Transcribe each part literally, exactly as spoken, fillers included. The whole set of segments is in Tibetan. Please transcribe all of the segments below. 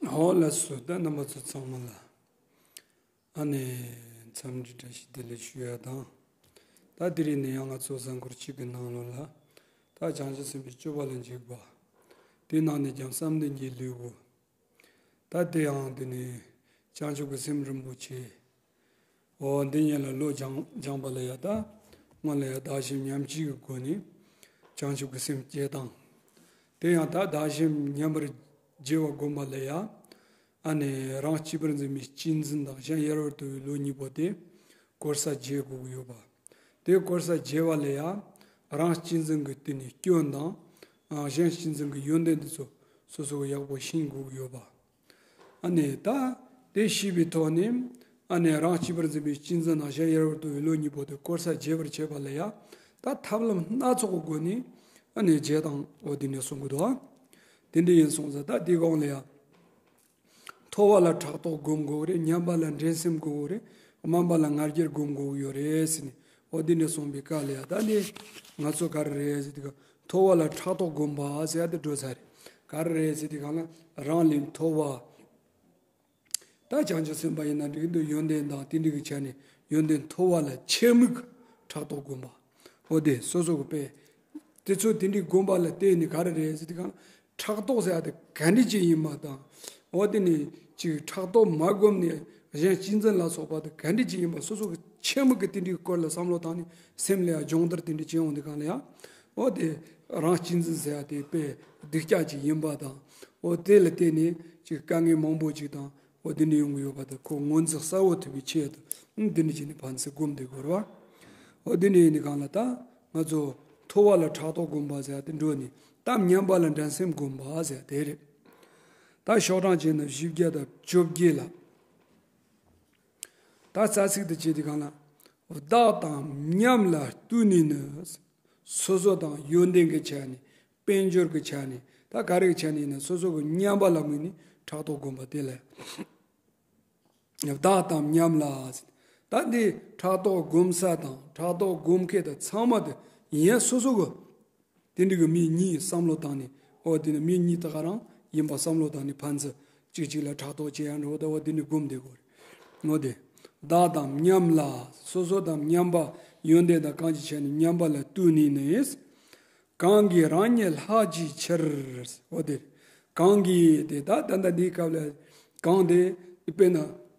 ཧོ་ལགས་སོ། ད་རྣམ་པ་ཚོ་ཚང་མ་ལ་ཨ་ནི་འཚམས་འདྲི་བཀྲ་ཤིས་བདེ་ལེགས་ཞུ་ཡ་དང་། ད་དེ་རིང་ནས་ཡང་ང་ཚོ་གཟའ་འཁོར་གཅིག་གི་ནང་ལོགས་ལ་ད་བྱང་ཆུབ་སེམས་དཔའི་སྤྱོད་པ་ལ་འཇུག་པ། དེ་ནང་ནས་ཀྱང་བསམ་གཏན་གྱི་ལེའུ། ད་དེ་ཡང་དེ་ནས་བྱང་ཆུབ་ཀྱི་སེམས་རིན་པོ་ཆེ། འོ་འདི་ཉིད་ལ་བློ་སྦྱང་སྦྱངས་པ་ལ་ཡ། ད་སྔོན་ལ་ཡ་བདག་གཞན་མཉམ་བརྗེ་གི་སྒོ་ནས་བྱང་ཆུབ་ཀྱི་སེམས་སྐྱེ་སྟངས། དེ་ཡང་ད་བདག་གཞན་མཉམ་པར་བརྗེ་བ་བསྒོམ་པ་ལ་ཡ། ཨ་ནི་རང་གཅེས་པར་འཛིན་པའི་གཅེས་འཛིན་དང་གཞན་ཡལ་བར་དོར་བའི་བློ་གཉིས་པོ་དེ་བཀོལ་ས་བརྗེ་དགོས་ཀྱི་ཡོད་པ། དེ་བཀོལ་ས་བརྗེ་བ་ལ་ཡ། རང་གཅེས་འཛིན་གྱི་སྟེང་ནས་སྐྱོན་དང་། ཨ་གཞན་གཅེས་འཛིན་གྱི་ཡོན་ཏན་དེ་ཚོ་སོ་སོ་གི་ཡག་པོ་ཤེས་དགོས་ཀྱི་ཡོད་པ། ཨ་ནི་ད་དེ་ཤེས་པའི་ཐོག་ནས། ཨ་ནི་རང་གཅེས་པར་འཛིན་པའི་གཅེས་འཛིན་དང་གཞན་ཡལ་བར་དོར་བའི་བློ་གཉིས་པོ་དེ་བཀོལ་ས་བརྗེ་བར་བྱེད་པ་ལ་ཡ། ད་ཐབས་ལམ་སྣ་ཚོགས་ཀྱི་སྒོ་ནས་ཨ་ནི་བརྗེ་སྟངས་འོ་དེ་འདྲ་གསུང་གི་འདུག། དེ་འདྲ་ཡིན་སོང་ཙང་ད་དེ་གོང་ལ་ཡ། མཐོ་བ་ལ་ཕྲག་དོག་སྒོམ་དགོས་རེད། མཉམ་པ་ལ་འགྲན་སེམས་དགོས་རེད། དམན་པ་ལ་ང་རྒྱལ་སྒོམ་དགོས་ཡོད་རེད་ཟེར་ནས་འོ་དེ་འདྲ་གསུངས་པའི་སྐབས་ལ་ཡ། ད་ནི་ང་ཚོ་ག་རེ་རེད་ཟེར་དུས། མཐོ་བ་ལ་ཕྲག་དོག་སྒོམ་པ་ཟེར་ཡ་དེ་འགྲོ་ས་རེད། ག་རེ་རེད་ཟེར་དུས་སྒང་ལ་རང་ལས་མཐོ་བ། ད་བྱང་ཆུབ་སེམས་དཔའ་ཡིན་ན་འགྲིག་འདུག། ཡོན་ཏན་དང་དེ་འདྲ་གི་ཆ་ནས་ཡོན་ཏན་མཐོ་བ་ལ་ཆེས་དམིགས་ཕྲག་དོག་སྒོམ་པ། འོ་དེ་སོ་སོ་གི་དཔེ། དེ་ཚོ་དེ་འདྲའི་སྒོམ་པ་ལ་བརྟེན་ནས་ག་རེ་རེད་ཟེར་དུས་སྒང་ལ་ཕྲག་དོག་ཟེར་ཡ་དེ་ག་འདྲ་ཅིག་ཡིན་པ་དང་། འོ་དེ་ནས་ཅིག་ཕྲག་དོག་མ་བསྒོམས་ནས་གཞན་གཅེས་འཛིན་ལ་སོགས་པ་དེ་ག་འདྲ་ཅིག་ཡིན་པ་སོ་སོ་གི་ཆེས་དམིགས་ཀྱི་དེ་འདྲའི་སྐོར་ལ་བསམ་བློ་བཏང་ནས་སེམས་ལ་ཡ་སྦྱོང་བརྡར་དེ་འདྲ་བྱེད་འོང་དུས་སྒང་ལ་ཡ། འོ་དེ་རང་གཅེས་འཛིན་ཟེར་ཡ་དེ་དཔེ་སྡུག་ཅག་ཅིག་ཡིན་པ་དང་། འོ་དེ་ལ་བརྟེན་ནས་ཅིག་དཀའ་ངལ་མང་པོ་ཅིག་དང་། འོ་དེ་འདྲ་ཡོང་གི་ཡོད་པ་དེ་ཁོ་ངོས་འཛིན་གསལ་བོ་ཐུབ་པའི་ཆེད་དུ་འདི་འདྲ་བྱས་ནས་ཕན་ཚུན་སྒོམ་བསྡད་དགོས་རེད་བ། འོ་དེ་འདྲ་ཡིན་ནི་གང་ལ་ད་ང་ཚོ་མཐོ་བ་ལ་ཕྲག་དོག་སྒོམ་པ་ཟེར་ཡ་དེ་འགྲོ་ནས་ད་མཉམ་པ་ལ་འགྲན་སེམས་སྒོམ་པ་ཟེར་ཡ་དེ་རེད། ད་ཤོག་གྲངས་བྱས་ན་བཞི་བརྒྱ་དང་བཅོ་བརྒྱད་ལ། ད་རྩ་ཚིག་དེ་བྱས་དུས་སྒང་ལ། བདག་དང་མཉམ་ལ་བསྟུན་ནས་ནི། སོ་སོ་དང་ཡོན་ཏན་གྱི་ཆ་ནས། དཔལ་འབྱོར་གྱི་ཆ་ནས། ད་ག་རེ་གི་ཆ་ནས་ཡིན་ན་སོ་སོ་གི་མཉམ་པ་ལ་དམིགས་ནས་ཕྲག་དོག་སྒོམ་པ་དེ་ལ། བདག་དང་མཉམ་ལ། ད་འདི་ཕྲག་དོག་སྒོམ་ས་དང་ཕྲག་དོག་སྒོམ་མཁན་དང་ཚང་མ་དེ་ཡིན་ཡ་སོ་སོ་གི། དེ་འདྲ་གི་མི་གཉིས་བསམ་བློ་བཏང་ནས། འོ་དེ་ནི་མི་གཉིས་དག་རང་ཡིན་པ་བསམ་བློ་བཏང་ནས་ཕན་ཚུན་གཅིག་གཅིག་ལ་ཕྲག་དོག་བྱེད་ཡ་འགྲོ་ད། འོ་དེ་ནི་སྒོམ་བསྡད་དགོས་རེད། འོ་དེ། བདག་དང་མཉམ་ལ། སོ་སོ་དང་མཉམ་པ། ཡོན་ཏན་དང་གང་གི་ཆ་ནས་མཉམ་པ་ལ་བསྟུན་ནས་ནི། གང་གིས་རང་ཉིད་ལྷག་བགྱིའི་ཕྱིར། འོ་དེ། གང་གིས་དེ་ད་ད་ལྟ་འདིའི་སྐབས་ལ་གང་དེ་དཔེར་ན་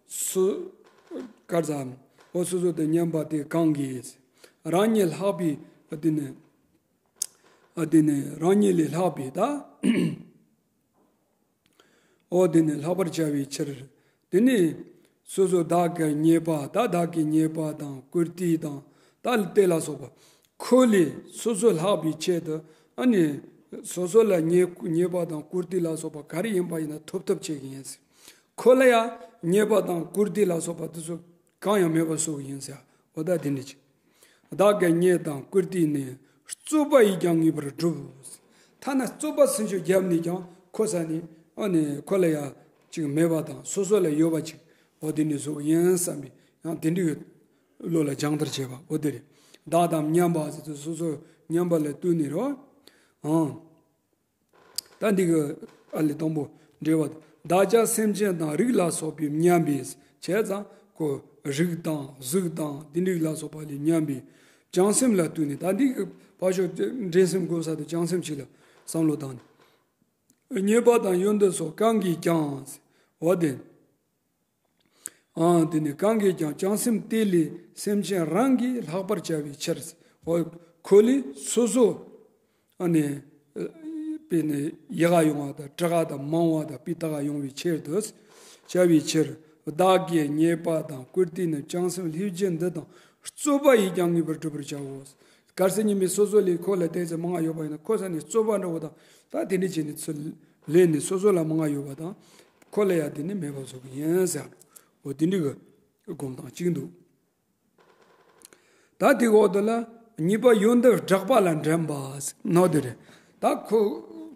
སུ་གར་ཙམ། འོ་སོ་སོ་དང་མཉམ་པ་དེ་གང་གིས་རང་ཉིད་ལྷག་པའི་དེ་ནི། ཨ་དེ་ནི་རང་ཉིད་ལས་ལྷག་པའི་ད། འོ་དེ་ནི་ལྷག་པར་བྱ་བའི་ཕྱིར། དེ་ནི་སོ་སོ་བདག་གི་ཉེས་པ། ད་བདག་གི་ཉེས་པ་དང་བཀུར་སྟི་དང་ད་དེ་ལ་སོགས་པ། ཁོ་ལས་སོ་སོ་ལྷག་པའི་ཆེད་དུ། ཨ་ནི་སོ་སོ་ལ་ཉེས་ཉེས་པ་དང་བཀུར་སྟི་ལ་སོགས་པ་ག་རེ་ཡིན་པ་ཡིན་ན་ཐོབ་ཐབས་བྱེད་ཀྱི་ཡིན་ཟེར། ཁོ་ལ་ཡང་ཉེས་པ་དང་བཀུར་སྟི་ལ་སོགས་པ་དེ་ཚོ་གང་ཡང་མེད་པར་བཟོ་གི་ཡིན་ཟེར། འོ་ད་དེ་འདྲ་ཅིག། བདག་གི་ཉེས་དང་བཀུར་སྟི་ནི། རྩོད་པ་ཡིས་ཀྱང་ངེས་པར་སྒྲུབ། ཐ་ན་རྩོད་པ་ཚུན་ཆད་བརྒྱབ་ནས་ཀྱང་ཁོ་ས་ནས་ཨ་ནི་ཁོ་ལ་ཡ་ཅིག་མེད་པ་དང་སོ་སོ་ལ་ཡོད་པ་ཅིག། འོ་དེ་འདྲ་བཟོ་གི་ཡིན་བསམ་པའི་ཡང་དེ་འདྲའི་བློ་ལ་སྦྱང་བརྡར་བྱེད་པ་འོ་དེ་རེད། བདག་དང་མཉམ་པ་ཟེར་དུས་སོ་སོ་མཉམ་པ་ལ་བསྟུན་ནས་རོ། ཨང་། ད་འདི་གི་ཨ་ལས་དང་པོ་འགྲེལ་བ། བདག་ཅག་སེམས་ཅན་དང་རིགས་ལ་སོགས་པའི་མཉམ་པས་བྱས་ཙང་ཁོ་རིགས་དང་གཟུགས་དང་དེ་འདྲ་ལ་སོགས་པ་ལས་མཉམ་པའི་བྱང་སེམས་ལ་བསྟུན་ནས། ད་འདི་གི་ཕར་ཕྱོགས་འགྲན་སེམས་སྒོམ་ས་དེ་བྱང་སེམས་ཤིག་ལ་བསམ་བློ་བཏང་ནས། ཉེས་པ་དང་ཡོན་ཏན་སོགས་གང་གིས་ཀྱང་། འོ་དེ། ཨང་། དེ་ནི་གང་གིས་ཀྱང་བྱང་སེམས་དེ་ལས་སེམས་ཅན་རང་གིས་ལྷག་པར་བྱ་བའི་ཕྱིར། འོ། ཁོ་ལས་སོ་སོ། ཨ་ནི། དཔེ་ནི་ཡག་ག་ཡོང་བ་དང་དྲག་ག་དང་མང་བ་དང་སྤུས་དག་ག་ཡོང་བའི་ཕྱིར་དུ། བྱ་བའི་ཕྱིར། བདག་གི་ཉེས་པ་དང་བཀུར་སྟི་ནི་བྱང་སེམས་ལྷས་བྱིན་འདི་དང་རྩོད་པ་ཡིས་ཀྱང་ངེས་པར་སྒྲུབ་པར་བྱའོ། གལ་སྲིད་ཉིན་མོའི་སོ་སོ་ལས་ཁོ་ལ་བལྟས་ཚེ་མང་ང་ཡོད་པ་ཡིན་ན་ཁོ་ས་ནས་རྩོད་པ་འདྲ་བོ་དང་ད་དེ་འདྲ་བྱས་ནས་ཚུར་ལེན་ནས་སོ་སོ་ལ་མང་ང་ཡོད་པ་དང་ཁོ་ལ་ཡ་དེ་ནི་མེད་པ་བཟོ་གི་ཡིན་ཟེར། འོ་དེ་འདྲ་གི་སྒོམ་སྟངས་གཅིག་འདུག། ད་དེ་འོག་ཏུ་ལ་གཉིས་པ་ཡོན་ཏན་བསྒྲགས་པ་ལ་འགྲན་པ་ཟེར་ནོ་དེ་རེད། ད་ཁོ་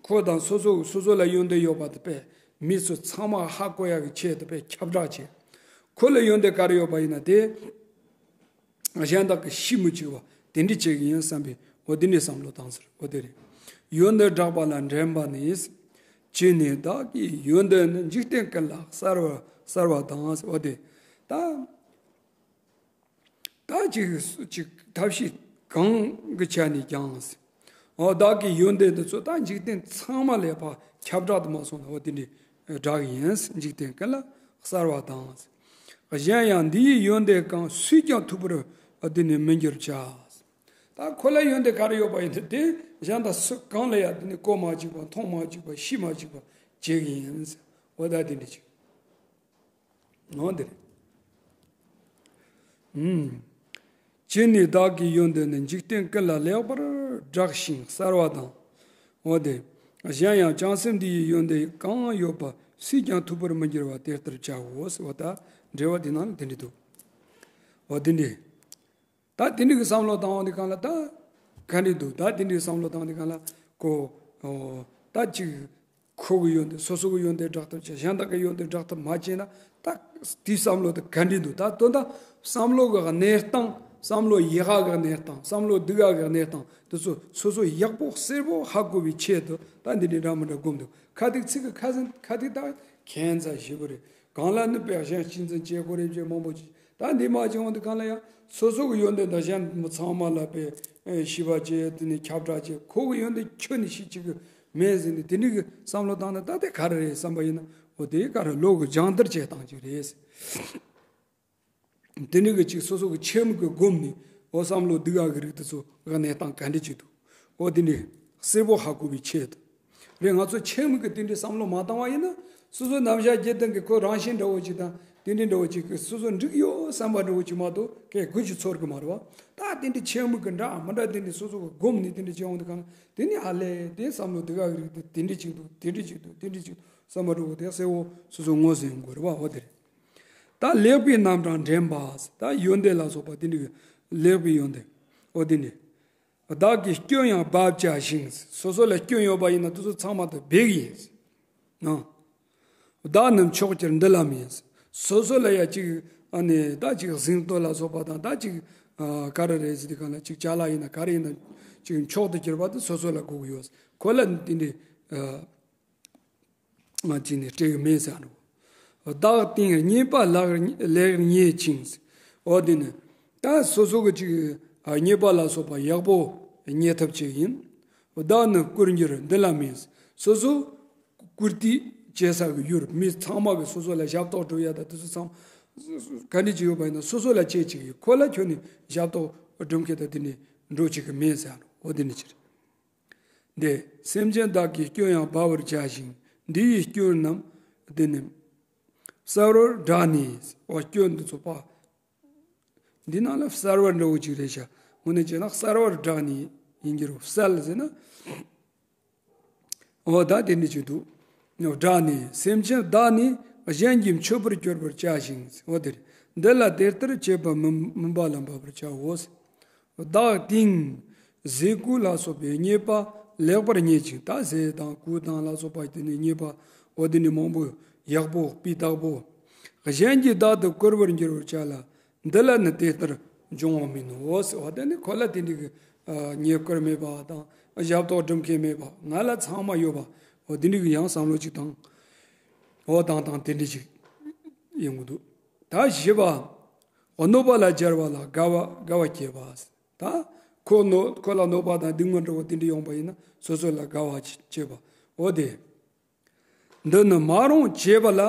ཁོ་དང་སོ་སོ་སོ་སོ་ལ་ཡོན་ཏན་ཡོད་པ་དེ་དཔེ་མི་ཚོ་ཚང་མ་ཧ་གོ་ཡ་གི་ཆེད་དུ་དཔེ་ཁྱབ་བསྒྲགས་བྱེད། ཁོ་ལ་ཡོན་ཏན་ག་རེ་ཡོད་པ་ཡིན་ན་དེ། གཞན་དག་གིས་ཤེས་མི་བཅུག་པ་དེ་འདྲ་བྱེད་ཀྱི་ཡིན་བསམ་པའི་འོ་དེ་འདྲའི་བསམ་བློ་བཏང་ཟེར་འོ་དེ་རེད། ཡོན་ཏན་བསྒྲགས་པ་ལ་འགྲན་པ་ནི། ཅི་ནས་བདག་གི་ཡོན་ཏན་ནི། འཇིག་རྟེན་ཀུན་ལ་གསལ་བ་གསལ་བ་དང་། འོ་དེ་ད། ད་ཅིག་ཅིག་ཐབས་ཤེས་གང་གི་ཆ་ནས་ཀྱང་། འོ་བདག་གི་ཡོན་ཏན་དེ་ཚོ་ད་འཇིག་རྟེན་ཚང་མ་ལ་ཕར་ཁྱབ་བསྒྲགས་དུ་མ་སོང་ན། འོ་དེ་འདྲའི་བསྒྲགས་ཡིན། འཇིག་རྟེན་ཀུན་ལ་གསལ་བ་དང་། གཞན་ཡང་འདི་ཡི་ཡོན་ཏན་གང་། སུས་ཀྱང་ཐུབ་པར་འདི་ནི་མི་འགྱུར་བྱ། ད་ཁོ་ལ་ཡོན་ཏན་ག་རེ་ཡོད་པ་ཡིན་ན། དེ་གཞན་དག་སུ་གང་ལ་ཡང་དེ་ནི་གོ་མ་བཅུག་པ། མཐོང་མ་བཅུག་པ། ཤེས་མ་བཅུག་པ་བྱེད་ཀྱི་ཡིན། འོ་ད་དེ་འདྲ་ཅིག་འོ་འདིར། ཨུམ། ཅི་ནས་བདག་གི་ཡོན་ཏན་ནི། འཇིག་རྟེན་ཀུན་ལ་ལེགས་པར་བསྒྲགས་ཤིང་གསལ་བ་དང་། འོ་དེ། གཞན་ཡང་བྱང་སེམས་འདི་ཡི་ཡོན་ཏན་གང་ཡོད་པ། སུས་ཀྱང་ཐུབ་པར་མི་འགྱུར་བ་དེ་ལྟར་བྱའོ། ཟེར་བ་ད་འགྲེལ་བ་འདི་ནང་ལ་དེ་འདྲ་འདུག་འོ་དེ་འདྲ། ད་དེ་འདྲ་གི་བསམ་བློ་བཏང་བ་འདི་གང་ལ་ད་ག་འདྲ་འདུག་ད་དེ་འདྲ་གི་བསམ་བློ་བཏང་འདི་གང་ལ་ཁོ། ཨོ། ད་ཅིག་ཁོ་གི་ཡོན་ཏན། སོ་སོ་གི་ཡོན་ཏན་བསྒྲགས་ཐབས་བྱས། གཞན་དག་གི་ཡོན་ཏན་བསྒྲགས་ཐབས་མ་བྱས་ན། ད་དེའི་བསམ་བློ་དེ་ག་འདྲ་འདུག་ད་དོན་དག་བསམ་བློ་གི་གནས་སྟངས། བསམ་བློ་ཡག་ག་གི་གནས་སྟངས། བསམ་བློ་སྡུག་ག་གི་གནས་སྟངས་དེ་ཚོ་སོ་སོ་ཡག་པོ་གསལ་པོ་ཧ་གོ་བའི་ཆེད་དུ། ད་འདི་འདྲ་འདྲ་མི་འདྲ་སྒོམ་འདུག་ཁ་ཐུག་ཚིག་གི་ཁ་ཟན་ཁ་ཐུག་ད་ཁྱད་མཚར་ཞེ་པོ་རེད། གང་ལ་ནི་དཔེ་གཞན་གཅེས་འཛིན་བྱེད་དགོས་རེད་ཅེས་མང་པོ་ཅིག་ད་འདི་མ་བྱུང་བ་འདི་གང་ལ་ཡང་སོ་སོ་གི་ཡོན་ཏན་དང་གཞན་ཚང་མ་ལ་དཔེ་ཞི་བ་བྱེད། དེ་ནས་ཁྱབ་བསྒྲགས་བྱེད། ཁོ་གི་ཡོན་ཏན་ཁྱོན་ནས་ཤེས་བྱེད་ཀྱི་མེད་ཟེར་ནས་དེ་འདྲ་གི་བསམ་བློ་བཏང་ན། ད་དེ་ག་རེ་རེད་བསམ་པ་ཡིན་ན། འོ་དེ་ག་རེ་བློ་གི་སྦྱང་བརྡར་བྱེད་སྟངས་ཅིག་རེད། དེ་འདྲ་གི་ཅིག་སོ་སོ་གི་ཆེད་དམིགས་ཀྱི་སྒོམ་ནས། འོ་བསམ་བློ་སྡུག་ག་གི་རིགས་དེ་ཚོ་གི་གནས་སྟངས་ག་འདྲ་ཅིག་འདུག་འོ་དེ་འདྲ་གསལ་པོ་ཧ་གོ་བའི་ཆེད་དུ། རེད། ང་ཚོ་ཆེད་དམིགས་ཀྱི་དེ་འདྲའི་བསམ་བློ་མ་བཏང་བ་ཡིན་ན། སོ་སོའི་རྣམ་གཞག་རྒྱུད་ལྡན་གྱི་ཁོ་རང་བཞིན་འདྲ་བོ་ཅིག་དང་། དེ་འདྲའི་འདྲ་བོ་ཅིག་གི་སོ་སོ་འགྲིག་ཡོད་བསམ་པ་འདྲ་བོ་ཅིག་མ་གཏོགས་གལ་དགོས་ཀྱི་ཚོར་གི་མ་རེད་བ། ད་དེ་འདྲའི་ཆེད་དམིགས་ཀྱི་འདྲ་མི་འདྲ་དེ་འདྲའི་སོ་སོ་གི་སྒོམ་ནས་དེ་འདྲའི་བྱེད་འོང་དུས་གང་ལ། དེ་ནི་ཨ་ལས་དེ་བསམ་བློ་སྡུག་ག་གི་རིགས་དེ་དེ་འདྲ་ཅིག་འདུག་དེ་འདྲ་ཅིག་འདུག་དེ་འདྲ་ཅིག་འདུག་བསམ་པ་འདྲ་བོ་དེ་གསལ་བོ་སོ་སོ་ངོས་ཟིན་དགོས་རེད་བ། འོ་དེ་རེད། ད་ལེགས་པའི་རྣམ་གྲངས་འདྲེན་པ། ད་ཡོན་ཏན་ལ་སོགས་པ་དེ་འདྲའི་ལེགས་པའི་ཡོན་ཏན། འོ་དེ་འདྲ། བདག་གི་སྐྱོན་ཡང་སྦ་བྱ་ཞིང་། སོ་སོ་ལ་སྐྱོན་ཡོད་པ་ཡིན་ན་དེ་ཚོ་ཚང་མ་དེ་སྦས་ཀྱི་ཡིན། ཨང་། བདག་ནི་མཆོག་གྱུར་འདི་ལ་མིན། སོ་སོ་ལ་ཡ་ཅིག་ཨ་ནི་ད་ཅིག་གཟེངས་བསྟོད་ལ་སོགས་པ་དང་། ད་ཅིག་ཨ་ག་རེ་རེད་ཟེར་དུས་གང་ལ། ཅིག་ཅ་ལག་ཡིན་ན་ག་རེ་ཡིན་ན་ཅིག་མཆོག་ཏུ་གྱུར་པ་དེ་སོ་སོ་ལ་དགོས་ཀྱི་ཡོད། ཁོ་ལ་དེ་འདྲའི་ཨ། ང་ཅིག་ནས་སྤྲད་གི་མེད་ཟེར་ནོ། བདག་བསྟེན་རྙེད་པ་ལེགས་ལེགས་རྙེད་ཅིང་། འོ་དེ་ནི་ད་སོ་སོ་གི་ཅིག་རྙེད་པ་ལ་སོགས་པ་ཡག་པོ་རྙེད་ཐབས་ཅིག་ཡིན། བདག་ནི་བཀུར་འགྱུར་འདི་ལ་མིན། སོ་སོ་བཀུར་སྟི་བྱེད་ས་གི་ཡུལ། མི་ཚང་མ་གི་སོ་སོ་ལ་ཞབས་ཏོག་སྒྲུབ་ཡ་ད་དེ་ཚོ་ཚང་ག་འདྲ་ཅིག་ཡོད་པ་ཡིན་ན་སོ་སོ་ལ་བྱེད་ཅིག་ཡོད། ཁོ་ལ་ཁྱོན་ནས་ཞབས་ཏོག་སྒྲུབ་མཁན་ད་དེ་ནས་འགྲོ་ཅིག་གི་མེད་ཟེར་ནོ། འོ་དེ་ནི་ཅི་རེད། འདི་སེམས་ཅན་བདག་གི་སྐྱོན་ཡང་སྦ་བར་བྱ་ཞིང་། འདི་ཡི་སྐྱོན་རྣམས་འདི་ནི་གསལ་བར་བསྒྲགས་ནས། འོ་སྐྱོན་འདི་ཚོ་པ། འདི་ནང་ལ་གསལ་བར་འདྲ་བོ་ཅིག་རེད་ཤག་དངོས་གནས་བྱས་ན་གསལ་བར་བསྒྲགས་ནས་ཡིན་གྱི་རེད། གསལ་ཟེར་ན། འོ་ད་དེ་འདྲ་ཅིག་འདུག་བསྒྲགས་ནས་སེམས་ཅན་བདག་ནི་གཞན་གྱིས་མཆོད་པར་གྱུར་པར་བྱ་ཞིང་། འོ་དེ་རེད། འདི་ལ་དེ་ལྟར་བྱེད་པ་མིན་མིན་པ་ལ་འབབ་པར་བྱའོ། བདག་བསྟེན་ཟས་གོས་ལ་སོགས་པའི་རྙེད་པ་ལེགས་པར་རྙེད་ཅིང་། ད་ཟས་དང་གོས་དང་ལ་སོགས་པ་དེ་ནི་རྙེད་པ། འོ་དེ་ནི་མང་པོ་ཡག་པོ་སྤུས་དག་པོ། གཞན་གྱིས་བདག་ཏུ་བཀུར་བར་འགྱུར་བར་བྱ་ལ། འདི་ལ་ནི་དེ་ལྟར་འབྱུང་བ་མིན་ནོ་ཟེར་བ་དེ་ནི་ཁོ་ལ་དེ་འདྲའི་གི་ཨ་རྙེད་བཀུར་མེད་པ་དང་ཞབས་ཏོག་སྒྲུབ་མཁན་མེད་པ། ང་ལ་ཚང་མ་ཡོད་པ། འོ་དེ་འདྲའི་གི་ཡང་བསམ་བློ་ཅིག་བཏང་། འོ་བཏང་བཏང་དེ་འདྲ་ཅིག་ཡོང་གི་འདུག་ད་བཞི་པ། གནོད་པ་ལ་སྦྱར་བ་ལ་དགའ་བ་དགའ་བ་སྐྱེས་པ། ད་ཁོ་གནོད་ཁོ་ལ་གནོད་པ་དང་སྡིགས་དམོད་འདྲ་བོ་དེ་འདྲ་ཡོང་པ་ཡིན་ན་སོ་སོ་ལ་དགའ་བ་སྐྱེས་པ། འོ་དེ། འདི་ནི་མ་རུངས་བྱས་པ་ལ་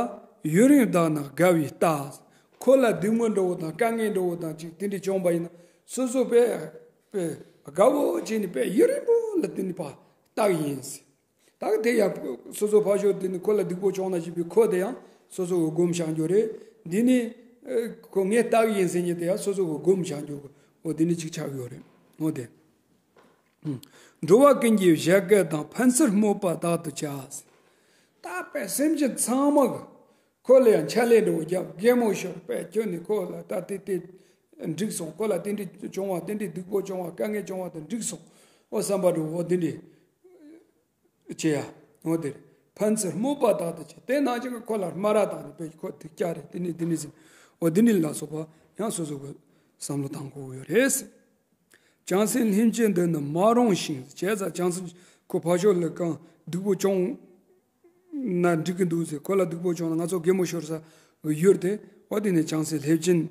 ཡུན་རིང་བདག་ན་དགའ་བའི་རྟགས། ཁོ་ལ་སྡིགས་དམོད་འདྲ་བོ་དང་དཀའ་ངལ་འདྲ་བོ་དང་ཅིག་དེ་འདྲ་བྱུང་བ་ཡིན་ན་སོ་སོ་དཔེ་དཔེ་དགའ་བོ་བྱས་ནས་དཔེ་ཡུན་རིང་པོ་ལ་དེ་ནི་ཕར་རྟགས་ཡིན་ཟེར། ད་གི་དེ་ཡང་སོ་སོ་ཕར་ཞོག་དེ་ནི་ཁོ་ལ་སྡིག་པོ་བྱུང་ན་ཅིག་པའི་ཁོ་དེ་ཡང་སོ་སོ་གི་སྒོམ་བཞག་རྒྱུ་རེད། འདི་ནི་ཁོ་ངའི་རྟགས་ཡིན་ཟེར་མཁན་དེ་ཡང་སོ་སོ་གི་སྒོམ་བཞག་རྒྱུ་གི་འོ་དེ་ནི་ཅིག་ཆགས་ཡོད་རེད། འོ་དེ། འགྲོ་བ་ཀུན་གྱི་བཞད་གད་དང་། ཕན་ཚུན་སྨོད་པ་དག་ཏུ་བྱ། ད་དཔེ་སེམས་ཅན་ཚང་མ་གི་ཁོ་ལ་ཡང་འཕྱ་ལད་འདྲ་བོ་རྒྱབ། གད་མོ་ཤོར། དཔེ་ཁྱོད་ནི་ཁོ་ལ་ད་དེ་དེ་འགྲིག་སོང་། ཁོ་ལ་དེ་འདྲ་བྱུང་བ་དེ་འདྲ་སྡིག་པོ་བྱུང་བ་དཀའ་ངལ་བྱུང་བ་དེ་འགྲིག་སོང་འོ་བསམ་པ་འདྲ་བོ་འོ་དེ་འདྲ་བྱེད་ཡ། འོ་དེ་རེད། ཕན་ཚུན་སྨོད་པ་དག་ཏུ་བྱ། དེ་ནང་བཞིན་གི་ཁོ་ལ་སྨ་ར་བཏང་ནས་དཔེ་ཁོ་སྡུག་ཅག་རེད། དེ་ནི་དེ་ནི་ཟེར། འོ་དེ་ནི་ལ་སོགས་པ་ཡང་སོ་སོ་གི་བསམ་བློ་བཏང་དགོས་ཡོད་རེད། བྱང་སེམས་ལྷན་སྐྱེས་འདི་ནི་མ་རུངས་ཤིང་། བྱས་ཙང་བྱང་སེམས་ཁོ་ཕར་ཕྱོགས་ལ་གང་སྡིག་པོ་བྱུང་ ན་འགྲིག་གི་འདུག་ཟེར། ཁོ་ལ་སྡུག་པོ་བྱུང་ན་ང་ཚོ་གད་མོ་ཤོར་ས་གི་ཡུལ་དེ་འོ་དེ་ནས་བྱང་སེམས་ལྷས་བྱིན་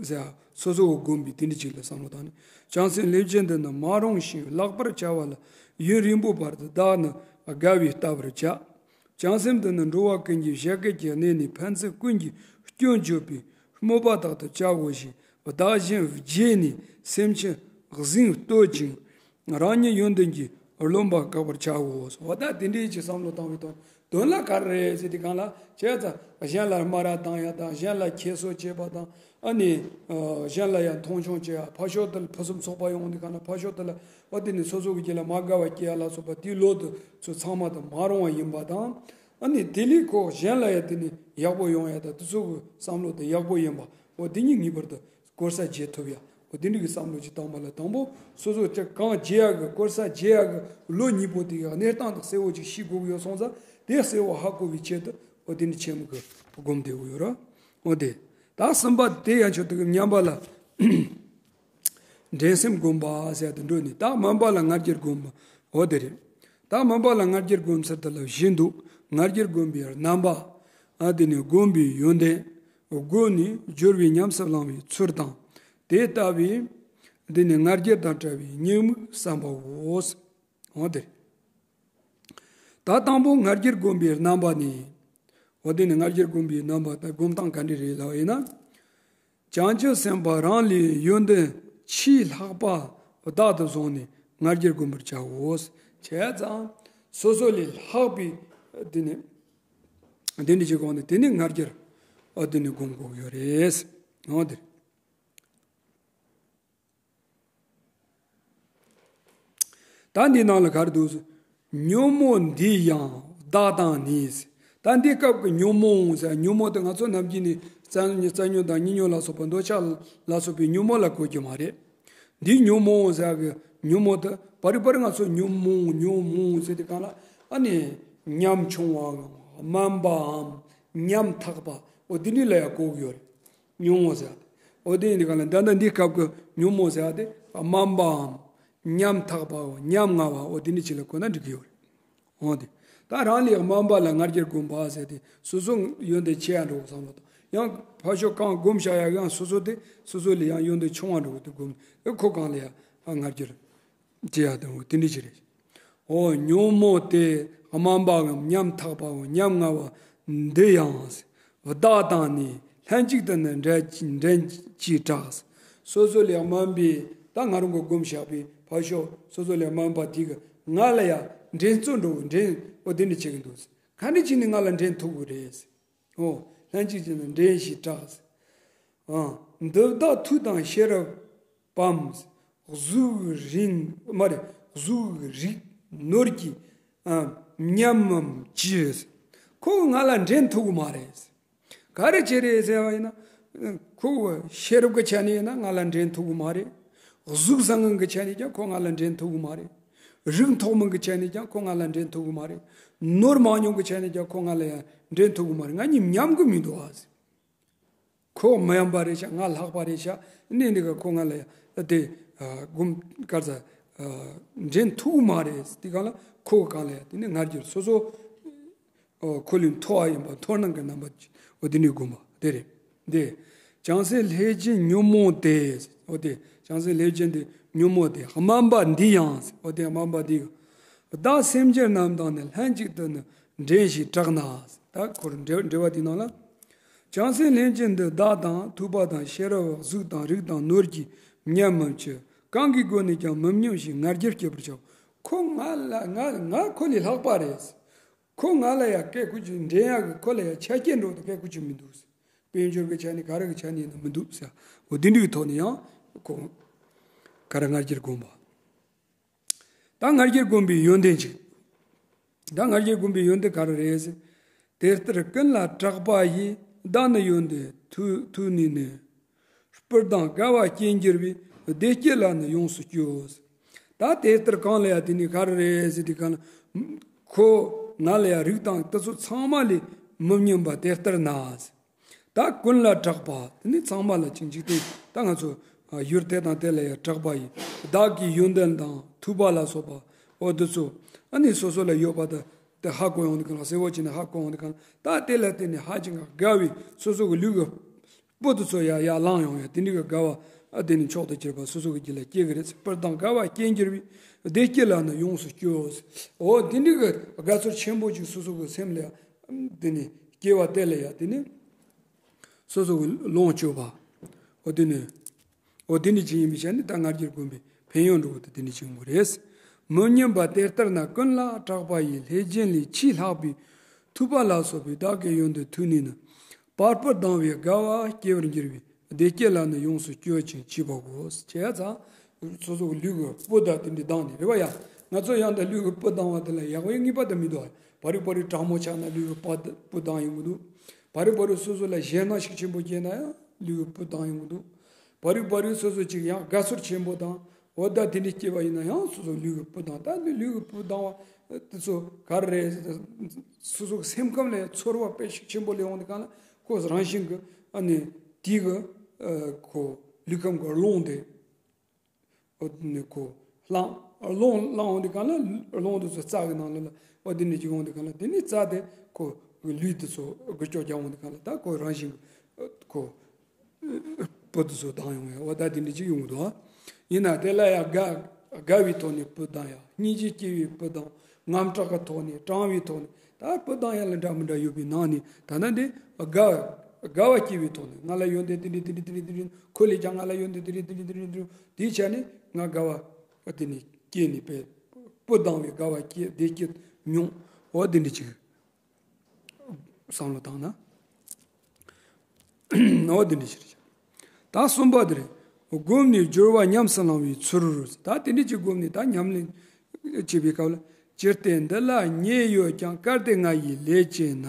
ཟེར་སོ་སོ་གི་དགོན་པའི་དེ་འདྲ་ཅིག་ལ་བསམ་བློ་བཏང་ནས། བྱང་སེམས་ལྷས་བྱིན་འདི་ནི་མ་རུངས་ཤིང་བརླག་པར་བྱ་བ་ལ་ཡུན་རིང་པོའི་བར་དུ་བདག་ནི་དགའ་བས་ལྟ་བར་བྱ། བྱང་སེམས་འདི་ནི་འགྲོ་བ་ཀུན་གྱི་བཞད་གད་ཀྱི་གནས་ནས་ཕན་ཚུན་ཀུན་གྱི་སྐྱོན་བརྗོད་པའི་དམོད་པ་དག་ཏུ་བྱའོ་ཞེས་བདག་གཞན་བརྗེས་ནས་སེམས་ཅན་གཟིངས་བསྟོད་ཅིང་རང་ཉིད་ཡོན་ཏན་གྱིས་རློམ་པ་བཀག་པར་བྱའོ། འོ་ད་དེ་འདྲའི་ཅིག་བསམ་བློ་བཏང་བའི་དོན་དོན་ལ་ག་རེ་རེད་ཟེར་དུས་སྒང་ལ། བྱས་ཙང་གཞན་ལ་དམའ་ར་བཏང་ཡ་དང་། གཞན་ལ་ཁྱད་གསོད་བྱེད་པ་དང་། ཨ་ནི་ཨ་གཞན་ལ་ཡང་མཐོང་ཆུང་བྱེད་ཡ། ཕར་ཕྱོགས་དེ་ལ་ཕུན་སུམ་ཚོགས་པ་ཡོང་དུས་སྒང་ལ་ཕར་ཕྱོགས་དེ་ལ་འོ་དེ་ནི་སོ་སོ་གི་རྒྱུད་ལ་མ་དགའ་བ་སྐྱེ་ཡ་ལ་སོགས་པ་དེའི་བློ་དེ་ཚོ་ཚང་མ་དེ་མ་རུང་བ་ཡིན་པ་དང་། ཨ་ནི་དེ་ལས་ཁོ་གཞན་ལ་ཡང་དེ་ནི་ཡག་པོ་ཡོང་ཡ་དང་། དེ་ཚོ་གི་བསམ་བློ་དེ་ཡག་པོ་ཡིན་པ། འོ་དེ་གཉིས་ངེས་པར་དུ་བཀོལ་ས་འབྱེད་ཐུབ་ཡ། འོ་དེ་འདྲ་གི་བསམ་བློ་ཅིག་བཏང་བ་ལ། དང་པོ་སོ་སོ་ཅིག་གང་བྱེད་ཡ་གི་བཀོལ་ས་འབྱེད་ཡ་གི་བློ་གཉིས་པོ་དེ་གི་གནས་སྟངས་དེ་གསལ་བོ་ཅིག་ཤེས་དགོས་ཀྱི་ཡོད་སོང་ཙང་། དེ་གསལ་བོ་ཧ་གོ་བའི་ཆེད་དུ་འོ་དེ་འདྲ་ཆེན་མོ་གི་སྒོམ་བསྡད་ཡོད་རེད། འོ་དེ་ད་གསུམ་པ་དེ་ཡང་ཆོས་དེ་གི་མཉམ་པ་ལ་འགྲན་སེམས་སྒོམ་པ་ཟེར་དུ་འགྲོ་ནས། ད་སྨོན་པ་ལ་ང་རྒྱལ་སྒོམ་པ། འོ་དེ་རེད། ད་སྨོན་པ་ལ་ང་རྒྱལ་སྒོམ་ཚུལ་དེ་ལ་བཞི་འདུག། ང་རྒྱལ་སྒོམ་པའི་རྣམ་པ། ཨ་དེ་ནས་སྒོམ་པའི་ཡོན་ཏན། སྒོམ་ནས་སྦྱོར་བའི་ཉམས་སུ་བླང་བའི་ཚུལ་དང་། དེ་ལྟ་བུའི་དེ་ནས་ང་རྒྱལ་དང་བྲལ་བའི་ཉེས་དམིགས་བསམ་པའོ། འོ་དེ་རེད། ད་དང་པོ་ང་རྒྱལ་སྒོམ་པའི་རྣམ་པ་ནི། འོ་དེ་ནི་ང་རྒྱལ་སྒོམ་པའི་རྣམ་པ་དང་སྒོམ་སྟངས་ག་འདྲ་རེད་ལབ་ཡིན་ན། བྱང་ཆུབ་སེམས་དཔའ་རང་ལས་ཡོན་ཏན་ཆེས་ལྷག་པ་བདག་ཏུ་བཟུང་ནས་ང་རྒྱལ་སྒོམ་པར་བྱའོ། བྱས་ཙང་སོ་སོ་ལས་ལྷག་པའི་དེ་ནི་དེ་འདྲ་ཞིག་དགོངས་ནས་དེ་ནི་ང་རྒྱལ་འོ་དེ་ནི་སྒོམ་དགོས་ཡོད་རེད། འོ་དེ། ད་འདི་ནང་ལ་ག་རེ་འདུག་ཟེར། ཉོན་མོངས་འདི་ཡང་བདག་དང་ནི་ཟེར། ད་འདི་སྐབས་ཀྱི་ཉོན་མོངས་ཟེར། ཉོན་མོངས་དེ་ང་ཚོ་ནམ་རྒྱུན་ནས་རྩ་རྩ་ཉོན་དང་གཉིད་ཉོན་ལ་སོགས་པ། འདོད་ཆགས་ལ་སོགས་པའི་ཉོན་མོངས་ལ་གོ་རྒྱུ་མ་རེད། འདི་ཉོན་མོངས་ཟེར་གི་ཉོན་མོངས་དེ་བར་བར་ང་ཚོ་ཉོན་མོངས་ཉོན་མོངས་ཟེར་དུས་སྒང་ལ། ཨ་ནི་ཉམ་ཆུང་བའམ་དམན་པའམ་ཉམ་ཐག་པ། འོ་འདི་འདྲ་ལ་ཡང་གོ་གི་ཡོད་རེད། ཉོན་མོངས་ཟེར་ཡ་དེ། འོ་དེ་ཡིན་དུས་སྒང་ལ་ད་ལྟ་འདི་སྐབས་ཀྱི་ཉོན་མོངས་ཟེར་ཡ་དེ་དམན་པའམ་ཉམ་ཐག་པའམ་ཉམ་ང་བ། འོ་དེ་འདྲ་ཅིག་ལ་གོ་ན་འགྲིག་གི་ཡོད་རེད། འོ་དེ་ད་རང་ལས་དམན་པ་ལ་ང་རྒྱལ་སྒོམ་པ་ཟེར་ཏེ། སོ་སོ་ཡོན་ཏན་ཆེ་ཡ་འགྲོ་བསམ་བློ་དང་། ཡང་ཕར་ཕྱོགས་གང་སྒོམ་བཞག་ཡ་ཡང་སོ་སོ་དེ་སོ་སོ་ལས་ཡང་ཡོན་ཏན་ཆུང་བ་འགྲོ་དེ་སྒོམ། ཨེ་ཁོ་གང་ལ་ཡང་ང་རྒྱལ་ཅི་ཡང་དང་པོ་དེ་འདྲ་ཅིག་རེད། འོ་ཉོན་མོངས་དེ་དམན་པའམ་ཉམ་ཐག་པའམ་ཉམ་ང་བ་འདི་ཡང་བདག་དང་ནི་ལྷན་ཅིག་ཏུ་ནི་འགྲན་འགྲན་གྱིས་གྲགས། སོ་སོ་ལས་དམན་པའི་ད་ང་རང་གི་སྒོམ་བཞག་པའི་ཕར་ཕྱོགས་སོ་སོ་ལས་དམན་པ་དེ་གིས་ང་ལ་ཡང་འགྲན་རྩོད་འགྲོ། འགྲན། འོ་དེ་འདྲ་བྱེད་ཀྱི་འདུག། ག་འདྲ་བྱས་ནས་ང་ལ་འགྲན་ཐུབ་ཀྱི་རེད། འོ། ལྷན་ཅིག་ཏུ་ནི་འགྲན་གྱིས་གྲགས། ཨ། འདི་བདག་མཐུ་དང་ཤེས་རབ་བམ། གཟུགས་རིང་། མ་རེད། གཟུགས་རིག་ནོར་གྱིས། ཨ། ཉམས་མམ་ཅི། ཁོ་ང་ལ་འགྲན་ཐུབ་ཀྱི་མ་རེད། ག་རེ་བྱས་རེད་ཟེར་བ་ཡིན་ན། ཁོ་ཤེས་རབ་ཀྱི་ཆ་ནས་ཡིན་ན་ང་ལ་འགྲན་ཐུབ་ཀྱི་མ་རེད། གཟུགས་བཟང་ངན་གྱི་ཆ་ནས་ཀྱང་ཁོ་ང་ལ་འགྲན་ཐུབ་ཀྱི་མ་རེད། རིགས་མཐོ་དམན་གྱི་ཆ་ནས་ཀྱང་ཁོ་ང་ལ་འགྲན་ཐུབ་ཀྱི་མ་རེད། ནོར་མང་ཉུང་གི་ཆ་ནས་ཀྱང་ཁོ་ང་ལ་ཡང་འགྲན་ཐུབ་ཀྱི་མ་རེད། ང་གཉིས་མཉམ་གི་མི་འདུག་ཨ། ཁོ་མི་ཡོན་པ་རེད་ཤག། ང་ལྷག་པ་རེད་ཤག། ནི་འདི་ག་ཁོ་ང་ལ་ཡང་དེ་སྒོམ་ག་རེ་ཟ། འགྲན་ཐུབ་ཀྱི་མ་རེད། དེ་ག་ལ་ཁོ་གང་ལ་ཡང་དེ་ནི་ང་རྒྱལ་སོ་སོ། ཨོ། ཁོ་ལས་མཐོ་བ་ཡིན་པ། མཐོ་སྣང་གི་རྣམ་པ་ཅིག། འོ་དེ་ནི་སྒོམ་པ་དེ་རེད། འདི་བྱང་སེམས་ལྷས་བྱིན་ཉོན་མོངས་དེ། འོ་དེ་བྱང་སེམས་ལྷས་བྱིན་དེ་ཉོན་མོངས་དེ་དམན་པ་འདི་ཡང་། འོ་དེ་དམན་པ་འདི་ཡང་བདག་སེམས་ཅན་རྣམས་དང་ནི་ལྷན་ཅིག་ཏུ་ནི་འགྲན་ཞེས་གྲགས་ན། ད་ཁོ་འགྲེལ་འགྲེལ་བ་དེའི་ནང་ལ། བྱང་སེམས་ལྷས་བྱིན་འདི་བདག་དང་ཐུབ་པ་དང་ཤེས་རབ་གཟུགས་དང་རིགས་དང་ནོར་གྱིས་ཉམས་མམ་ཅི། གང་གི་སྒོ་ནས་ཀྱང་མི་མཉམ་ཞིང་ང་རྒྱལ་སྐྱེད་པར་བྱའོ། ཁོ་ང་ལ་ང་ང་ཁོ་ལས་ལྷག་པ་རེད། ཁོ་ང་ལ་ཡང་སྐད་ཁུ་ཅིག་འདྲེན་ཡག་གི་ཁོ་ལ་ཡང་ཆ་རྐྱེན་འགྲོ་དང་སྐད་ཁུ་ཅིག་མི་འདུག། དཔལ་འབྱོར་གྱི་ཆ་ནས་ག་རེ་གི་ཆ་ནས་ཡིན་ན་མི་འདུག་ཟེར། འོ་འདི་འདྲའི་ཐོག་ནས་ཡང་ཁོ་ག་རེ་ང་རྒྱལ་སྒོམ་པ། ད་ང་རྒྱལ་སྒོམ་པའི་ཡོན་ཏན་ཅིག། ད་ང་རྒྱལ་སྒོམ་པའི་ཡོན་ཏན་ག་རེ་རེད་ཟེར། དེ་ལྟར་ཀུན་ལ་གྲགས་པ་ཡིས། བདག་ནི་ཡོན་ཏན་ཐོས་ཐོས་ནས་ནི། སྤུར་ལྡང་དགའ་བ་སྐྱེ་འགྱུར་བའི། བདེ་སྐྱིད་ལ་ནི་ཡོངས་སུ་སྤྱོད། ད་དེ་ལྟར་གང་ལ་ཡང་དེ་ནི་ག་རེ་རེད་ཟེར་དུས་སྒང་ལ། ཁོ་ང་ལ་ཡང་རིགས་དང་དེ་ཚོ་ཚང་མ་ལས་མི་མཉམ་པ་དེ་ལྟར་ན། ད་ཀུན་ལ་གྲགས་པ་དེ་ནི་ཚང་མ་ལ་ཅིག་འཇིག་རྟེན་ད་ང་ཚོ་ཡུལ་དེ་དང་དེ་ལ་ཡང་གྲགས་པ་ཡིས། བདག་གི་ཡོན་ཏན་དང་ཐོས་པ་ལ་སོགས་པ། འོ་དེ་ཚོ་ཨ་ནི་སོ་སོ་ལ་ཡོད་པ་དང་། དེ་ཧ་གོ་ཡོང་དུས་གང་ལ། གསལ་བོ་བྱས་ནས་ཧ་གོ་ཡོང་དུས་གང་ལ། ད་དེ་ལ་བརྟེན་ནས་ཧ་ཅང་ག་དགའ་བའི་སོ་སོ་གི་ལུས་ཀྱི་སྤུ་དེ་ཚོ་ཡར་ཡར་ལངས་ཡོང་ཡ། དེ་འདྲའི་གི་དགའ་བ་ཨ་དེ་ནི་མཆོག་ཏུ་གྱུར་པ་སོ་སོ་གི་རྒྱུད་ལ་སྐྱེ་གི་རེད། སྤུར་ལྡང་དགའ་བ་སྐྱེ་འགྱུར་བའི། བདེ་སྐྱིད་ལ་ནི་ཡོངས་སུ་སྤྱོད། འོ་དེ་འདྲའི་གི་དགའ་ཚོར་ཆེན་པོ་ཅིག་སོ་སོ་གི་སེམས་ལ་དེ་ནི་སྐྱེ་བ་དེ་ལ་ཡ་དེ་ནི་སོ་སོ་གི་ལོངས་སྤྱོད་པ། འོ་དེ་ནི། འོ་དེ་འདྲ་ཅིག་ཡིན་པའི་ཆ་ནས་ད་ང་རྒྱལ་སྒོམ་པའི་ཕན་ཡོན་འགྲོ་གི་དེ་འདྲ་ཅིག་ཡོང་གི་རེད། མི་སྙན་པ་དེ་ལྟར་ན་ཀུན་ལ་གྲགས་པ་ཡི། ལྷས་བྱིན་ལས་ཆེས་ལྷག་པའི་ཐུབ་པ་ལ་སོགས་པའི་བདག་གི་ཡོན་ཏན་ཐོས་ནས་ནི། བ་སྤུ་ལྡང་བའི་དགའ་བ་སྐྱེ་བར་འགྱུར་བའི། བདེ་སྐྱིད་ལ་ནི་ཡོངས་སུ་སྤྱོད་ཅིང་བྱིས་པ་གོ། བྱས་ཙང་སོ་སོ་གི་ལུས་ཀྱི་སྤུ་དང་དེ་འདྲ་ལྡང་ནས་རེད་བ་ཡ། ང་ཚོ་ཡང་ད་ལུས་ཀྱི་སྤུ་ལྡང་བ་དེ་ལ་ཡག་པོའི་ངེས་པ་དེ་མི་འདུག་ཨ། བ་རི་བ་རི་གྲང་མོ་ཆགས་ན་ལུས་ཀྱི་སྤུ་སྤུ་ལྡང་ཡོང་གི་འདུག་བ་རི་བ་རི་སོ་སོ་ལ་ཞེད་སྣང་ཤུགས་ཆེན་པོ་སྐྱེས་ན་ཡང་ལུས་ཀྱི་སྤུ་ལྡང་ཡོང་གི་འདུག་བ་རི་བ་རི་སོ་སོ་ཅིག་ཡང་དགའ་ཚོར་ཆེན་པོ་དང་འོ་ད་དེ་འདྲ་སྐྱེས་པ་ཡིན་ན་ཡང་སོ་སོ་ལུས་ཀྱི་སྤུ་ལྡང་། ད་འདི་ལུས་ཀྱི་སྤུ་ལྡང་བ་དེ་ཚོ་ག་རེ་རེད། སོ་སོ་གི་སེམས་ཁམས་ལ་ཚོར་བ་དཔེ་ཤུགས་ཆེན་པོ་སླེབས་ཡོང་དུས་གང་ལ་ཁོ་རང་བཞིན་གྱི་ཨ་ནི་དེ་གི་ཨ་ཁོ་ལུས་ཁམས་ཀྱི་རླུང་དེ། འོ་དེ་ནི་ཁོ་རླངས་རླུང་རླངས་འོང་དུས་གང་ལ་རླུང་དེ་ཚོ་རྩ་གི་ནང་ལ་ལ་འོ་དེ་ནི་ཅིག་འོང་དུས་གང་ལ་དེ་ནི་རྩ་དེ་ཁོ་ལུས་དེ་ཚོ་འགུལ་སྐྱོད་རྒྱག་འོང་དུས་གང་ལ་ད་ཁོ་རང་བཞིན་གྱི་ཁོ་སྤུ་དེ་ཚོ་ལྡང་ཡོང་ཡ། འོ་ད་དེ་འདྲ་ཅིག་ཡོང་གི་འདུག་ཨ། ཡིན་ན་དེ་ལ་ཡང་དགའ་དགའ་བའི་ཐོག་ནས་སྤུ་ལྡང་ཡ། སྙིང་རྗེ་སྐྱེ་བའི་སྤུ་ལྡང་། དངངས་སྐྲག་གི་ཐོག་ནས་གྲང་བའི་ཐོག་ནས། ད་སྤུ་ལྡང་ཡ་ལ་འདྲ་མི་འདྲ་ཡོད་པའི་ནང་ནས་ད་ལྟ་འདི་དགའ་དགའ་བ་སྐྱེ་བའི་ཐོག་ནས་ང་ལ་ཡོན་ཏན་དེ་འདྲ་དེ་འདྲ་དེ་འདྲ་དེ་འདྲ་ཁོ་ལས་ཀྱང་ང་ལ་ཡོན་ཏན་དེ་འདྲ་དེ་འདྲ་དེ་འདྲ་དེ་འདྲ་དེའི་ཆ་ནས་ང་དགའ་བ་དེ་ནས་སྐྱེས་ནས་པའི་སྤུ་ལྡང་བའི་དགའ་བ་སྐྱེ་བདེ་སྐྱིད་མྱོང་། འོ་དེ་འདྲ་ཅིག་བསམ་བློ་བཏང་ན། འོ་དེ་འདྲ་ཅིག་རེད། ད་གསུམ་པ་དེ་རེད། བསྒོམས་ནས་སྦྱོར་བ་ཉམས་སུ་བླང་བའི་ཚུལ། ད་དེ་འདྲ་ཅིག་བསྒོམས་ནས་ད་ཉམས་ལེན་བྱེད་པའི་སྐབས་ལ། ཅི་སྟེ་འདི་ལ་ཉེ་ཡོད་ཀྱང་། གལ་ཏེ་ང་ཡི་ལས་བྱེད་ན།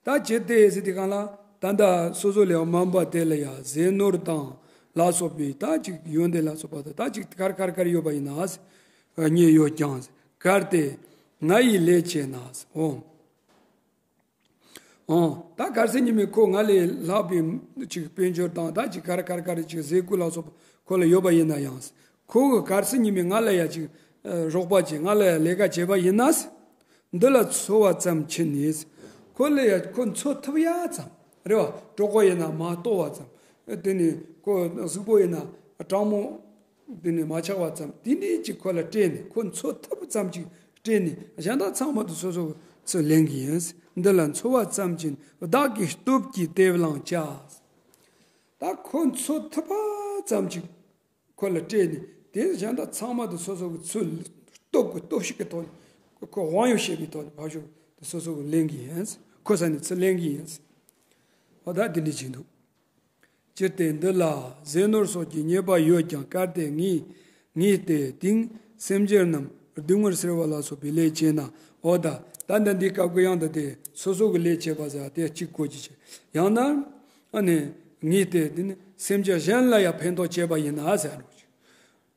ད་ཅི་སྟེ་ཟེར་དུས་གང་ལ་ད་ལྟ་སོ་སོ་ལས་དམན་པ་དེ་ལ་ཡང་ཟས་ནོར་དང་ལ་སོགས་པའི་ད་ཅིག་ཡོན་ཏན་ལ་སོགས་པ་དང་ད་ཅིག་ག་རེ་ག་རེ་ག་རེ་ཡོད་པ་ཡིན་ན། ཉེ་ཡོད་ཀྱང་། གལ་ཏེ་ང་ཡི་ལས་བྱེད་ན། འོང་། འོང་། ད་གལ་སྲིད་ཉི་མའི་ཁོ་ང་ལས་ལྷག་པའི་ཅིག་དཔལ་འབྱོར་དང་ད་ཅིག་ག་རེ་ག་རེ་ག་རེ་ཅིག་ཟས་གོས་ལ་སོགས་པ་ཁོ་ལ་ཡོད་པ་ཡིན་ན་ཡང་། ཁོ་གི་གལ་སྲིད་ཉི་མའི་ང་ལ་ཡ་ཅིག་རོགས་པ་བྱེད། ང་ལ་ཡ་ལས་ཀ་བྱེད་པ་ཡིན་ན། འདི་ལ་འཚོ་བ་ཙམ་ཕྱིན་ནས། ཁོ་ལ་ཡ་ཁོ་འཚོ་ཐུབ་ཡ་ཙམ་རེད་བ། གྲོད་ཁོག་ཡིན་ན་མ་ལྟོགས་པ་ཙམ། དེ་ནས་ཁོ་གཟུགས་པོ་ཡིན་ན་གྲང་མོ། དེ་ནས་མ་ཆགས་པ་ཙམ་དེ་འདྲའི་ཅིག་ཁོ་ལ་སྤྲད་ནས་ཁོ་འཚོ་ཐུབ་ཙམ་ཅིག་སྤྲད་ནས་གཞན་དག་ཚང་མ་དུ་སོ་སོ་ཚུར་ལེན་གྱི་ཡིན། འདི་ལ་འཚོ་བ་ཙམ་གྱིས་བདག་གི་སྟོབས་ཀྱིས་དེ་བླང་བྱ། ད་ཁོ་འཚོ་ཐུབ་པ་ཙམ་ཅིག་ཁོ་ལ་སྤྲད་ནས་དེ་གཞན་དག་ཚང་མ་དུ་སོ་སོ་གི་ཚུར་སྟོབས་ཀྱི་སྟོབས་ཤུགས་ཀྱི་ཐོག་ནས་ཁོ་དབང་ཡོད་བྱེད་པའི་ཐོག་ནས་ཕར་ཞོག་དུ་སོ་སོ་གི་ལེན་གྱི་ཡིན། ཁོ་ས་ནས་ཚུར་ལེན་གྱི་ཡིན། འོ་ད་དེ་འདྲ་བྱེད་འདུག་ཅི་སྟེ་འདི་ལ་ཟས་ནོར་སོགས་ཀྱི་རྙེད་པ་ཡོད་ཀྱང་། གལ་ཏེ་ངས་ངས་དེ་དེང་སེམས་ཅན་རྣམས་སྡུག་བསྔལ་སེལ་བ་ལ་སོགས་པའི་ལས་བྱས་ན། འོ་ད་ད་ལྟ་འདི་སྐབས་ཀྱི་ཡང་ད་དེ་སོ་སོ་གི་ལས་བྱས་པ་ཟེར་དེ་གཅིག་གོ་ཅི་བྱེད། ཡང་ན་ཨ་ནི་ངས་དེ་དེ་ནི་སེམས་ཅན་གཞན་ལ་ཡང་ཕན་ཐོགས་བྱས་པ་ཡིན་ན་ཟེར་རོགས།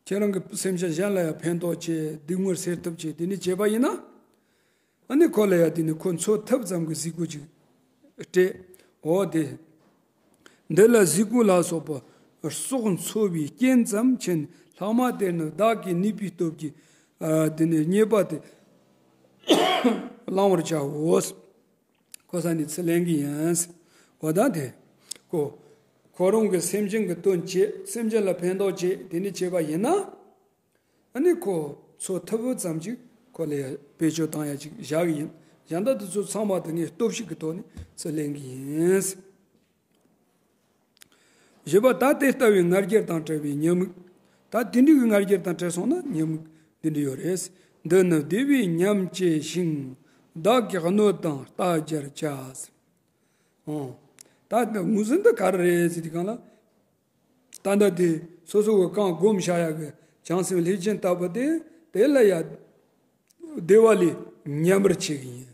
ཁྱེད་རང་གི་སེམས་ཅན་གཞན་ལ་ཡང་ཕན་ཐོགས་བྱས་སྡུག་བསྔལ་སེལ་ཐུབ་བྱས་དེ་ནི་བྱས་པ་ཡིན་ན། ཨ་ནི་ཁོ་ལ་ཡང་དེ་ནི་ཁོ་འཚོ་ཐབས་ཙམ་གྱི་གཟིགས་སྐུ་ཅིག་སྤྲད། འོ་དེ། འདི་ལ་གཟིགས་སྐུ་ལ་སོགས་པ་སྲོག་འཚོ་བའི་རྐྱེན་ཙམ་མཁྱེན། ལྷག་མ་དེར་ནི་བདག་གིས་ནུས་པའི་སྟོབས་ཀྱིས་ཨ་དེ་ནི་རྙེད་པ་དེ་བླང་བར་བྱའོ། ཁོ་ས་ནས་ཚུར་ལེན་གྱི་ཡིན། འོ་ད་དེ་ཁོ་ཁོ་རང་གི་སེམས་ཅན་གྱི་དོན་བྱེད། སེམས་ཅན་ལ་ཕན་ཐོགས་བྱེད། དེ་ནི་བྱས་པ་ཡིན་ན། ཨ་ནི་ཁོ་འཚོ་ཐུབ་ཙམ་ཅིག་ཁོ་ལ་ཡ་བེད་སྤྱོད་བཏང་ཡ་ཅིག་བཞག་གི་ཡིན། གཞན་དག་དེ་ཚོ་ཚང་མ་དེ་ངས་སྟོབས་ཤུགས་ཀྱི་ཐོག་ནས་ཚུར་ལེན་གི་ཡིན། བཞི་པ། ད་དེ་ལྟ་བུའི་ང་རྒྱལ་དང་བྲལ་བའི་ཉམས། ད་དེ་འདྲའི་གི་ང་རྒྱལ་དང་བྲལ་སོང་ན་ཉམས་འདི་འདྲ་ཡོད་རེད། འདི་ནི་བདེ་བའི་ཉམས་སྐྱེ་ཞིང་། བདག་གི་གནོད་དང་རྟག་སྦྱར་བྱ། ཨོ། ད་འདི་ངོས་འཛིན་འདི་ག་རེ་རེད་ཟེར་དུས་གང་ལ། ད་ལྟ་དེ་སོ་སོ་གི་གང་སྒོམ་བྱ་ཡག་གི་བྱང་སེམས་ལྷས་བྱིན་ལྟ་བུ་དེ་དེ་ལ་ཡ་བདེ་བ་ལས་ཉམས་པར་བྱེད་ཀྱི་ཡིན།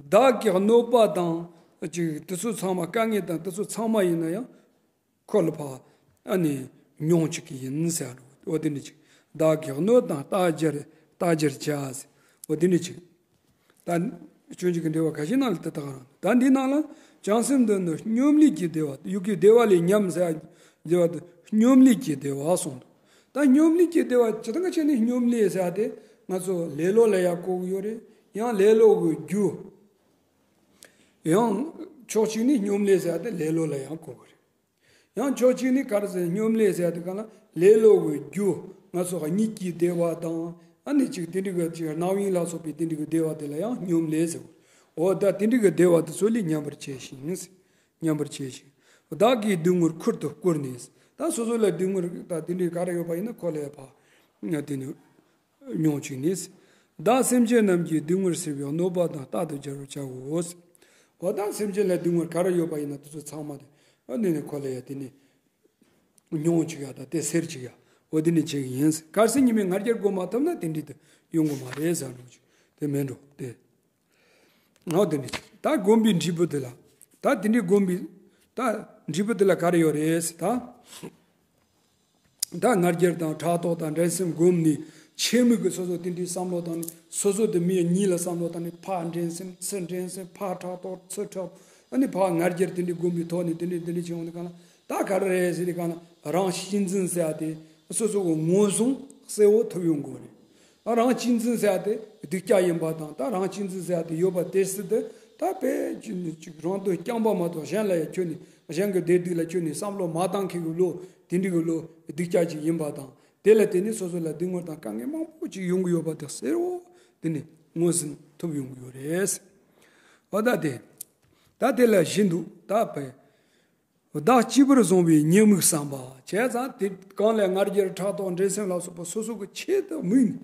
བདག་གི་གནོད་པ་དང་ཅིག་དེ་ཚོ་ཚང་མ་དཀའ་ངལ་དང་དེ་ཚོ་ཚང་མ་ཡིན་ན་ཡང་ཁོ་ལ་ཕར་ཨ་ནི་མྱོང་བཅུག་གི་ཡིན་ཟེར་རོ། འོ་དེ་ནི་ཅིག་བདག་གི་གནོད་དང་རྟག་སྦྱར་རྟག་སྦྱར་བྱ་ཟེར། འོ་དེ་ནི་ཅིག་ད་སྤྱོད་འཇུག་གི་འགྲེལ་པ་ཁ་ཤས་ནང་ལ་དེ་ལྟ་ག་རང་། ད་འདིའི་ནང་ལ་བྱང་སེམས་འདི་ནི་སྙོམས་ལས་ཀྱི་བདེ་བ། ཡུལ་གྱི་བདེ་བ་ལས་ཉམས་ཟེར་བདེ་བ་དེ་སྙོམས་ལས་ཀྱི་བདེ་བ་གསུངས་འདུག་ད་སྙོམས་ལས་ཀྱི་བདེ་བ་ཇི་ལྟར་ང་བྱས་ནས་སྙོམས་ལས་ཟེར་ཏེ་ ང་ཚོ་ལེ་ལོ་ལ་ཡང་གོ་གི་ཡོད་རེད། ཡང་ལེ་ལོ་གི་རྒྱུ། ཡང་ཕྱོགས་གཅིག་ནས་སྙོམ་ལས་ཟེར་ཡ་དེ་ལེ་ལོ་ལ་ཡང་གོ་གི་རེད། ཡང་ཕྱོགས་གཅིག་ནས་ག་རེ་ཟེར། སྙོམ་ལས་ཟེར་ཡ་དེ་ག་ལ་ལེ་ལོ་གི་རྒྱུ། ང་ཚོ་གཉིད་ཀྱི་བདེ་བ་དང་། ཨ་ནི་ཅིག་དེ་འདྲ་གི་ཅིག་རྣམ་གཡེང་ལ་སོགས་པའི་དེ་འདྲ་གི་བདེ་བ་དེ་ལ་ཡང་སྙོམ་ལས་ཟེར། འོ་ད་དེ་འདྲ་གི་བདེ་བ་དེ་ཚོ་ལས་མཉམ་པར་བྱས་ཤིང་། མཉམ་པར་བྱས་ཤིང་། བདག་གིས་སྡུག་བསྔལ་ཁུར་དུ་བསྐུར་ནས། ད་སོ་སོ་ལ་སྡུག་བསྔལ་ད་དེ་འདྲའི་ག་རེ་ཡོད་པ་ཡིན་ན་ཁོ་ལ་ཕར་དེ་ནི་མྱོང་བཅུག་ནས། བདག་སེམས་ཅན་རྣམས་ཀྱི་སྡུག་བསྔལ་སེལ་བའི་གནོད་པ་དང་རྟག་ཏུ་སྦྱར་བར་བྱའོ། འོ་ད་སེམས་ཅན་ལ་སྡུག་བསྔལ་ག་རེ་ཡོད་པ་ཡིན་ན་དེ་ཚོ་ཚང་མ་དེ་ཨ་ནི་ནི་ཁོ་ལ་ཡ་དེ་ནི་མྱོང་བཅུག་ཡ་ད་དེ་སེལ་བཅུག་ཡ། འོ་དེ་ནི་བྱེད་ཀྱི་ཡིན། གལ་སྲིད་ཉི་མའི་ང་རྒྱལ་བསྒོམ་མ་ཐུབ་ན་དེ་འདྲའི་དེ་ཡོང་གི་མ་རེད་ཟེར་ནོ་ཅིག་དེ་མིན་འགྲོ་དེ། ངའོ་དེ་འདྲ་ཅིག་ད་སྒོམ་པའི་འབྲས་བུ་དེ་ལ། ད་དེ་འདྲའི་སྒོམ་པའི་ད་འབྲས་བུ་དེ་ལ་ག་རེ་ཡོད་རེད་ཟེར་ད། ད་ང་རྒྱལ་དང་ཕྲག་དོག་དང་འགྲན་སེམས་བསྒོམས་ནས་ཆེད་དམིགས་ཀྱི་སོ་སོ་དེ་འདྲའི་བསམ་བློ་བཏང་ནས། སོ་སོ་དེ་མི་གཉིས་ལ་བསམ་བློ་བཏང་ནས། ཕར་འགྲན་སེམས་ཚུར་འགྲན་སེམས། ཕར་ཕྲག་དོག་ཚུར་ཕྲག་དོག་ཨ་ནི་ཕར་ང་རྒྱལ་དེ་འདྲའི་བསྒོམ་པའི་ཐོག་ནས་དེ་འདྲའི་དེ་འདྲའི་བྱེད་ཡོང་དུས་གང་ལ། ད་ག་རེ་རེད་ཟེར་དུས་གང་ལ། རང་གཅེས་འཛིན་ཟེར་ཡ་དེ་སོ་སོ་གི་ངོས་བཟུང་གསལ་བོ་ཐུབ་ཡོང་དགོས་རེད། ཨ་རང་གཅེས་འཛིན་ཟེར་ཡ་དེ་སྡུག་ཅག་ཡིན་པ་དང་། ད་རང་གཅེས་འཛིན་ཟེར་ཡ་དེ་ཡོད་པ་དེ་སྲིད་དུ་ད་དཔེ་ཅིག་རང་དོན་རྐྱང་པ་མ་གཏོགས་གཞན་ལ་ཡ་ཁྱོན་ནས། གཞན་གྱི་བདེ་སྡུག་ལ་ཁྱོན་ནས་བསམ་བློ་མ་བཏང་མཁན་གྱི་བློ་དེ་འདྲ་གི་བློ་སྡུག་ཅག་ཅིག་ཡིན་པ་དང་། དེ་ལ་བརྟེན་ནས་སོ་སོ་ལ་སྡུག་བསྔལ་དང་དཀའ་ངལ་མང་པོ་ཅིག་ཡོང་གི་ཡོད་པ་དེ་གསལ་བོ་དེ་ནས་ངོས་ཟིན་ཐུབ་ཡོང་གི་ཡོད་རེད། འོ་ད་དེ། ད་དེ་ལ་གཞི་འདུག་ད་བས། བདག་གཅེས་པར་བཟུང་བའི་ཉེས་དམིགས་བསམ་པ། བྱས་ཙང་དེ་གང་ལས་ང་རྒྱལ་ཕྲག་དོག་འགྲན་སེམས་ལ་སོགས་པ་སོ་སོ་གི་ཆེད་དུ་དམིགས་ནས།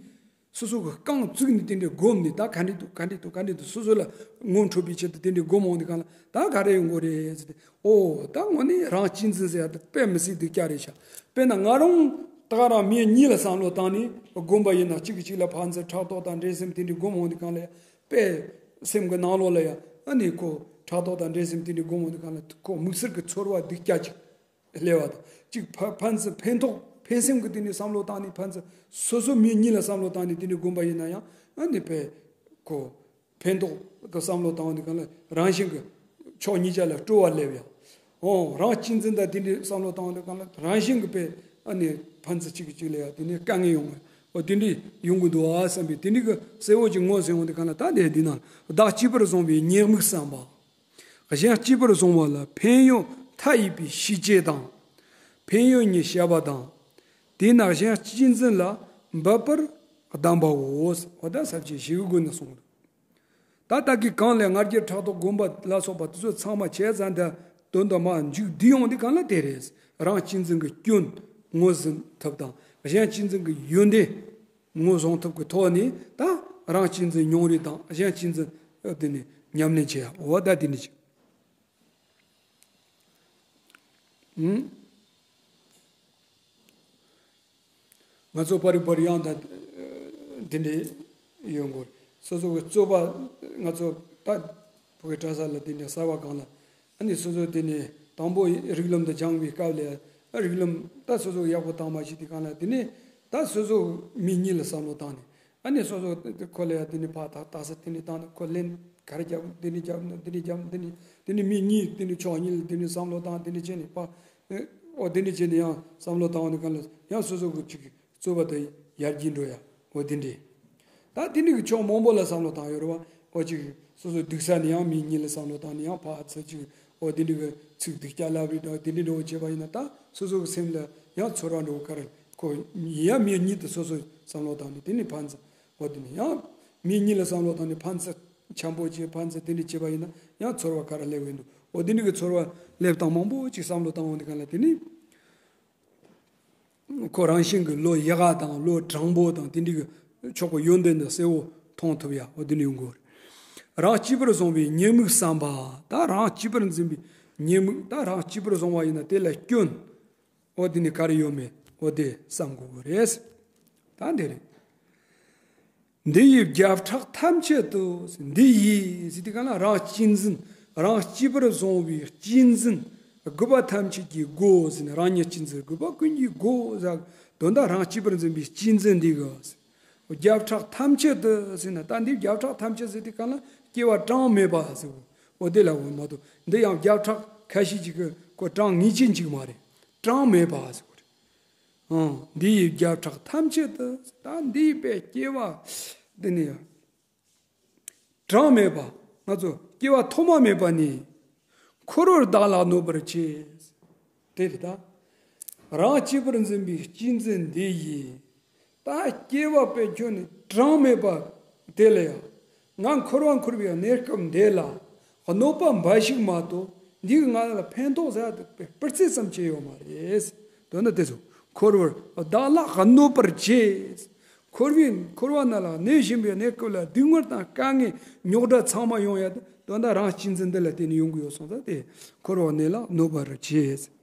སོ་སོ་གི་རྐང་བཙུགས་ནས་དེ་འདྲའི་བསྒོམས་ནས། ད་ག་འདྲ་འདུག་ག་འདྲ་འདུག་ག་འདྲ་འདུག་སོ་སོ་ལ་ངོ་འཕྲོད་པའི་ཆེད་དུ་དེ་འདྲའི་བསྒོམ་འོང་དུས་གང་ལ། ད་ག་རེ་ཡོང་གི་རེད་ཟེར་ཏེ། ཨོ་ད་དངོས་གནས་རང་གཅེས་འཛིན་ཟེར་ཡ་དེ་དཔེ་མི་སྲིད་སྡུག་ཅག་རེད་ཤག་དཔེར་ན་ང་རང་ད་ག་རང་མི་གཉིས་ལ་བསམ་བློ་བཏང་ནས་བསྒོམས་པ་ཡིན་ན། གཅིག་གིས་གཅིག་ལ་ཕན་ཚུན་ཕྲག་དོག་དང་འགྲན་སེམས་དེ་འདྲའི་བསྒོམ་འོང་དུས་གང་ལ། དཔེ་སེམས་ཀྱི་ནང་ལོགས་ལ་ཡ་ཨ་ནི་ཁོ་ཕྲག་དོག་དང་འགྲན་སེམས་དེ་འདྲའི་བསྒོམ་འོང་དུས་གང་ལ། ཁོ་དམིགས་བསལ་གྱི་ཚོར་བ་སྡུག་ཅག་ཅིག་སླེབས་པ་དང་། གཅིག་ཕ་ཕན་ཚུན་ཕན་ཐོགས་ཕན་སེམས་ཀྱི་སྟེང་ནས་བསམ་བློ་བཏང་ནས། ཕན་ཚུན་སོ་སོ་མི་གཉིས་ལ་བསམ་བློ་བཏང་ནས་དེ་འདྲའི་བསྒོམས་པ་ཡིན་ན་ཡང་། ཨ་ནི་དཔེ་ཁོ་ཕན་ཐོགས་ཀྱི་བསམ་བློ་བཏང་འོང་དུས་གང་ལ། རང་བཞིན་གྱི་ཕྱོགས་གཉིས་ཆ་ལ་སྤྲོ་བ་སླེབས་ཡ། འོ་རང་གཅེས་འཛིན་དང་དེ་འདྲའི་བསམ་བློ་བཏང་འོང་དུས་གང་ལ། རང་བཞིན་གྱི་དཔེ་ཨ་ནི་ཕན་ཚུན་གཅིག་གིས་གཅིག་ལ་ཡ་དེ་ནས་དཀའ་ངལ་ཡོང་བ། འོ་དེ་འདྲའི་ཡོང་གི་འདུག་ཨ་བསམ་པའི་དེ་འདྲའི་གི་གསལ་བོ་ཅིག་ངོས་ཟིན་འོང་དུས་གང་ལ། ད་དེ་འདི་ན་བདག་གཅེས་པར་བཟུང་བའི་ཉེས་དམིགས་བསམ་པ། གཞན་གཅེས་པར་བཟུང་བ་ལ་ཕན་ཡོན་མཐའ་ཡས་པའི་ཤེས་བྱེད་དང་། ཕན་ཡོན་ཉིད་བཤད་པ་དང་། དེས་ན་གཞན་གཅེས་འཛིན་ལ་འབད་པར་གདམས་པའོ། འོ་ད་ས་བཅད་བཞི་གི་སྒོ་ནས་གསུངས། ད་ལྟ་གི་གང་ལས་ང་རྒྱལ་ཕྲག་དོག་བསྒོམ་པ་ལ་སོགས་པ་དེ་ཚོ་ཚང་མ་བྱས་ཙང་། ད་དོན་དུ་མ་མཇུག་བསྡུས་ཡོང་དུས་གང་ལ་དེ་རེད། རང་གཅེས་འཛིན་གྱི་སྐྱོན་ངོས་ཟིན་ཐུབ་དང་། གཞན་གཅེས་འཛིན་གྱི་ཡོན་ཏན་ངོས་བཟུང་ཐུབ་ཀྱི་ཐོག་ནས། ད་རང་གཅེས་འཛིན་མྱོང་རེས་དང་གཞན་གཅེས་འཛིན་དེ་ནས་ཉམས་ལེན་བྱེད་ཡ། འོ་ད་དེ་ནི་ཅིག་ཨང་། ང་ཚོ་པར་རིས་པར་ཡང་ད་དེ་འདྲའི་ཡོང་གི་རེད། སོ་སོ་གི་རྩོད་པ། ང་ཚོ་ད་བོད་ཀྱི་གྲྭ་ས་ལ་དེ་འདྲའི་གསར་བ་གང་ལ། ཨ་ནི་སོ་སོ་དེ་ནས་དང་པོ་རིགས་ལམ་དུ་སྦྱངས་པའི་སྐབས་ལ། ཨ་རིགས་ལམ་ད་སོ་སོ་ཡག་པོ་བཏང་མ་ཤེས་དུས་གང་ལ། དེ་ནས་ད་སོ་སོ་མི་གཉིས་ལ་བསམ་བློ་བཏང་ནས། ཨ་ནི་སོ་སོ་ཁོ་ལ་ཡ་དེ་ནས་ཕར་ད་ད་ས་དེ་ནས་བཏང་ནས། ཁོ་ལན་ག་རེ་རྒྱབ། དེ་ནས་རྒྱབ་ན་དེ་ནས་རྒྱབ། དེ་ནས་དེ་ནས་མི་གཉིས་དེ་ནས་ཕྱོགས་གཉིས་ལ་དེ་ནས་བསམ་བློ་བཏང་། དེ་ནས་བྱས་ནས་ཕར་ཨོ་དེ་ནས་བྱས་ནས་ཡང་བསམ་བློ་བཏང་བ་ནི་གང་ལ་ཡང་སོ་སོ་གི་ཅིག་རྩོད་པ་དེ་ཡར་རྒྱས་འགྲོ་ཡ། འོ་དེ་འདྲས། ད་དེ་འདྲ་གི་ཕྱོགས་མང་པོ་ལ་བསམ་བློ་བཏང་ཡོད་རེད་བ། འོ་ཅིག་སོ་སོ་སྡུག་ས་ནས་ཡང་མི་གཉིས་ལ་བསམ་བློ་བཏང་ནས། ཡང་ཕར་ཚུར་ཅིག་འོ་དེ་འདྲ་གི་ཚིག་སྡུག་ཅག་ལབ་རེད་དང་། དེ་འདྲ་འདྲ་བོ་བྱས་པ་ཡིན་ན། ད་སོ་སོ་གི་སེམས་ལ་ཡང་ཚོར་བ་འདྲ་བོ་ག་རེ། ཁོ་ཡིན་ཡང་མི་གཉིས་དེ་སོ་སོ་བསམ་བློ་བཏང་ནས། དེ་ནས་ཕན་ཚུན་འོ་དེ་ནས་ཡང་མི་གཉིས་ལ་བསམ་བློ་བཏང་ནས་ཕན་ཚུན་འཆམ་པོ་བྱས། ཕན་ཚུན་དེ་འདྲ་བྱས་པ་ཡིན་ན་ཡང་ཚོར་བ་ག་རེ་སླེབས་ཀྱི་འདུག་འོ་དེ་འདྲ་གི་ཚོར་བ་སླེབས་སྟངས་མང་པོ་ཅིག་བསམ་བློ་བཏང་འོང་དུས་གང་ལ། དེ་ནས། ཁོ་རང་བཞིན་གྱི་བློ་ཡག་ག་དང་བློ་དྲང་པོ་དང་དེ་འདྲ་གི་ཕྱོགས་ཀྱི་ཡོན་ཏན་དེ་གསལ་བོ་མཐོང་ཐུབ་ཡ། འོ་དེ་འདྲ་ཡོང་དགོས་རེད། རང་གཅེས་པར་བཟུང་བའི་ཉེས་དམིགས་བསམ་པ། ད་རང་གཅེས་པར་འཛིན་པའི་ཉེས་དམིགས། ད་རང་གཅེས་པར་བཟུང་བ་ཡིན་ན་དེ་ལ་སྐྱོན། འོ་དེ་ནི་ག་རེ་ཡོད་མེད། འོ་དེ་བསམ་དགོས་ཀྱི་རེད། ད་འདི་རེད། འདི་ཡི་བརྒྱ་ཕྲག་ཐམས་ཅད་དུ། འདི་ཡི་ཟེར་དུས་གང་ལ་རང་གཅེས་འཛིན། རང་གཅེས་པར་བཟུང་བའི་གཅེས་འཛིན་དགུ་པ་ཐམས་ཅད་ཀྱི་སྒོ་ཟེར་ནས། རང་ཉིད་གཅེས་འཛིན་དགུ་པ་ཀུན་གྱི་སྒོ་ཟེར། དོན་དག་རང་གཅེས་པར་འཛིན་པའི་གཅེས་འཛིན་འདི་གི་བརྒྱ་ཕྲག་ཐམས་ཅད་དུ་ཟེར་ན། ད་འདི་བརྒྱ་ཕྲག་ཐམས་ཅད་ཟེར་དུས་གང་ལ་སྐྱེ་བ་གྲངས་མེད་པ་ཟེར། འོ་དེ་ལ་འོ་མ་གཏོགས་འདི་ཡང་བརྒྱ་ཕྲག་ཁ་ཤས་ཅིག་གི་ཁོ་གྲངས་ངེས་ཅན་ཅིག་མ་རེད། གྲངས་མེད་པ་ཟེར། ཨང་། འདི་ཡི་བརྒྱ་ཕྲག་ཐམས་ཅད་དུ། ད་འདི་ཡི་པའི་སྐྱེ་བ་འདི་ནི་གྲངས་མེད་པ། ང་ཚོ་སྐྱེ་བ་ཐོག་མ་མེད་པ་ནས་འཁོར་བར་བདག་ལ་གནོད་པར་བྱེད། དེ་རེད་ད། རང་གཅེས་པར་འཛིན་པའི་གཅེས་འཛིན་འདི་ཡིས། ད་སྐྱེ་བ་པའི་ཁྱོན་ནས་གྲངས་མེད་པ་དེ་ལ་ཡང་། ང་འཁོར་བ་འཁོར་བའི་གནས་སྐབས་འདི་ལ་གནོད་པ་འབའ་ཞིག་མ་གཏོགས། འདི་གིས་ང་ལ་ཕན་ཐོགས་ཟེར་ཡ་དེ་སྤུ་རྩེ་ཙམ་ཅིག་ཡོད་མ་རེད། དོན་དག་དེ་ཚོ། འཁོར་བར་བདག་ལ་གནོད་པར་བྱེད། འཁོར་བའི་འཁོར་བ་ན་ལ་གནས་བཞིན་པའི་གནས་སྐབས་ལ་སྡུག་བསྔལ་དང་དཀའ་ངལ་རྙོག་དྲ་ཚང་མ་ཡོང་ཡ་དེ། དོན་དག་རང་གཅེས་འཛིན་འདི་ལ་བརྟེན་ནས་ཡོང་གི་ཡོད་སོང་ཙང་། དེ་འཁོར་བ་ནི་ལ་གནོད་པར་བྱེད།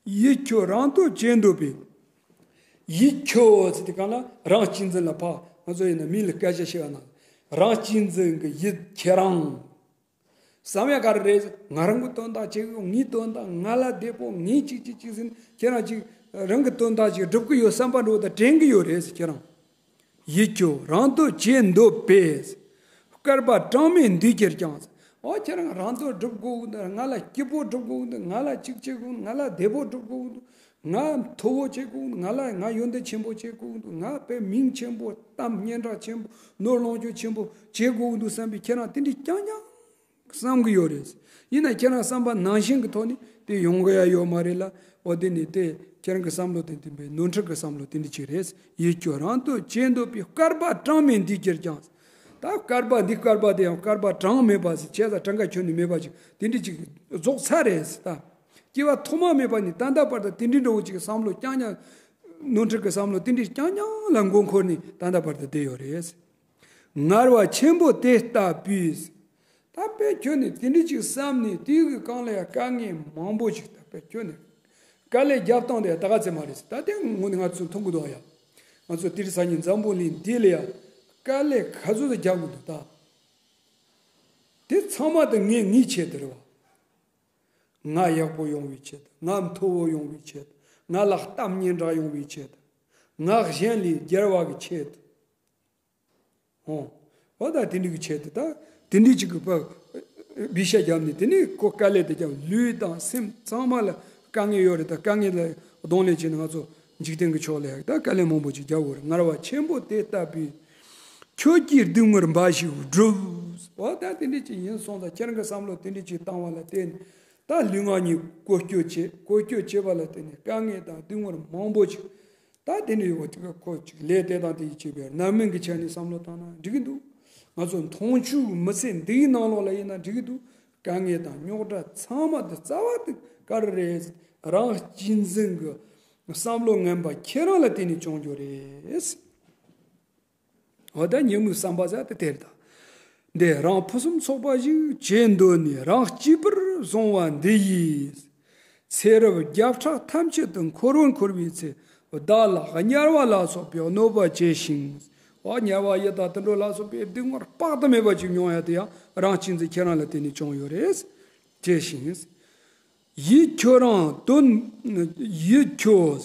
ཡིད་ཁྱོད་རང་དོན་བྱེད་འདོད་པས། ཡིད་ཁྱོད་ཟེར་དུས་སྒང་ལ་རང་གཅེས་འཛིན་ལ་ཕར་ང་ཚོ་ཡིན་ན་མི་ལ་སྐད་ཆ་བཤད་པ་ན། རང་གཅེས་འཛིན་གྱི་ཡིད་ཁྱེད་རང་བསམ་ཡ་ག་རེ་རེད། ང་རང་གི་དོན་དག་བྱེད་ཀྱི་ཡོད། ངའི་དོན་དག། ང་ལ་བདེ་པོ། ངས་ཅིག་ཅིག་ཅིག་ཟེར་ནས་ཁྱེད་རང་ཅིག་རང་གི་དོན་དག་ཅིག་སྒྲུབ་ཀྱི་ཡོད་བསམ་པ་འདྲ་བོ་དང་དྲན་གྱི་ཡོད་རེད་ཟེར། ཁྱེད་རང་། ཡིད་ཁྱོད་རང་དོན་བྱེད་འདོད་པས། བསྐལ་པ་གྲངས་མེད་འདས་ཀྱིས་ཀྱང་། འོ་ཁྱེད་རང་རང་དོན་སྒྲུབ་དགོས་ཀྱི་འདུག། ང་ལ་སྐྱིད་པོ་སྒྲུབ་དགོས་ཀྱི་འདུག། ང་ལ་ཅིག་བྱེད་དགོས་འདུག། ང་ལ་བདེ་པོ་སྒྲུབ་དགོས་ཀྱི་འདུག། ང་མཐོ་བོ་བྱེད་དགོས་འདུག། ང་ལ་ང་ཡོན་ཏན་ཆེན་པོ་བྱེད་དགོས་འདུག། ང་དཔེ་མིང་ཆེན་པོ། གཏམ་སྙན་གྲགས་ཆེན་པོ། ནོར་ལོངས་སྤྱོད་ཆེན་པོ་བྱེད་དགོས་འདུག་བསམ་པའི་ཁྱེད་རང་དེ་འདྲའི་རྐྱང་རྐྱང་བསམ་གྱི་ཡོད་རེད། ཡིན་ན་ཁྱེད་རང་བསམ་པ་ནང་བཞིན་གྱི་ཐོག་ནས་དེ་ཡོང་གི་ཡ་ཡོད་མ་རེད་ལ། འོ་དེ་ནི་དེ་ཁྱེད་རང་གི་བསམ་བློ་དེ་དེ་འདྲའི་ནོར་འཁྲུལ་གྱི་བསམ་བློ་དེ་འདྲ་ཅིག་རེད། ཡིད་ཁྱོད་རང་དོན་བྱེད་འདོད་པས། བསྐལ་པ་གྲངས་མེད་འདས་ཀྱིས་ཀྱང་། ད་བསྐལ་པ་འདི། བསྐལ་པ་དེ་ཡང་བསྐལ་པ་གྲངས་མེད་པ་ཟེར། བྱས་ཙང་གྲངས་ཀ་ཁྱོན་ནས་མེད་པ་ཅིག་དེ་འདྲ་ཅིག་རྫོགས་ཚར་རེད་ད། སྐྱེ་བ་ཐོག་མ་མེད་པ་ནས་ད་ལྟ་བར་དུ་དེ་འདྲའི་འདྲ་བོ་ཅིག་བསམ་བློ་རྐྱང་རྐྱང་། ནོར་འཁྲུལ་གྱི་བསམ་བློ་དེ་འདྲའི་རྐྱང་རྐྱང་ལ་མགོ་འཁོར་ནས་ད་ལྟ་བར་དུ་བསྡད་ཡོད་རེད། ངལ་བ་ཆེན་པོ་དེ་ལྟ་བུས། ད་དཔེ་ཁྱོན་ནས་དེ་འདྲ་ཅིག་བསམ་ནས་དེའི་གི་སྒང་ལ་ཡང་དཀའ་ངལ་མང་པོ་ཞིག་ད་དཔེ་ཁྱོན་ནས་དཀའ་ལས་རྒྱབ་སྟངས་དེ་ད་ག་ཚད་མ་རེད་ཟེར། ད་དེ་དངོས་གནས་ང་ཚོས་མཐོང་གི་འདུག་ཡ། ང་ཚོ་དེ་རིང་སང་ཉིན་འཛམ་བུ་གླིང་འདི་ལ་ཡང་དཀའ་ལས་ག་ཚོད་ཅིག་རྒྱག་གི་འདུག་ད། དེ་ཚང་མ་དེ་ངས་ངའི་ཆེད་དུ་རེད་བ། ང་ཡག་པོ་ཡོང་བའི་ཆེད་དུ། ང་མཐོ་བོ་ཡོང་བའི་ཆེད་དུ། ང་ལ་གཏམ་སྙན་གྲགས་ཡོང་བའི་ཆེད་དུ། ང་གཞན་ལས་རྒྱལ་བ་གི་ཆེད་དུ། ཨོ། འོ་ད་དེ་འདྲ་གི་ཆེད་དུ་ད། དེ་འདྲ་ཅིག་གི་པ། སྦས་ཤ་བརྒྱབ་ནས་དེ་ནས་ཁོ་དཀའ་ལས་དེ་བརྒྱབ། ལུས་དང་སེམས་ཚང་མ་ལ་དཀའ་ངལ་ཡོད་རེད། ད་དཀའ་ངལ་ལ་གདོང་ལེན་བྱས་ནས་ང་ཚོ་འཇིག་རྟེན་གྱི་ཕྱོགས་ལ་ཡང་ད་དཀའ་ལས་མང་པོ་ཅིག་རྒྱག་དགོས་རེད། ངལ་བ་ཆེན་པོ་དེ་ལྟ་བུས། ཁྱོད་ཀྱིས་སྡུག་བསྔལ་འབའ་ཞིག་བསྒྲུབས། འོ་ད་དེ་འདྲ་ཅིག་ཡིན་སོང་ཙང་། ཁྱེད་རང་གི་བསམ་བློ་དེ་འདྲ་ཅིག་བཏང་བ་ལ་བརྟེན་ནས། ད་ལུས་ངག་གཉིས་བཀོལ་སྤྱོད་བྱེད། བཀོལ་སྤྱོད་བྱེད་པ་ལ་བརྟེན་ནས་དཀའ་ངལ་དང་སྡུག་བསྔལ་མང་པོ་ཅིག་ད་དེ་འདྲ་ཡོད་པ་ཅིག་ཁོ་ཅིག་ལས་དེ་དང་དེ་ཡི་བྱེད་པའི་རྣམ་སྨིན་གྱི་ཆ་ནས་བསམ་བློ་བཏང་ན་འགྲིག་གི་འདུག། ང་ཚོ་མཐོང་ཆོས་མི་ཚེ་འདིའི་ནང་ལོགས་ལ་ཡིན་ན་འགྲིག་གི་འདུག། དཀའ་ངལ་དང་རྙོག་དྲ་ཚང་མ་དེ་རྩ་བ་དེ་ག་རེ་རེད། རང་གཅེས་འཛིན་གྱི་བསམ་བློ་ངན་པ་ཁྱེད་རང་ལ་བརྟེན་ནས་བྱུང་རྒྱུ་རེད། འོ་ད་ཉོན་མོངས་བསམ་པ་ཟེར་དེ་དེ་རེད་ད། འདི་རང་ཕུན་སུམ་ཚོགས་པ་ཞིག་བྱེད་འདོད་ནས། རང་གཅེས་པར་བཟུང་བ་འདི་ཡིས། ཚེ་རབས་བརྒྱ་ཕྲག་ཐམས་ཅད་དུ་འཁོར་བར་འཁོར་བའི་ཚེ། བདག་ལ་དམྱལ་བ་ལ་སོགས་པའི་གནོད་པ་བྱས་ཤིང་། འོ་དམྱལ་བ་ཡི་དྭགས་དུད་འགྲོ་ལ་སོགས་པའི་སྡུག་བསྔལ་དཔག་ཏུ་མེད་པ་ཅིག་མྱོང་ཡ་དེ་ཡང་རང་གཅེས་འཛིན་ཁྱེད་རང་ལ་བརྟེན་ནས་བྱུང་ཡོད་རེད། བྱས་ཤིང་། ཡིད་ཁྱོད་རང་དོན། ཡིད་ཁྱོད།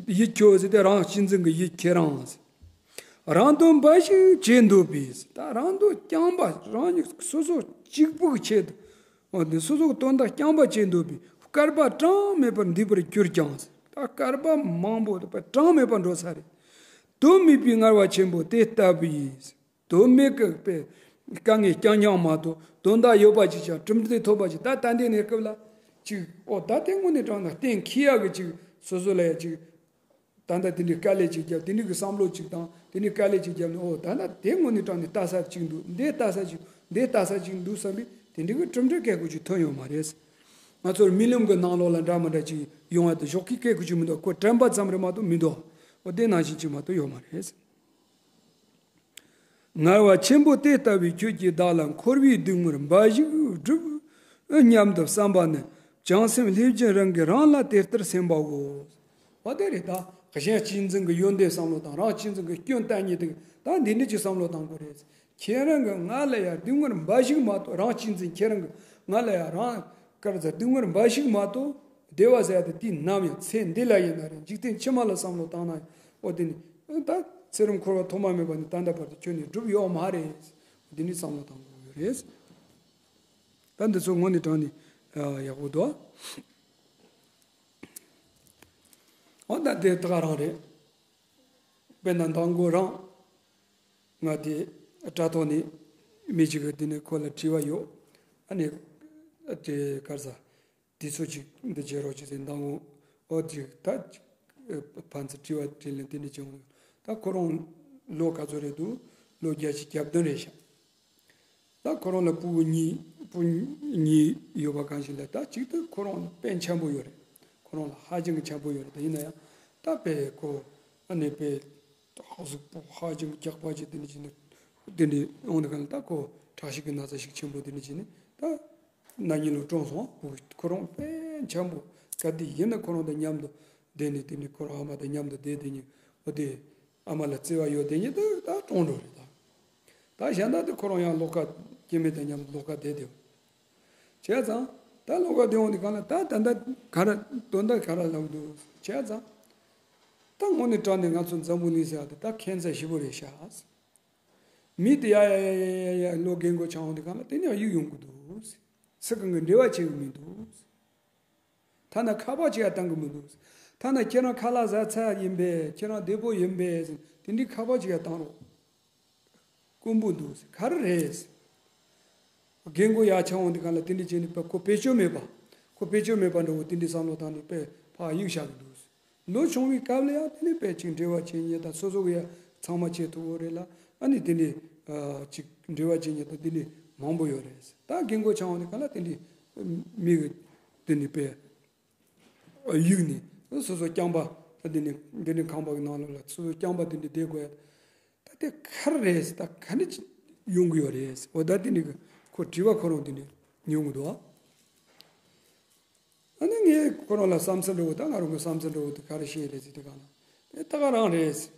ཡིད་ཁྱོད་ཟེར་དེ་རང་གཅེས་འཛིན་གྱི་ཡིད་ཁྱེད་རང་ཟེར། རང་དོན་འབའ་ཞིག་བྱེད་འདོད་པས། ད་རང་དོན་རྐྱང་པ་རང་ཉིད་སོ་སོ་གཅིག་པུ་གི་ཆེད་དུ། འོ་དེ་སོ་སོ་གི་དོན་དག་རྐྱང་པ་བྱེད་འདོད་པས། བསྐལ་པ་གྲངས་མེད་པར་འདས་པར་གྱུར་ཀྱང་ཟེར། ད་བསྐལ་པ་མང་པོ་དེ་གྲངས་མེད་པར་འགྲོ་ས་རེད། དོན་མེད་པའི་ངལ་བ་ཆེན་པོ་དེ་ལྟ་བུ་ཡིས། དོན་མེད་ཀྱི་དཔེ་དཀའ་ངལ་རྐྱང་རྐྱང་མ་གཏོགས། དོན་དག་ཡོད་པ་ཅིག་ཀྱང་གྲུབ་འབྲས་ཐོབ་པ་ཅིག་ད་ལྟ་འདི་གནས་སྐབས་ལ་ཅིག་འོ་ད་དེ་དངོས་གནས་དྲང་གནས་གཏན་འཁེལ་ཡག་གི་ཅིག་སོ་སོ་ལ་ཡ་ཅིག་ད་ལྟ་དེ་འདྲའི་དཀའ་ལས་ཅིག་བརྒྱབ། དེ་འདྲའི་གི་བསམ་བློ་ཅིག་དང་། དེ་འདྲའི་དཀའ་ལས་ཅིག་བརྒྱབ་ནས། འོ་ད་ལྟ་དེ་དངོས་གནས་དྲང་གནས་ལྟ་ས་ཅིག་འདུག། འདི་ལྟ་ས་ཅིག། འདི་ལྟ་ས་ཅིག་འདུག་བསམ་པའི་དེ་འདྲའི་གི་གྲུབ་འབྲས་སྐད་ཁུ་ཅིག་ཐོན་ཡོད་མ་རེད། ང་ཚོར་རྨི་ལམ་གྱི་ནང་ལོགས་ལ་འདྲ་མི་འདྲ་ཅིག་ཡོང་བ་དང་། ཞོགས་ཀའི་སྐད་ཁུ་ཅིག་མི་འདུག། ཁོ་དྲན་པ་ཙམ་རེད་མ་གཏོགས་མི་འདུག། འོ་དེ་ནང་བཞིན་ཅིག་མ་གཏོགས་ཡོད་མ་རེད། ངལ་བ་ཆེན་པོ་དེ་ལྟ་བུས་ཁྱོད་ཀྱིས་བདག་ལ་འཁོར་བའི་སྡུག་བསྔལ་འབའ་ཞིག་བསྒྲུབས་སྙམ་དུ་བསམ་པ་ནི། བྱང་སེམས་ལྷས་བྱིན་རང་གིས་རང་ལ་དེ་ལྟར་སེམས་པའོ། འོ་དེ་རེད་ད། གཞན་གཅེས་འཛིན་གྱི་ཡོན་ཏན་བསམ་བློ་དང་། རང་གཅེས་འཛིན་གྱི་སྐྱོན་བསྟན་ཉེས་དེ་ད་འདི་འདྲ་ཅིག་བསམ་བློ་གཏང་དགོས་རེད། ཁྱེད་རང་གིས་ང་ལ་ཡང་སྡུག་བསྔལ་འབའ་ཞིག་མ་གཏོགས། རང་གཅེས་འཛིན་ཁྱེད་རང་གིས་ང་ལ་ཡང་རང་དཀར་ཟ་སྡུག་བསྔལ་འབའ་ཞིག་མ་གཏོགས། བདེ་བ་ཟེར་ཡ་དེ་དུས་ནམ་ཡང་ཚེ་འདི་ལ་ཡིན་ན་རེད། འཇིག་རྟེན་ཕྱི་མ་ལ་བསམ་བློ་བཏང་ན་ཡང་། འོ་དེ་ནི་ད་ཚེ་རབས་འཁོར་བ་ཐོག་མ་མེད་པ་ནས་ད་ལྟ་བར་དུ་ཁྱོན་ནས་བསྒྲུབས་ཡོད་མ་རེད། འདི་ནི་བསམ་བློ་བཏང་དགོས་ཡོད་རེད། ད་འདི་ཚོ་དངོས་གནས་དྲང་གནས་ཡག་པོ་འདུག། འོ་ད་དེ་ད་ག་རང་རེད། དཔེར་ན་མདང་དགོང་རང་ང་དེ་དྲ་ཐོག་ནས་མི་གཅིག་གིས་དེ་ནས་ཁོ་ལ་དྲི་བ་ཡོད། ཨ་ནི་དེ་ག་རེ་ཟ། དུས་ཚོད་ཅིག་འདི་བྱེད་རོགས་བྱེད་ཟེར་མདང་དགོང་འོ་དེ་ད་ཕན་ཚུན་དྲི་བ་དྲིས་ལན་དེ་འདྲ་བྱེད་འོང་། ད་ཁོ་རང་ལོ་ག་ཚོད་རེད་འདུག་ལོ་བརྒྱད་ཅུ་གྱ་བདུན་རེད་ཤག་ད་ཁོ་རང་ལ་སྤུ་གུ་གཉིས་སྤུ་གཉིས་ཡོད་པ་གང་ཞིག་ལ། ད་གཅིག་ཏུ་ཁོ་རང་ལ་དཔེ་འཆམ་པོ་ཡོད་རེད། ཁོ་རང་ལ་ཧ་ཅང་གི་འཆམ་པོ་ཡོད་རེད། ད་ཡིན་ན་ཡང་ད་དཔེ་ཁོ་ཨ་ནི་དཔེ་གཟུགས་པོ་ཧ་ཅང་གི་རྒྱགས་པ་ཅིག་དེ་འདྲ་བྱས་ནས་དེ་འདྲ་འོང་དུས་གང་ལ་ད་ཁོ་ཁྲག་ཤེད་ཀྱི་ན་ཚ་ཤུགས་ཆེན་པོ་དེ་འདྲ་བྱས་ནས་ད་ན་ནིང་ལོ་གྲོངས་སོང་། སྤུ་གུ་ཁོ་རང་དཔེ་འཆམ་པོ་ག་དུས་ཡིན་ན་ཁོ་རང་དང་མཉམ་དུ་བསྡད་ནས་དེ་ནས་ཁོ་རང་ཨ་མ་དང་མཉམ་དུ་བསྡད་དེ་ནས་འོ་དེ་ཨ་མ་ལ་བརྩེ་བ་ཡོད་དེ་ནས་ད་ད་གྲོངས་འགྲོ་རེད་ད། ད་གཞན་དག་དེ་ཁོ་རང་ཡང་ལོགས་ཀ་སྐྱེ་དམན་དང་མཉམ་དུ་ལོགས་ཀ་བསྡད་དེ། བྱས་ཙང་ད་ལོགས་ཀ་བསྡད་འོང་དུས་གང་ལ་ད་ད་ལྟ་ག་རེ་དོན་དག་ག་རེ་ལབ་འདུག་བྱས་ཙང་ད་དངོས་གནས་དྲང་གནས་ང་ཚོ་འཛམ་བུ་གླིང་ཟེར་བ་དེ་ད་ཁྱད་མཚར་ཞེ་པོ་རེད་ཤག་མི་དེ་ཡ་ཡ་ཡ་ལོ་རྒན་གོག་ཆགས་འོང་དུས་གང་ལ་དེ་ནས་གཡུག་ཡོང་གི་འདུག་སུ་གང་གི་འབྲེལ་བ་བྱེད་གི་མི་འདུག་ཐ་ན་ཁ་པར་ཅིག་ཡང་བཏང་གི་མི་འདུག་ཐ་ན་ཁྱེད་རང་ཁ་ལག་ཟ་ཚར་ཡིན་པས། ཁྱེད་རང་བདེ་པོ་ཡིན་པས་ཟེར་དེ་འདྲའི་ཁ་པར་ཅིག་ཡང་བཏང་རོགས། དཀོན་པོ་འདུག་ཟེར་ག་རེ་རེད་ཟེར། རྒན་གོག་ཡག་ཆགས་འོང་དུས་གང་ལ་དེ་འདྲ་བྱས་ནས་དཔེ་ཁོ་བེད་སྤྱོད་མེད་པ། ཁོ་བེད་སྤྱོད་མེད་པ་འདྲ་བོ་དེ་འདྲའི་བསམ་བློ་བཏང་ནས་དཔེ་ཕར་གཡུག་བཞག་གི་འདུག་ཟེར། ལོ་ཆུང་བའི་སྐབས་ལ་ཡང་དེ་ནས་དཔེ་ཅིག་འབྲེལ་བ་བྱེད་མཁན་དང་སོ་སོ་གི་ཡང་ཚང་མ་བྱེད་ཐུབ་ཡོད་རེད་ལ། ཨ་ནི་དེ་འདྲའི་ཅིག་འབྲེལ་བ་བྱེད་མཁན་དང་དེ་འདྲའི་མང་པོ་ཡོད་རེད་ཟེར། ད་རྒན་གོག་ཆགས་འོང་དུས་གང་ལ་དེ་འདྲའི་མི་གི་དེ་ནས་དཔེ་གཡུག་ནས་སོ་སོ་རྐྱང་པ་འདི་ནས་འདི་ནས་ཁང་པ་གི་ནང་ལོགས་ལ་སོ་སོ་རྐྱང་པ་འདི་འདྲ་བསྡད་དགོས་ཡ། ད་དེ་ག་རེ་རེད་ཟེར། ད་ག་འདྲ་ཡོང་གི་ཡོད་རེད་ཟེར། འོ་ད་དེ་ནས་ཁོ་དྲི་བ་ཁོ་རང་དེ་ནས་ཡོང་གི་འདུག་ཨ་ནི་ངས་ཁོ་རང་ལ་བསམ་ཚུལ་འདྲ་བོ་ད་ང་རང་གི་བསམ་ཚུལ་འདྲ་བོ་དེ་ག་རེ་བཤད་རེད་ཟེར་དུས་གང་ལ་དེ་ད་ག་རང་རེད་ཟེར།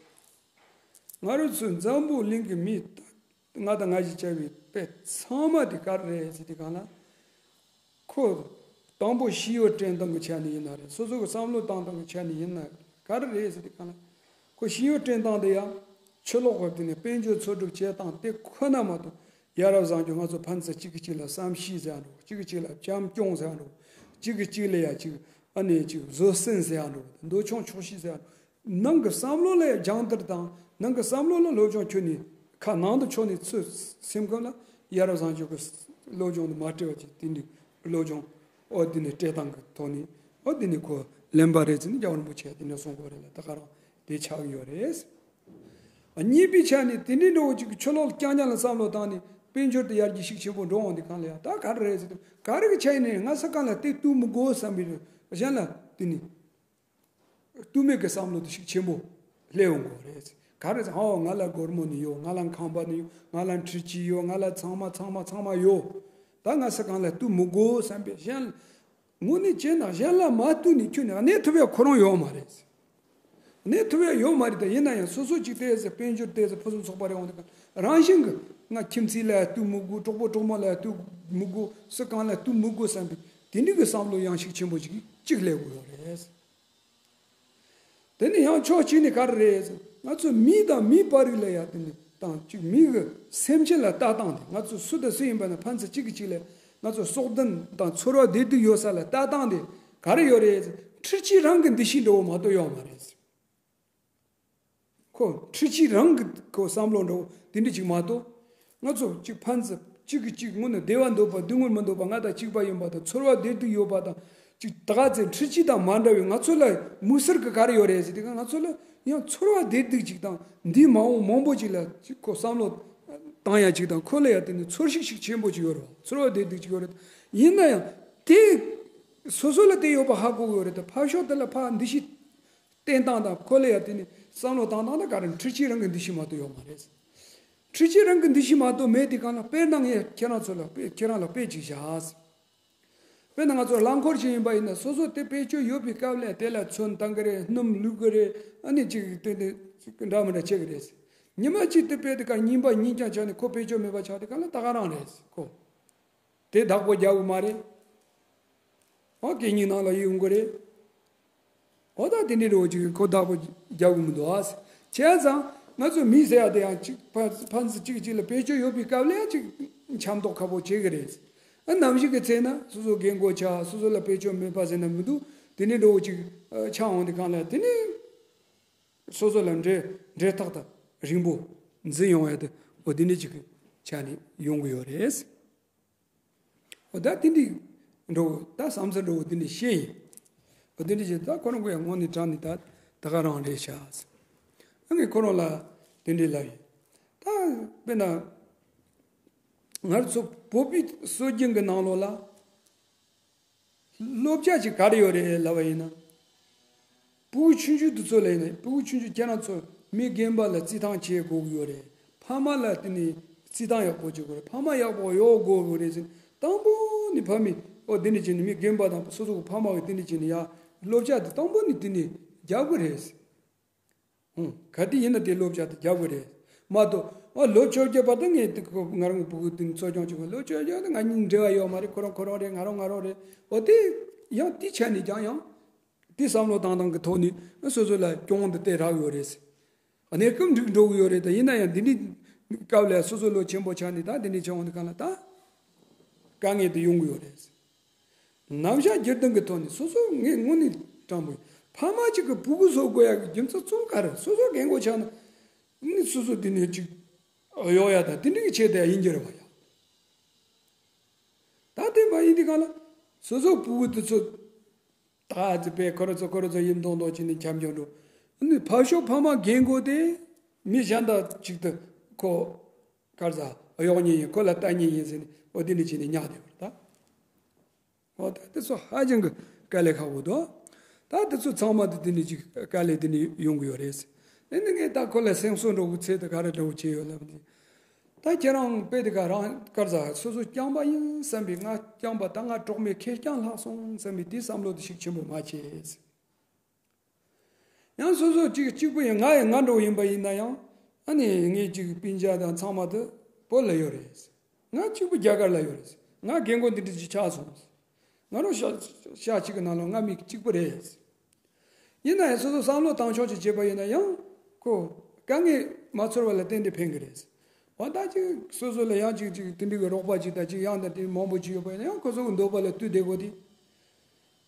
ང་རང་ཚོའི་འཛམ་བུ་གླིང་གི་མི་ད། ང་དང་ང་བཞིན་བྱ་བའི་དཔེ་ཚང་མ་དེ་ག་རེ་རེད་ཟེར་དུས་གང་ལ། ཁོ་དང་པོ་ཤེས་ཡོན་སྤྲད་སྟངས་ཀྱི་ཆ་ནས་ཡིན་ན་རེད། སོ་སོ་གི་བསམ་བློ་བཏང་སྟངས་ཀྱི་ཆ་ནས་ཡིན་ན་ག་རེ་རེད་ཟེར་དུས་གང་ལ། ཁོ་ཤེས་ཡོན་སྤྲད་སྟངས་དེ་ཡང་ཕྱི་ལོགས་ཀྱི་དེ་ནས་དཔལ་འབྱོར་འཚོལ་སྒྲུབ་བྱེད་སྟངས་དེ་ཁོ་ན་མ་གཏོགས། ཡ་རབས་བཟང་སྤྱོད་ང་ཚོ་ཕན་ཚུན་གཅིག་གིས་གཅིག་ལ་བསམ་ཤེས་ཟེར་ཡ་འགྲོ། གཅིག་གིས་གཅིག་ལ་བྱམས་སྐྱོང་ཟེར་ཡ་འགྲོ། གཅིག་གིས་གཅིག་ལ་ཡ་གཅིག་ཨ་ནི་གཅིག་བཟོད་བསྲན་ཟེར་ཡ་འགྲོ། འདོད་ཆུང་ཆོག་ཤེས་ཟེར་ཡ་འགྲོ། ནང་གི་བསམ་བློ་ལ་ཡང་སྦྱང་བརྡར་དང་ནང་གི་བསམ་བློ་ལ་སློབ་སྦྱོང་ཁྱོན་ནས་ཁ་ནང་དུ་ཕྱོགས་ནས་ཚུར་སེམས་ཁམས་ལ་ཡ་རབས་བཟང་སྤྱོད་ཀྱི་སློབ་སྦྱོང་དུ་མ་སྤྲད་པ་ཅིག་དེ་འདྲའི་སློབ་སྦྱོང་ཨོ་དེ་ནས་སྤྲད་སྟངས་ཀྱི་ཐོག་ནས་ཨོ་དེ་ནས་ཁོ་ལེན་པ་རེད་ཟེར་ནས་རྒྱལ་བ་རིན་པོ་ཆེ་དེ་འདྲ་གསུང་གི་ཡོད་རེད་ལ། ད་ག་རང་དེ་ཆགས་ཀྱི་ཡོད་རེད། གཉིས་པའི་ཆ་ནས་དེ་འདྲའི་འདྲ་བོ་ཅིག་ཕྱི་ལོགས་ལ་རྐྱང་རྐྱང་ལ་བསམ་བློ་བཏང་ནས་དཔལ་འབྱོར་དེ་ཡར་རྒྱས་ཤུགས་ཆེན་པོ་འགྲོ་འོང་དེ་གང་ལ་ཡང་ད་ག་རེ་རེད་ཟེར་དུས་ག་རེ་གི་ཆ་ཡིན་ནའི་ང་ས་གང་ལ་དེ་བཏུབ་མི་དགོས་བསམ་པའི་གཞན་ལ་དེ་ནི་བཏུབ་མེད་ཀྱི་བསམ་བློ་དེ་ཤུགས་ཆེན་པོ་སླེབས་འོང་གི་རེད། ག་རེ་ཟེར་ཧའོ་ང་ལ་སྒོར་མོ་ནི་ཡོད། ང་ལ་ཁང་པ་ནི་ཡོད། ང་ལ་འཕྲུལ་ཆས་ཡོད། ང་ལ་ཚང་མ་ཚང་མ་ཚང་མ་ཡོད། ད་ང་ས་གང་ལ་བཏུབ་མི་དགོས་བསམ་པའི་གཞན་ལ། དངོས་གནས་བྱས་ན་གཞན་ལ་མ་ལྟོས་ནས་ཁྱོན་ནས་གནས་ཐུབ་ཡ་ཁོ་རང་ཡོད་མ་རེད། གནས་ཐུབ་ཡ་ཡོད་མ་རེད། ད་ཡིན་ན་ཡང་སོ་སོ་གཅིག་བལྟས་ཟེར་དཔལ་འབྱོར་བལྟས་ཟེར་ཕུན་སུམ་ཚོགས་པ་རེད་འོང་དུས་རང་བཞིན་གྱི་ང་ཁྱིམ་མཚེས་ལ་ལྟོས་མི་དགོས། གྲོགས་པོ་གྲོགས་མོ་ལ་ལྟོས་མི་དགོས། སུ་གང་ལ་ལྟོས་མི་དགོས་བསམ་པའི་དེ་འདྲ་གི་བསམ་བློ་ཡང་ཤུགས་ཆེན་པོ་ཅིག་གཅིག་སླེབས་དགོས་ཡོད་རེད། དེ་ནི་ཡང་ཕྱོགས་གཅིག་ནས་ག་རེ་རེད་ཟེར། ང་ཚོ་མི་དང་མི་བར་རིགས་ལ་ཡ་དེ་ནི་དང་གཅིག་མི་གི་སེམས་ཅན་ལ་ལྟ་སྟངས་དེ་ང་ཚོ་སུ་དང་སུ་ཡིན་པ་ན་ཕན་ཚུན་གཅིག་གིས་གཅིག་ལ་ང་ཚོ་སྲོག་ལྡན་དང་ཚོར་བ་བདེ་སྡུག་ཡོད་ས་ལ་ལྟ་སྟངས་དེ་ག་རེ་ཡོད་རེད་ཟེར། འཕྲུལ་ཆས་རང་གི་འདུ་ཤེས་འདྲ་བོ་མ་གཏོགས་ཡོད་མ་རེད་ཟེར། ཁོ་འཕྲུལ་ཆས་རང་གི་ཁོ་བསམ་བློ་འདྲ་བོ་དེ་འདྲ་ཅིག་མ་གཏོགས། ང་ཚོ་གཅིག་ཕན་ཚུན་གཅིག་གིས་གཅིག་དངོས་གནས་བདེ་བ་འདོད་པ་སྡུག་བསྔལ་མི་འདོད་པ་ང་དང་གཅིག་པ་ཡིན་པ་དང་ཚོར་བ་བདེ་སྡུག་ཡོད་པ་དང་གཅིག་ད་ག་ཚོད་འཕྲུལ་ཆས་དང་མ་འདྲ་བའི་ང་ཚོ་ལ་མུ་གསར་གི་ག་རེ་ཡོད་རེད་ཟེར་དུས་ང་ཚོ་ལ་ཡང་ཚོར་བ་བདེ་སྡུག་ཅིག་དང་འདིའི་མ་འོངས་མང་པོ་ཅིག་ལ་ཅིག་ཁོ་བསམ་བློ་བཏང་ཡ་ཅིག་དང་ཁོ་ལ་ཡ་དེ་ནི་ཚོར་ཤུགས་ཤུགས་ཆེན་པོ་ཅིག་ཡོད་རེད་བ། ཚོར་བ་བདེ་སྡུག་ཅིག་ཡོད་རེད། ཡིན་ན་ཡང་དེ་སོ་སོ་ལ་དེ་ཡོད་པ་ཧ་གོ་གི་ཡོད་རེད། ད་ཕར་ཕྱོགས་དེ་ལ་ཕར་འདུ་ཤེས་བསྟེན་སྟངས་དང་ཁོ་ལ་ཡ་དེ་ནི་བསམ་བློ་བཏང་སྟངས་དང་ག་རེ་འཕྲུལ་ཆས་རང་གི་འདུ་ཤེས་མ་གཏོགས་ཡོད་མ་རེད། འཕྲུལ་ཆས་རང་གི་འདུ་ཤེས་མ་གཏོགས་མེད་དེ་གང་ལ་དཔེར་ན་ངས་ཁྱེད་རང་ཚོ་ལ་དཔེ་ཁྱེད་རང་ལ་དཔེ་ཅིག་བཞག་དཔེར་ན་ང་ཚོ་རླངས་འཁོར་ཞིག་ཡིན་པ་ཡིན་ན་སོ་སོ་དེ་བེད་སྤྱོད་ཡོད་པའི་སྐབས་ལ་དེ་ལ་ཚོན་བཏང་གི་རེད། སྣུམ་བླུག་གི་རེད། ཨ་ནི་ཅིག་དེ་འདྲ་འདྲ་མི་འདྲ་བྱེད་གི་རེད། ཉི་མ་གཅིག་དེ་དཔེ་དེ་ག་ཉིན་པ་ཉིན་རྐྱང་ཆགས་ནས་ཁོ་བེད་སྤྱོད་མེད་པ་ཆགས་དེ་གང་ལ་ད་ག་རང་རེད་ཁོ། དེ་བདག་པོ་རྒྱག་གི་མ་རེད། ཨོ་གད་སྙིགས་ནང་ལ་ཡོང་གི་རེད། ཨོ་ད་དེ་འདྲའི་རོ་ཅིག་ཁོ་བདག་པོ་རྒྱག་གི་མི་འདུག་ཨ། བྱས་ཙང་ང་ཚོ་མི་ཟེར་ཡ་དེ་ཡང་གཅིག་ཕ་ཕན་ཚུན་གཅིག་གཅིག་ལ་བེད་སྤྱོད་ཡོད་པའི་སྐབས་ལ་ཡང་གཅིག་འཆམ་མདོག་ཁ་པོ་བྱེད་གི་རེད། ཨ་ནམ་ཞིག་གི་ཚེ་ན་སོ་སོ་རྒན་གོག་ཆགས་སོ་སོ་ལ་བེད་སྤྱོད་མེད་པ་ཟེར་ན་མི་འདུག་དེ་ནས་འགྲོ་བོ་ཅིག་ཆགས་འོང་དུས་གང་ལ་དེ་ནས་སོ་སོ་ལ་འབྲེལ་འབྲེལ་ཐག་དང་རིང་པོ་འཛིན་ཡོང་ཡ་དེ་འོ་དེ་འདྲ་ཅིག་ཆགས་ནས་ཡོང་གི་ཡོད་རེད། འོ་ད་དེ་འདྲ་འགྲོ་ད་བསམ་ཚུལ་འགྲོ་དེ་འདྲ་བཤད་ཡིན། འོ་དེ་འདྲ་བྱས་ད་ཁོ་རང་གི་ཡང་དངོས་གནས་དྲང་ནས་ད་ད་ག་རང་རེད་ཤག་ཨ་ངས་ཁོ་རང་ལ་དེ་འདྲ་ལབ་ཡིན། ད་དཔེར་ན་ང་ཚོ་བོད་པའི་སྲོལ་རྒྱུན་གྱི་ནང་ལོགས་ལ། སློབ་བྱ་ཅིག་ག་རེ་ཡོད་རེད་ལབ་པ་ཡིན་ན། ཕྲུ་གུ་ཆུང་ཆུང་དེ་ཚོ་ལ་ཡིན་ན་ཕྲུ་གུ་ཆུང་ཆུང་ཁྱེད་རང་ཚོ་མི་རྒན་པ་ལ་བརྩི་སྟངས་བྱེད་དགོས་ཀྱི་ཡོད་རེད། ཕ་མ་ལ་དེ་ནས་བརྩི་སྟངས་ཡག་པོ་བྱེད་དགོས་རེད། ཕ་མ་ཡག་པོ་ཡོད་དགོས་ཀྱི་རེད་ཟེར། དང་པོ་ནས་ཕ་མས་ཨོ་དེ་འདྲ་བྱས་ནས་མི་རྒན་པ་དང་སོ་སོ་གི་ཕ་མ་གི་དེ་འདྲ་བྱས་ནས་ཡ་སློབ་བྱ་དེ་དང་པོ་ནས་དེ་ནས་རྒྱག་དགོས་རེད། ཧུང་། ག་དུས་ཡིན་ན་དེ་སློབ་བྱ་དེ་རྒྱག་དགོས་རེད། མ་གཏོགས་ཨ་ལོ་བཅོ་བརྒྱད་བར་དུ་ངས་དེ་ཁོ་ང་རང་གི་ཕྲུ་གུ་དེ་འཚོ་སྐྱོང་བྱེད་དགོས། ལོ་བཅོ་བརྒྱད་དེ་ང་གཉིས་འབྲེལ་བ་ཡོད་མ་རེད། ཁོ་རང་ཁོ་རང་རེད། ང་རང་ང་རང་རེད། འོ་དེ་ཡང་དེ་ཆ་ནས་ཀྱང་ཡང་དེ་བསམ་བློ་བཏང་སྟངས་ཀྱི་ཐོག་ནས་སོ་སོ་ལ་གྱོང་དེ་སྟེར་རག་ཡོད་རེད། གནས་སྐབས་འགྲིག་འགྲོ་གི་ཡོད་རེད། ད་ཡིན་ན་ཡང་འདི་འདྲའི་སྐབས་ལ་སོ་སོ་ལོ་ཆེན་པོ་ཆགས་ནས་ད་འདི་འདྲའི་བྱེད་འོང་དུས་གང་ལ་ད་དཀའ་ངལ་དེ་ཡོང་གི་ཡོད་རེད། རྣམ་གཞག་སྒེར་དོན་གྱི་ཐོག་ནས་སོ་སོ་ངས་དངོས་གནས་དྲང་པོ་ཕ་མ་གཅིག་གི་ཕྲུ་གུ་བཟོ་དགོས་ཡག་གི་རྒྱུ་མཚན་གཙོ་བོ་ག་རེ། སོ་སོ་རྒན་གོག་ཆགས་ན་ནི་སོ་སོ་དེ་ནས་གཅིག་གཡོག་ཡ་དང་དེ་འདྲ་གི་ཆེད་དུ་ཡིན་གྱི་རེད་བ་ཡ། ད་དེ་མ་ཡིན་དུས་གང་ལ་སོ་སོ་ཕྲུ་གུ་དེ་ཚོ་ད་ཚེ་པས་ཁོ་ར་ཚོ་ཁོ་ར་ཚོ་ཡིན་མདོག་མདོག་བྱས་ནས་འཁྱམ་འཁྱམ་འགྲོ། ནི་ཕ་ཤོག་ཕ་མ་རྒན་གོག་དེ་མི་གཞན་དང་གཅིག་ཏུ་ཁོ་གར་ཟ་གཡོག་ཉེན་ཡིན། ཁོ་ལ་ལྟ་ཉེན་ཡིན་ཟེར་ནས་འོ་དེ་འདྲ་བྱས་ནས་ཉག་བསྡད་པ་རེད་ད། འོ་ད་དེ་ཚོ་ཧ་ཅང་གི་དཀའ་ལས་ཁག་པོ་འདུག་ད་དེ་ཚོ་ཚང་མ་དེ་དེ་ནས་ཅིག་དཀའ་ལས་དེ་ནས་ཡོང་གི་ཡོད་རེད། དེ་ནས་ངས་ད་ཁོ་ལ་སེམས་གསོ་འགྲོ་གི་ཚད་དེ་ག་རེ་འདྲ་བོ་བྱས་ཡོད་ལབ་དུས། ད་ཁྱེད་རང་དཔེ་དེ་ག་རང་དཀར་ཟ་སོ་སོ་རྐྱང་པ་ཡིན་བསམ་པའི་ང་རྐྱང་པ་ད་ང་གྲོགས་མེད་ཁེར་རྐྱང་ལྷག་སོང་བསམ་པའི་དེ་བསམ་བློ་དེ་ཤུགས་ཆེན་པོ་མ་བྱེད། ཡང་སོ་སོ་གཅིག་གཅིག་པུ་ཡིན། ང་ཡང་ང་འགྲོ་ཡིན་པ་ཡིན་ན་ཡང་ཨ་ནི་ངའི་གཅིག་སྤུན་ཀྱག་དང་ཚང་མ་དེ་བོད་ལ་ཡོད་རེད། ང་གཅིག་པུ་རྒྱ་གར་ལ་ཡོད་རེད། ང་རྒན་གོག་འདི་འདྲ་ཅིག་ཆགས་སོང་། ང་རང་ཤ་ཤ་གཅིག་གི་ནང་ལ་ང་མི་གཅིག་པུ་རེད། ཡིན་ན་ཡང་སོ་སོ་བསམ་བློ་བཏང་ཕྱོགས་ཅིག་བྱས་པ་ཡིན་ན་ཡང་ཁོ་དཀའ་ངལ་མ་ཚོར་བ་ལ་བརྟེན་ཏེ་ཕན་གི་རེད། འོ་ད་ཅིག་སོ་སོ་ལ་ཡང་ཅིག་ཅིག་དེ་འདྲའི་གི་རོགས་པ་ཅིག་དང་ཅིག་ཡང་དང་དེ་མང་པོ་ཅིག་ཡོད་པ་ཡིན་ན་ཡང་ཁོ་ཚོ་གི་འདོད་པ་ལ་ལྟོས་བསྡད་དགོས་དེ།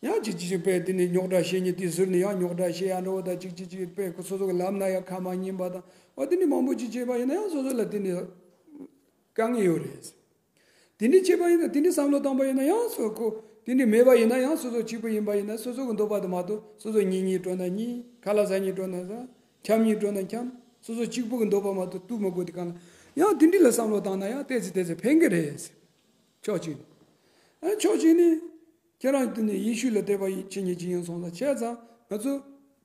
ཡང་ཅིག་ཅིག་ཅིག་པས་དེ་ནས་རྙོག་དྲ་བཤད་ཉེན་དེ་ཟུར་ནས་ཡང་རྙོག་དྲ་བཤད་ཡ་འགྲོ་བ་དང་ཅིག་ཅིག་ཅིག་པས་ཁོ་སོ་སོ་གི་ལབ་ན་ཡང་ཁ་མ་ཉན་པ་དང་འོ་དེ་འདྲ་མང་པོ་ཅིག་བྱས་པ་ཡིན་ན་ཡང་སོ་སོ་ལ་དེ་ནས་དཀའ་ངལ་ཡོད་རེད། དེ་འདྲ་བྱས་པ་ཡིན་ན་དེ་འདྲ་བསམ་བློ་བཏང་པ་ཡིན་ན་ཡང་སོ་ཁོ་དེ་འདྲ་མེད་པ་ཡིན་ན་ཡང་སོ་སོ་གཅིག་པུ་ཡིན་པ་ཡིན་ན་སོ་སོ་གི་འདོད་པ་དེ་མ་གཏོགས་སོ་སོ་ཉལ་ཉལ་འགྲོ་ན་ཉལ། ཁ་ལག་ཟ་ཉལ་འགྲོ་ན་ཟ། འཁྱམ་ཉལ་འགྲོ་ན་འཁྱམ། སོ་སོ་གཅིག་པུ་གི་འདོད་པ་མ་གཏོགས་བཏུལ་མི་དགོས་དུས་གང་ལ་ཡང་དེ་འདྲ་ལ་བསམ་བློ་བཏང་ན་ཡང་ཏོག་ཙམ་ཏོག་ཙམ་ཕན་གི་རེད། ཕྱོགས་གཅིག་ནས། ཨ་ཕྱོགས་གཅིག་ནས་ཁྱེད་རང་དེ་ནས་ཡེ་ཤུ་ལ་དད་པ་བྱེད་མཁན་ཅིག་ཡིན་སོང་ཙང་བྱས་ཙང་ང་ཚོ་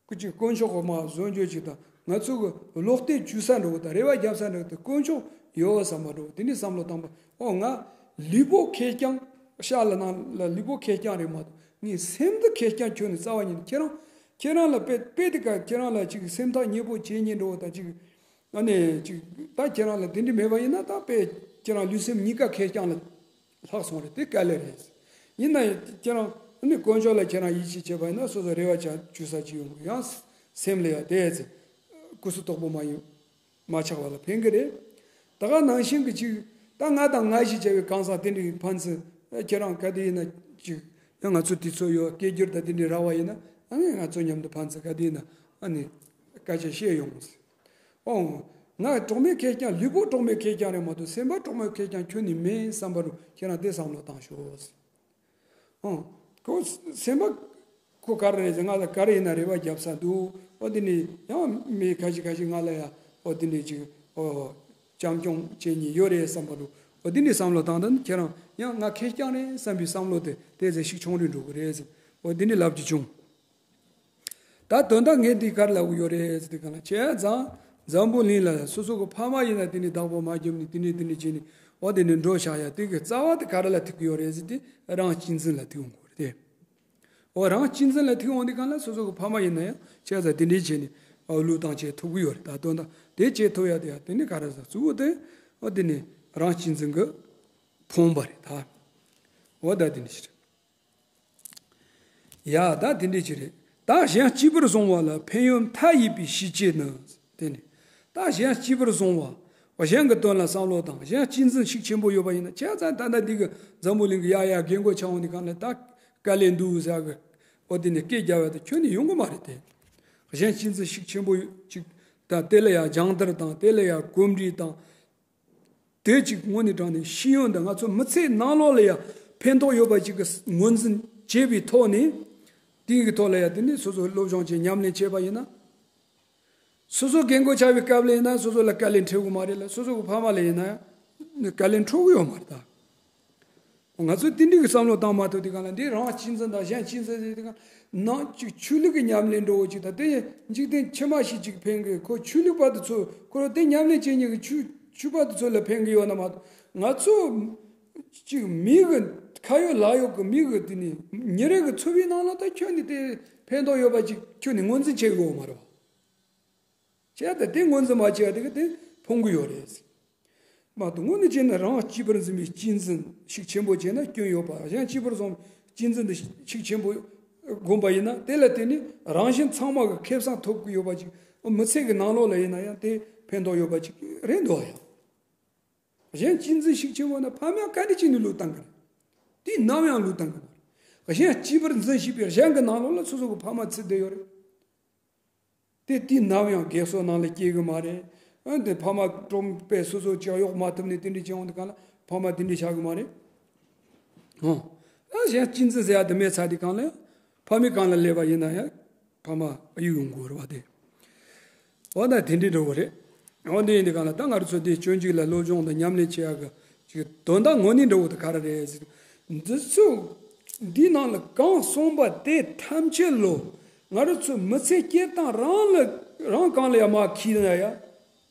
སྐུ་ཅིག་དཀོན་མཆོག་གི་མ་བཟོ་འཇོག་ཅིག་དང་ང་ཚོ་གི་བློ་གཏད་བཅོལ་ས་འགྲོ་གི་དང་རེ་བ་རྒྱབ་ས་འགྲོ་གི་དང་དཀོན་མཆོག་ཡོད་བསམ་པ་འགྲོ་གི་དེ་འདྲའི་བསམ་བློ་བཏང་པ་ཨོ་ང་ལུས་པོ་ཁེར་རྐྱང་ཤ་ལ་ནང་ལ་ལུས་པོ་ཁེར་རྐྱང་རེད་མ་གཏོགས་ངའི་སེམས་འདི་ཁེར་རྐྱང་ཁྱོན་ནས་རྩ་བ་ཉིད་ནས་ཁྱེད་རང་ཁྱེད་རང་ལ་དཔེ་དཔེ་དེ་ག་ཁྱེད་རང་ལ་ཅིག་སེམས་ཐག་ཉེ་པོ་བྱེད་ཉེན་འགྲོ་གི་དང་ཅིག་ཨ་ནི་ཅིག་ད་ཁྱེད་རང་ལ་དེ་འདྲ་མེད་པ་ཡིན་ན་ད་དཔེ་ཁྱེད་རང་ལུས་སེམས་གཉིས་ཀ་ཁེར་རྐྱང་ལ་ལྷག་སོང་རེད་དེ་དཀའ་ལས་རེད། ཡིན་ན་ཡང་ཁྱེད་རང་ཨ་ནི་དཀོན་མཆོག་ལ་ཁྱེད་རང་ཡིད་ཆེས་བྱས་པ་ཡིན་ན་སོ་སོ་རེ་བ་བཅོལ་ས་ཅིག་ཡོང་གི་ཡང་སེམས་ལ་ཡང་དེ་ཚེ་སྐུ་གཟུགས་དོག་པོ་མ་ཡིན་མ་ཆགས་པ་ལ་ཕན་གི་རེད། ད་ག་ནང་བཞིན་གི་ཅིག་ད་ང་དང་ང་ཞིག་བྱ་བའི་གང་ཟག་དེ་འདྲའི་ཕན་ཚུན་ཁྱེད་རང་ག་དེ་ཡིན་ན་ཅིག་ཡང་ང་ཚོ་དུས་ཚོད་ཡོད་སྐད་སྒྱུར་དང་དེ་འདྲའི་ར་བ་ཡིན་ན་ཨ་ནི་ང་ཚོ་མཉམ་དུ་ཕན་ཚུན་ག་དེ་ཡིན་ན་ཨ་ནི་སྐད་ཆ་བཤད་ཡོང་། ཨོ། ང་གྲོགས་མེད་ཁེར་རྐྱང་ལུས་པོ་གྲོགས་མེད་ཁེར་རྐྱང་རེད་མ་གཏོགས་སེམས་པ་གྲོགས་མེད་ཁེར་རྐྱང་ཁྱོན་ནས་མེད་བསམ་པ་རུ་ཁྱེད་རང་དེ་བསམ་བློ་བཏང་ཤོག་ཨོ། ཁོ་སེམས་པ་ཁོ་ག་རེ་རེད་ཟེར་ང་ལ་ག་རེ་ཡིན་ན་རེ་བ་རྒྱབ་ས་འདུག་ཨོ་དེ་ནས་ཡང་མི་ཁ་ཤས་ཁ་ཤས་ང་ལ་ཡ་ཨོ་དེ་འདྲས་ཅིག་ཨོ་བྱམས་སྐྱོང་བྱེད་ཉེན་ཡོད་རེད་བསམ་པ་རུ་ཨོ་དེ་འདྲས་བསམ་བློ་བཏང་དུས་ཁྱེད་རང་ཡང་ང་ཁེར་རྐྱང་རེད་བསམ་པའི་བསམ་བློ་དེ་དེ་ཚེ་ཤུགས་ཆུང་རུ་འགྲོ་གི་རེད་ཟེར་ཨོ་དེ་འདྲས་ལབ་ཀྱི་བྱུང་། ད་དོན་དག་ངས་འདི་གར་ལབ་ཀྱི་ཡོད་རེད་ཟེར་དུས་གང་ལ་བྱས་ཙང་འཛམ་བུ་གླིང་ལ་སོ་སོ་གི་ཕ་མ་ཡིན་ན་དེ་ནས་བདག་པོ་མ་བརྒྱབ་ནས་དེ་ནས་དེ་ནས་བྱས་ནས་འོ་དེ་ནས་འགྲོ་བཞག་ཡ་དེ་གི་རྩ་བ་དེ་ག་རེ་ལ་ཐུག་གི་ཡོད་རེད་ཟེར་དུས་རང་གཅེས་འཛིན་ལ་ཐུག་ཡོང་གི་རེད་དེ། འོ་རང་གཅེས་འཛིན་ལ་ཐུག་ཡོང་དུས་གང་ལ་སོ་སོ་གི་ཕ་མ་ཡིན་ན་ཡང་བྱས་ཙང་དེ་འདྲས་བྱས་ནས་འོ་བློས་བཏང་བྱས་ཐུབ་ཀྱི་ཡོད་རེད། ད་དོན་དག་དེ་བྱས་ཐུབ་ཡ་དེ་ཡ་དེ་ནས་ག་རེ་ཟེར་གཙོ་བོ་དེ་འོ་དེ་ནས་རང་གཅེས་འཛིན་གི་ཕོངས་པ་རེད་ད། འོ་ད་དེ་འདྲས་ཞིག་རེད། ཡ་ད་དེ་འདྲས་ཅི་རེད། ད་གཞན་གཅེས་པར་བཟུང་བ་ལ་ཕན་ཡོན་མཐའ་ཡས་པའི་ཤེས་བྱེད་ནི། དེ་ནི། ད་གཞན་གཅེས་པར་བཟུང་བ། གཞན་གྱི་དོན་ལ་བསམ་བློ་དང་གཞན་གཅེས་འཛིན་ཤུགས་ཆེན་པོ་ཡོད་པ་ཡིན་ན་བྱས་ཙང་ད་ལྟ་འདི་གི་འཛམ་བུ་གླིང་གི་ཡ་ཡ་རྒན་གོག་ཆགས་འོང་དུས་གང་ལ་ད་དཀའ་ལས་འདུག་ཟེར་གི་ ཨོ་དེ་ནས་སྐད་རྒྱབ་ཡ་དེ་ཁྱོན་ནས་ཡོང་གི་མ་རེད་དེ། གཞན་གཅེས་འཛིན་ཤུགས་ཆེན་པོ་ཅིག་དང་དེ་ལ་ཡང་སྦྱང་བརྡར་དང་དེ་ལ་ཡང་གོམས་འདྲིས་དང་། དེ་གཅིག་དངོས་གནས་དྲང་གནས་ཤེས་ཡོན་དང་ང་ཚོ་མི་ཚེའི་ནང་ལོགས་ལ་ཡང་ཕན་ཐོགས་ཡོད་པ་ཅིག་གི་ངོས་འཛིན་བྱས་པའི་ཐོག་ནས། དེའི་ཐོག་ལ་ཡང་དེ་ནས་སོ་སོ་སློབ་སྦྱོང་བྱས་ཉམས་ལེན་བྱས་པ་ཡིན་ན། སོ་སོ་རྒན་རྒོན་ཆགས་པའི་སྐབས་ལ་ཡིན་ན་སོ་སོ་ལ་དཀའ་ལས་འཕྲད་དགོས་མ་རེད་ལ། སོ་སོ་གི་ཕ་མ་ལ་ཡིན་ན་ཡང་དཀའ་ལས་འཕྲད་ཀྱི་ཡོད་མ་རེད་ད། ང་ཚོས་དེ་འདྲའི་གི་བསམ་བློ་བཏང་མ་ཐུབ་དུས་སྒང་ལ་འདི་རང་གཅེས་འཛིན་དང་གཞན་གཅེས་འཛིན་ཟེར་དུས་སྒང་ནང་གཅིག་ཆོས་ལུགས་ཀྱི་ཉམས་ལེན་འགྲོ་བོ་ཅིག་དང་དེ་འཇིག་རྟེན་ཕྱི་མ་ཞིག་ཅིག་ཕན་གི། ཁོ་ཆོས་ལུགས་པ་དེ་ཚོ་ཁོ་རང་དེ་ཉམས་ལེན་བྱེད་མཁན་གི་ཆོས་ཆོས་པ་དེ་ཚོ་ལ་ཕན་གི་ཡོད་ན་མ་གཏོགས། ང་ཚོ་གཅིག་མི་གི་ཁ་ཡོད་ལག་ཡོད་གི་མི་གི་དེ་ནི་ཉིན་རེ་གི་འཚོ་བའི་ནང་ལ་ད་ཁྱོན་ནས་དེ་ཕན་ཐོགས་ཡོད་པ་ཅིག་ཁྱོན་ནས་ངོས་འཛིན་བྱེད་གི་ཡོད་མ་རེད་བ། བྱས་ཏེ་དེ་ངོས་འཛིན་མ་བྱས་ཏེ་གི་དེ་ཕོངས་གི་ཡོད་རེད། མ་གཏོགས་དངོས་གནས་བྱས་ན་རང་གཅེས་པར་འཛིན་པའི་གཅེས་འཛིན་ཤུགས་ཆེན་པོ་བྱས་ན་སྐྱོན་ཡོད་པ། གཞན་གཅེས་པར་བཟུང་གཅེས་འཛིན་དེ་ཤུགས་ཆེན་པོ་བསྒོམ་པ་ཡིན་ན་དེ་ལ་བརྟེན་ནས་རང་གཞན་ཚང་མ་གི་ཁེ་བཟང་ཐོབ་གི་ཡོད་པ་ཅིག་མི་ཚེ་གི་ནང་ལོགས་ལ་ཡིན་ན་ཡང་དེ་ཕན་ཐོགས་ཡོད་པ་ཅིག་རེད་འདུག་ཡ། གཞན་གཅེས་འཛིན་ཤུགས་ཆེན་པོ་ན་ཕ་མས་ག་འདྲ་བྱས་ནས་བློས་བཏང་གི་རེད། དེ་ནམ་ཡང་བློས་བཏང་གི་མ་རེད། གཞན་གཅེས་པར་འཛིན་ཤེས་པའི་གཞན་གྱི་ནང་ལོགས་ལ་སོ་སོ་གི་ཕ་མ་ཚུད་བསྡད་ཡོད་རེད། དེ་དུས་ནམ་ཡང་རྒས་གསོ་ནང་ལ་སྐྱེ་གི་མ་རེད། ཨ་འདི་ཕ་མ་གྲོངས་པས་སོ་སོ་ཅག་གཡོག་མ་ཐུབ་ནས་དེ་འདྲ་བྱས་འོང་དུས་སྒང་ལ་ཕ་མ་དེ་འདྲ་ཆགས་གི་མ་རེད། ཨོ། ཨ་གཞན་གཅེས་འཛིན་ཟེར་ཡ་དེ་མེད་ཚར་དུས་སྒང་ལ་ཕ་མའི་སྒང་ལ་སླེབས་པ་ཡིན་ན་ཡང་ཕ་མ་གཡུག་ཡོང་དགོས་རེད་བ་དེ། འོ་ན་དེ་འདྲ་འགྲོ་གི་རེད། འོ་འདི་ཡིན་དུས་སྒང་ལ་ད་ང་རང་ཚོ་དེ་སྤྱོད་འཇུག་ལ་སློབ་སྦྱོང་དང་ཉམས་ལེན་བྱེད་ཡ་གི་ཅིག་དོན་དག་དངོས་གནས་འདྲ་བོ་དེ་ག་རེ་རེད་ཟེར། འདི་ཚོ་འདི་ནང་ལ་གང་གསུངས་པ་དེ་ཐམས་ཅད་ལོ། ང་རང་ཚོ་མི་ཚེ་སྐྱེལ་སྟངས་རང་ལ་རང་གང་ལ་ཡང་མ་འཁྱེར་ན་ཡང་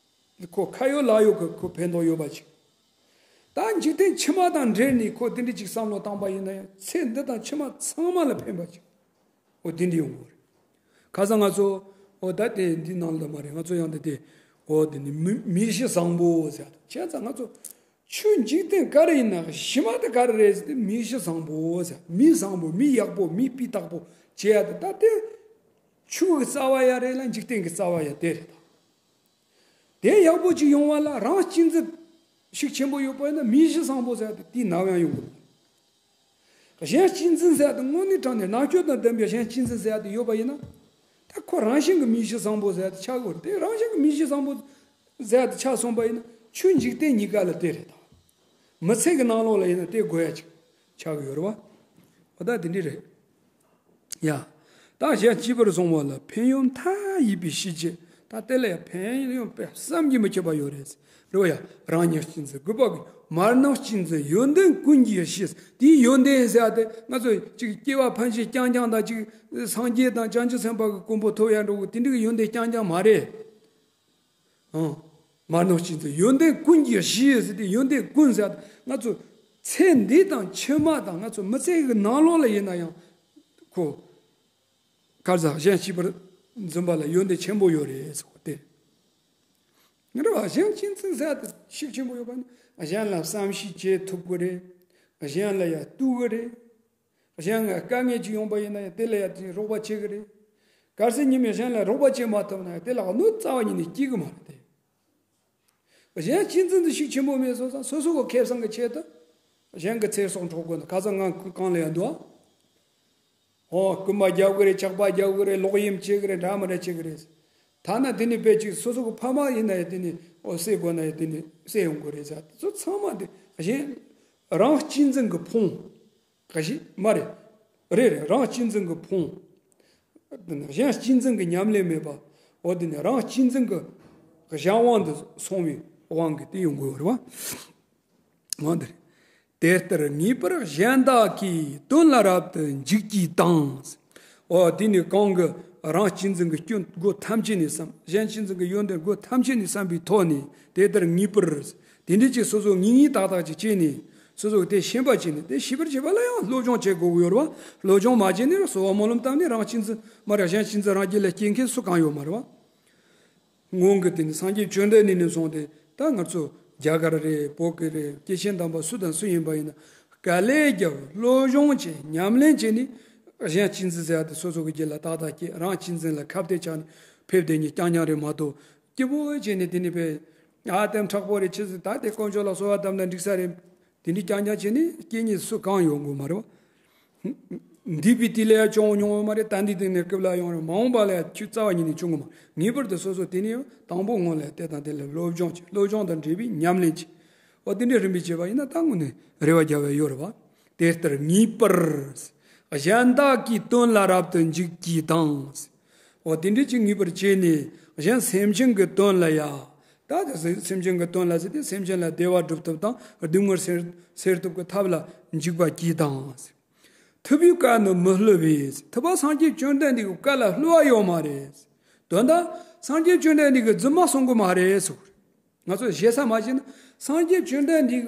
ཁོ་ཁ་ཡོད་ལག་ཡོད་ཀྱི་ཁོ་ཕན་ཐོགས་ཡོད་པ་ཅིག་ད་འཇིག་རྟེན་ཕྱི་མ་དང་འབྲེལ་ནས་ཁོ་དེ་འདྲ་ཅིག་བསམ་བློ་བཏང་པ་ཡིན་ན་ཡང་ཚེ་འདི་དང་ཕྱི་མ་ཚང་མ་ལ་ཕན་པ་ཅིག་འོ་དེ་འདྲ་ཡོང་གི་རེད། ཁ་སང་ང་ཚོ་འོ་ད་དེ་འདི་ནང་ལ་མ་རེད། ང་ཚོ་ཡང་དེ་དེ་འོ་དེ་ནི་མི་མི་གཤིས་བཟང་པོ་ཟེར། བྱས་ཙང་ང་ཚོ་ཆོས་འཇིག་རྟེན་ག་རེ་ཡིན་ན་གཞི་མ་དེ་ག་རེ་རེད་ཟེར་ཏེ་མི་གཤིས་བཟང་པོ་ཟེར། མི་བཟང་པོ་མི་ཡག་པོ་མི་སྤུས་དག་པོ་བྱས་ཡ་དེ་ད་དེ་ཆོས་ཀྱི་རྩ་བ་ཡ་རེད་ལ་འཇིག་རྟེན་གྱི་རྩ་བ་ཡ་དེ་རེད་ད། དེ་ཡག་པོ་ཅིག་ཡོང་བ་ལ་རང་གཅེས་འཛིན་ཤུགས་ཆེན་པོ་ཡོད་པ་ཡིན་ན་མི་གཤིས་བཟང་པོ་ཟེར་ཡ་དེ་དེའི་ནམ་ཡང་ཡོང་གི་མ་རེད། གཞན་གཅེས་འཛིན་ཟེར་ཡ་དེ་དངོས་གནས་དྲང་གནས་རྣམ་དཔྱོད་དང་ལྡན་པའི་གཞན་གཅེས་འཛིན་ཟེར་ཡ་དེ་ཡོད་པ་ཡིན་ན། ད་ཁོ་རང་བཞིན་གྱི་མི་གཤིས་བཟང་པོ་ཟེར་ཡ་དེ་ཆགས་དགོས་རེད། དེ་རང་བཞིན་གྱི་མི་གཤིས་བཟང་པོ་ཟེར་ཡ་དེ་ཆགས་སོང་པ་ཡིན་ན་ཆོས་འཇིག་རྟེན་གཉིས་ཀ་ལ་དེ་རེད་ད། མི་ཚེ་གི་ནང་ལོགས་ལ་ཡིན་ན་དེ་དགོས་ཡ་ཅིག་ཆགས་ཀྱི་ཡོད་རེད་བ། འོ་ད་དེ་འདྲ་རེད། ཡ། ད་གཞན་གཅེས་པར་བཟུང་བ་ལ་ཕན་ཡོན་མཐའ་ཡས་པའི་ཤེས་བྱེད། ད་དེ་ལ་ཡང་ཕན་ཡོན་དཔེ་བསམ་གྱིས་མི་ཁྱབ་པ་ཡོད་རེད། རེད་བ་ཡ། རང་ཉིད་གཅེས་འཛིན་དགོས་པ་གི་མར་ནང་གཅེས་འཛིན་ཡོན་ཏན་ཀུན་གྱི་གཞི། དེའི་ཡོན་ཏན་ཟེར་ཡ་དེ་ང་ཚོ་ཅིག་སྐྱེ་བ་ཕན་ཆད་རྐྱང་རྐྱང་དང་ཅིག་སངས་རྒྱས་དང་བྱང་ཆུབ་སེམས་དཔའ་གི་གོ་འཕང་ཐོབ་ཡ་འགྲོ་གི་དེ་འདྲ་གི་ཡོན་ཏན་རྐྱང་རྐྱང་མ་རེད། ཨང་། མར་ནང་གཅེས་འཛིན་ཡོན་ཏན་ཀུན་གྱི་གཞི་ཟེར་ཏེ་ཡོན་ཏན་ཀུན་ཟེར་ཏེ་ང་ཚོ་ཚེ་འདི་དང་ཕྱི་མ་དང་ང་ཚོ་མི་ཚེ་གི་ནང་ལོགས་ལ་ཡིན་ན་ཡང་ཁོ་ག་རེ་ཟེར་གཞན་གཅེས་པར་འཛིན་པ་ལ་ཡོན་ཏན་ཆེན་པོ་ཡོད་རེད་ཟེར་གོ་དེ། ང་རང་གཞན་གཅེས་འཛིན་ཟེར་ཏེ་ཤུགས་ཆེན་པོ་ཡོད་པ་ནི་གཞན་ལ་བསམ་ཤེས་བྱེད་ཐུབ་གི་རེད། གཞན་ལ་ཡང་ལྟོས་གི་རེད། གཞན་ལ་དཀའ་ངལ་ཅིག་ཡོང་པ་ཡིན་ན་ཡང་དེ་ལ་ཡང་དེ་རོགས་པ་བྱེད་གི་རེད། གལ་སྲིད་ཉིན་མོ་གཞན་ལ་རོགས་པ་བྱེད་མ་ཐུབ་ན་ཡང་དེ་ལ་གནོད་རྩ་བ་ཉིད་ནས་སྐྱེལ་གི་མ་རེད་དེ། གཞན་གཅེས་འཛིན་དེ་ཤུགས་ཆེན་པོ་མེད་སོང་ཙང་སོ་སོ་གི་ཁེ་བཟང་གི་ཆེད་དུ་གཞན་གྱི་ཚེ་སྲོག་འཕྲོག་དགོས་ན་ཁ་སང་ང་གང་ལ་ཡང་འདུག་ཨ། ཧོ་རྐུན་མ་རྒྱག་གི་རེད། ཇག་པ་རྒྱག་གི་རེད། ལོག་གཡེམ་བྱེད་གི་རེད། འདྲ་མི་འདྲ་བྱེད་གི་རེད། ཐ་ན་དེ་ནས་དཔེ་ཅིག་སོ་སོ་གི་ཕ་མ་ཡིན་ན་ཡང་དེ་ནས་ཨོ་བསད་དགོས་ན་ཡང་དེ་ནས་བསད་ཡོང་གི་རེད་ཟེར། དེ་ཚོ་ཚང་མ་དེ་གཞན་རང་གཅེས་འཛིན་གྱི་ཕོངས། ག་ཞིག་མ་རེད། རེད་རེད། རང་གཅེས་འཛིན་གྱི་ཕོངས། གཞན་གཅེས་འཛིན་གྱི་ཉམས་ལེན་མེད་པ། འོ་དེ་ནས་རང་གཅེས་འཛིན་གྱི་གཞན་དབང་དུ་སོང་བའི་དབང་གིས་དེ་ཡོང་དགོས་རེད་བ། འོ་འདིར། དེ་ལྟར་ངེས་པར་གཞན་དག་གི་དོན་ལ་རབ་ཏུ་འཇུག་གྱིས་དང་། འོ་དེ་ནི་གང་གི་རང་གཅེས་འཛིན་གྱི་སྐྱོན་སྒོ་ཐམས་ཅད་ནས་བསམ། གཞན་གཅེས་འཛིན་གྱི་ཡོན་ཏན་སྒོ་ཐམས་ཅད་ནས་བསམ་པའི་ཐོག་ནས་དེ་ལྟར་ངེས་པར། དེ་འདྲའི་ཅིག་སོ་སོ་ངེས་ངེས་ཏག་ཏག་ཅིག་བྱས་ནས་སོ་སོ་གི་དེ་ཤེས་པ་བྱས་ནས་དེ་ཤེས་པར་བྱེད་པ་ལ་ཡང་སློབ་སྦྱོང་བྱེད་དགོས་ཀྱི་ཡོད་རེད་བ། སློབ་སྦྱོང་མ་བྱས་ནས་གསོལ་བ་སྨོན་ལམ་བཏབ་ནས་རང་གཅེས་འཛིན་མ་རེད། གཞན་གཅེས་འཛིན་རང་རྒྱུད་ལ་སྐྱེ་མཁན་སུ་གང་ཡོད་མ་རེད་བ། སྔོན་གྱི་དེ་ནི་སངས་རྒྱས་བཅོམ་ལྡན་འདས་ནས་བཟུང་སྟེ་ད་ང་ཚོ་རྒྱ་གར་རེད། བོད་ཀྱི་རེད། སྐྱེས་ཆེན་དམ་པ་སུ་དང་སུ་ཡིན་པ་ཡིན་ན་དཀའ་ལས་བརྒྱབ། སློབ་སྦྱོང་བྱས། ཉམས་ལེན་བྱས་ནས་གཞན་གཅེས་འཛིན་ཟེར་ཡ་དེ་སོ་སོ་གི་རྒྱུད་ལ་ཏག་ཏག་སྐྱེས། རང་གཅེས་འཛིན་ལ་ཁ་གཏད་བཅག་ནས་ཕེབས་བསྡད་མཁན་རྐྱང་རྐྱང་རེད་མ་གཏོགས། སྐྱིད་པོ་བྱས་ནས་དེ་ནི་དཔེ་ཨ་དེ་མཁྲེགས་པོ་རེད། ཆི་ཟིག་ད་དེ་དཀོན་མཆོག་ལ་གསོལ་བ་བཏབ་ན་འགྲིག་ས་རེད། དེ་འདྲའི་རྐྱང་རྐྱང་བྱས་ནས་སྐྱེ་མཁན་སུ་གང་ཡོང་དགོས་མ་རེད་བ། འདས་པའི་དུས་ལ་ཡང་བྱུང་མྱོང་བ་མ་རེད། ད་འདི་དུས་ནས་སྐབས་ལ་ཡོང་རེད། མ་འོངས་པ་ལ་ཡང་ཆུ་རྩ་བ་ཉིད་ནས་བྱུང་གི་མ་རེད། ངེས་པར་དུ་སོ་སོ་དེ་ནས་དང་པོ་སྔོན་ལ་དེ་དང་དེ་ལ་སློབ་སྦྱོང་བྱེད། སློབ་སྦྱོང་དང་འབྲེལ་བའི་ཉམས་ལེན་བྱེད། འོ་དེ་འདྲའི་རིམ་པས་བྱས་པ་ཡིན་ན་ད་དངོས་གནས་རེ་བ་རྒྱག་པ་ཡོད་རེད་པ། དེ་ལྟར་ངེས་པར་གཞན་དག་གི་དོན་ལ་རབ་ཏུ་འཇུག་གྱིས་དང་། འོ་དེ་འདྲའི་ཅིག་ངེས་པར་བྱས་ནས་གཞན་སེམས་ཅན་གྱི་དོན་ལ་ཡང་། ད་དེ་སེམས་ཅན་གྱི་དོན་ལ་ཟེར་ཏེ་སེམས་ཅན་ལ་བདེ་བ་སྒྲུབ་ཐབས་དང་སྡུག་བསྔལ་སེལ་སེལ་ཐབས་ཀྱི་ཐབས་ལ་འཇུག་པ་གྱིས་དང་། ཐུབ་པའི་བཀའ་ནི་མི་བསླུ་བས། ཐུབ་པ་སངས་རྒྱས་བཅོམ་ལྡན་འདས་ཀྱི་བཀའ་ལ་བསླུ་བ་ཡོད་མ་རེད། དོན་དག་སངས་རྒྱས་བཅོམ་ལྡན་འདས་ཀྱིས་རྫུན་མ་གསུང་གི་མ་རེད་ཟེར། ང་ཚོ་ཞེ་ས་མ་བྱས་ན་སངས་རྒྱས་བཅོམ་ལྡན་འདས་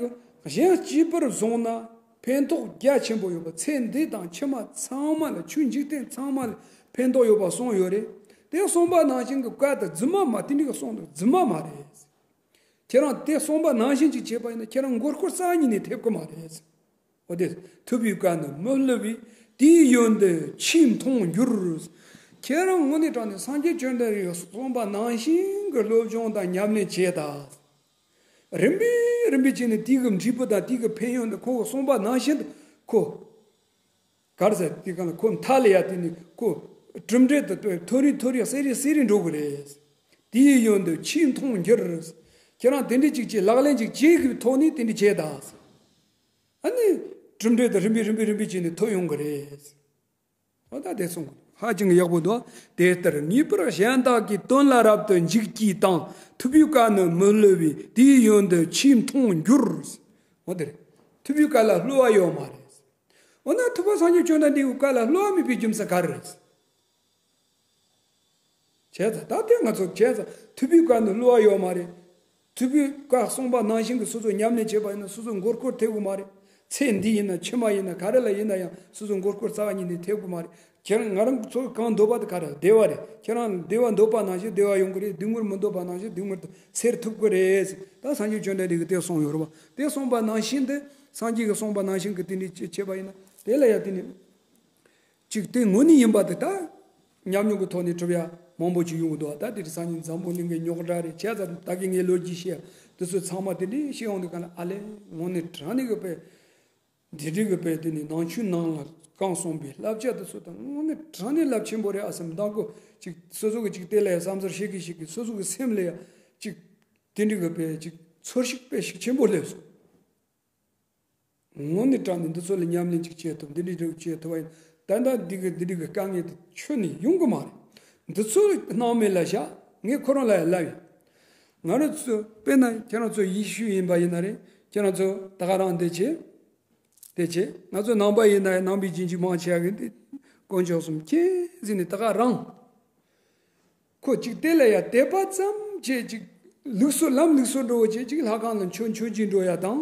ཀྱིས་གཞན་གཅིག་པུར་བཟུང་ན་ཕན་ཐོགས་རྒྱ་ཆེན་པོ་ཡོད་པ། ཚེ་འདི་དང་ཕྱི་མ་ཚང་མ་ལ། ཆོས་འཇིག་རྟེན་ཚང་མ་ལ་ཕན་ཐོགས་ཡོད་པ་གསུངས་ཡོད་རེད། དེ་གསུངས་པ་ནང་བཞིན་གྱི་བཀའ་དེ་རྫུན་མ་མ། དེ་འདྲ་གི་གསུངས་འདུག་རྫུན་མ་མ་རེད། ཁྱེད་རང་དེ་གསུངས་པ་ནང་བཞིན་ཅིག་བྱས་པ་ཡིན་ན་ཁྱེད་རང་མགོ་སྐོར་རྩ་བ་ཉིད་ནས་ཐེབས་ཀྱི་མ་རེད། འོ་དེ་ཐུབ་པའི་བཀའ་ནི་མི་བསླུ་བས། དེའི་ཡོན་ཏན་ཕྱིས་མཐོང་འགྱུར། ཁྱེད་རང་དངོས་གནས་དྲང་གནས་སངས་རྒྱས་བཅོམ་ལྡན་འདས་གསུངས་པ་ནང་བཞིན་གྱི་སློབ་སྦྱོང་དང་ཉམས་ལེན་བྱས་དང་། རིམ་པས་རིམ་པས་བྱས་ནས་དེའི་གི་འབྲས་བུ་དང་དེའི་གི་ཕན་ཡོན་དེ་ཁོ་གསུངས་པ་ནང་བཞིན་དུ་ཁོ། ག་རེ་ཟེར་དེ་གང་ལ་ཁོ་མཐའ་ལ་ཡ་དེ་ནི་ཁོ་གྲུབ་འབྲས་དེ་མཐོ་རིས་མཐོ་རིས་གསལ་རིས་གསལ་རིས་འགྲོ་གི་རེད། དེའི་ཡོན་ཏན་ཕྱིས་མཐོང་འགྱུར། ཁྱེད་རང་དེ་འདྲ་ཅིག་བྱེད། ལག་ལེན་ཅིག་བྱེད་ཀྱི་ཐོག་ནས་དེ་འདྲ་བྱེད་དང་། ཨ་ནི་གྲུབ་འབྲས་དེ་རིམ་པས་རིམ་པས་རིམ་པས་བྱས་ནས་ཐོན་ཡོང་གི་རེད། འོ་ད་དེ་གསུངས་ཧ་ཅང་ཡག་པོ་འདུག་དེ་ལྟར་ངེས་པར་གཞན་དག་གི་དོན་ལ་རབ་ཏུ་འཇུག་གྱིས་དང་། ཐུབ་པའི་བཀའ་ནི་མི་བསླུ་བས། དེའི་ཡོན་ཏན་ཕྱིས་མཐོང་འགྱུར། འོ་དེ་རེད། ཐུབ་པའི་བཀའ་ལ་བསླུ་བ་ཡོད་མ་རེད། འོ་ན་ཐུབ་པ་སངས་རྒྱས་བཅོམ་ལྡན་འདས་ཀྱི་བཀའ་ལ་བསླུ་བ་མེད་པའི་རྒྱུ་མཚན་ག་རེ་རེད། བྱས་ཙང་ད་ལྟའི་ང་ཚོ་བྱས་ཙང་ཐུབ་པའི་བཀའ་ནི་བསླུ་བ་ཡོད་མ་རེད། ཐུབ་པའི་བཀའ་གསུངས་པ་ནང་བཞིན་གྱི་སོ་སོ་ཉམས་ལེན་བྱས་པ་ཡིན་ན་སོ་སོ་མགོ་སྐོར་ཐེབས་ཀྱི་མ་རེད། ཚེ་འདི་ཡིན་ན་ཕྱི་མ་ཡིན་ན་ག་རེ་ལ་ཡིན་ན་ཡང་སོ་སོ་མགོ་སྐོར་རྩ་བ་ཉིད་ནས་ཐེབས་ཀྱི་མ་རེད། ཁྱེད་རང་ང་རང་ཚོ་གང་འདོད་པ་དེ་ག་རེ་བདེ་བ་རེད། ཁྱེད་རང་བདེ་བ་འདོད་པ་ནང་བཞིན་བདེ་བ་ཡོང་གི་རེད། སྡུག་བསྔལ་མི་འདོད་པ་ནང་བཞིན་སྡུག་བསྔལ་དེ་སེལ་ཐུབ་ཀྱི་རེད། ད་སངས་རྒྱས་བཅོམ་ལྡན་འདས་ཀྱིས་དེ་གསུངས་ཡོད་རེད་པ། དེ་གསུངས་པ་ནང་བཞིན་དེ་སངས་རྒྱས་ཀྱིས་གསུངས་པ་ནང་བཞིན་གྱི་དེ་འདྲ་བྱས་པ་ཡིན་ན་དེ་ལ་ཡང་དེ་ནི། ཅིག་དེ་དངོས་གནས་ཡིན་པ་དེ་ད་ཉམས་མྱོང་གི་ཐོག་ནས་གྲུབ་ཡ་མང་པོ་ཅིག་ཡོང་གི་འདུག་ད་དེ་དེ་སང་ཉིན་འཛམ་བུ་གླིང་གི་རྙོག་དྲ་རེད། བྱས་ཙང་ད་གིན་ངས་ལོ་རྒྱུས་བཤད་དེ་ཚོ་ཚང་མ་དེ་འདྲའི་བཤད་ཡོང་དུས་གང་ལ་ཨ་ལས་དངོས་གནས་དྲང་གནས་གི་དཔེ་འདི་འདྲའི་གི་དཔེ་དེ་ནི་ནང་ཆོས་ནང་ལ་གང་གསུངས་པའི་བསླབ་བྱ་དེ་ཚོ་དང་དངོས་གནས་དྲང་གནས་རླབས་ཆེན་པོ་རེད་ཨ་བསམ། མདང་གོ་ཅིག་སོ་སོ་གི་ཅིག་དེ་ལ་ཡ་བསམ་ཚུལ་བཤད་གི་བཤད་གི་སོ་སོ་གི་སེམས་ལ་ཡ་ཅིག་དེ་འདྲའི་གི་དཔེ་ཅིག་ཚོར་ཤུགས་དཔེ་ཞིག་ཆེན་པོ་སླེབས་སོང་། དངོས་གནས་དྲང་ནས་འདི་ཚོ་ལ་ཉམས་ལེན་ཅིག་བྱེད་ཐུབ། འདི་འདྲའི་རིགས་བྱེད་ཐུབ་པ་ཡིན། ད་ལྟ་འདི་གི་འདི་འདྲའི་གི་དཀའ་ངལ་དེ་ཁྱོན་ནས་ཡོང་གི་མ་རེད། འདི་ཚོ་སྣང་མེད་ལ་བཞག་ངས་ཁོ་རང་ལ་ཡང་ལབ་ཡིན། ང་རང་ཚོ་དཔེར་ན་ཁྱེད་རང་ཚོ་ཡེ་ཤུ་ཡིན་པ་ཡིན་ན་རེད། ཁྱེད་རང་ཚོ་ད་ག་རང་འདི་བྱེད། དེ་བྱེད། ང་ཚོ་ནང་པ་ཡིན་ན་ཡང་ནང་པའི་རྗེས་འཇུག་མང་ཆེ་བ་གི་འདི་དཀོན་མཆོག་གསུམ་མཁྱེན་ཟེར་ནས་ད་ག་རང་། ཁོ་ཅིག་དེ་ལ་ཡ་དད་པ་ཙམ་བྱས་ཅིག་ལུགས་སྲོལ་ལམ་ལུགས་སྲོལ་འགྲོ་བ་བྱས་ཅིག་ལྷ་ཁང་ལ་མཆོད་མཆོད་ཅིག་འགྲོ་ཡ་དང་།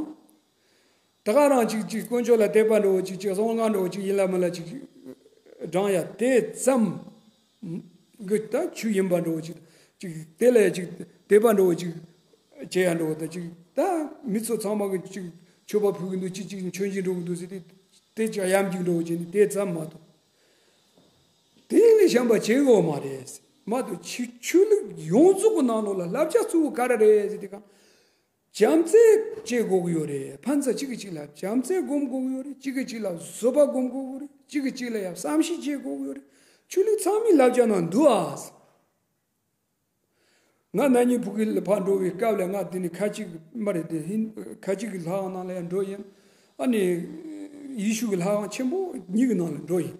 ད་ག་རང་ཅིག་ཅིག་དཀོན་མཆོག་ལ་དད་པ་འགྲོ་བ་ཅིག་ཅིག་གསང་སྔགས་འགྲོ་བ་ཅིག་ཡིན་ལ་མིན་ལ་ཅིག་བགྲང་ཡ་དེ་ཙམ་གི་ད་ཆོས་ཡིན་པ་འགྲོ་བ་ཅིག་ཅིག་དེ་ལ་ཡ་ཅིག་དད་པ་འགྲོ་བ་ཅིག་བྱེད་ཡ་འགྲོ་བ་ད་ཅིག་ད་མི་ཚོ་ཚང་མ་གི་ཅིག་མཆོད་པ་ཕུལ་གི་འདུག་ཅིག་ཅིག་མཆོད་མཇལ་འགྲོ་གི་འདུག་ཟེར་ཏེ་དེ་ཅིག་གཡམ་རྒྱུག་འགྲོ་བ་བྱས་ནས་དེ་ཙམ་མ་གཏོགས། དེ་ལས་གཞན་པ་བྱེད་དགོས་མ་རེད། མ་གཏོགས་ཆོས་ཆོས་ལུགས་ཡོངས་རྫོགས་ཀྱི་ནང་ལོགས་ལ་བསླབ་བྱ་གཙོ་བོ་ག་རེ་རེད་ཟེར་དུས་གང་། བྱམས་བརྩེ་བྱེད་དགོས་ཀྱི་ཡོད་རེད། ཕན་ཚུན་གཅིག་གིས་གཅིག་ལ་བྱམས་བརྩེ་སྒོམ་དགོས་ཀྱི་ཡོད་རེད། གཅིག་གིས་གཅིག་ལ་བཟོད་པ་སྒོམ་དགོས་ཀྱི་ཡོད་རེད། གཅིག་གིས་གཅིག་ལ་ཡང་བསམ་ཤེས་བྱེད་དགོས་ཀྱི་ཡོད་རེད། ཆོས་ལུགས་ཚང་མའི་བསླབ་བྱ་ནང་འདུག་ཨ། ང་ན་ནིང་ཕྲུ་གུ་ཕར་འགྲོ་བའི་སྐབས་ལ་ང་དེ་ནི་ཁ་ཅིག་མ་རེད་དེ་ཧིན་ཁ་ཅིག་གི་ལྷ་ཁང་ནང་ལ་ཡང་འགྲོ་ཡིན། ཨ་ནི་ཡེ་ཤུ་གི་ལྷ་ཁང་ཆེན་པོ་གཉིས་ཀྱི་ནང་ལ་འགྲོ་ཡིན།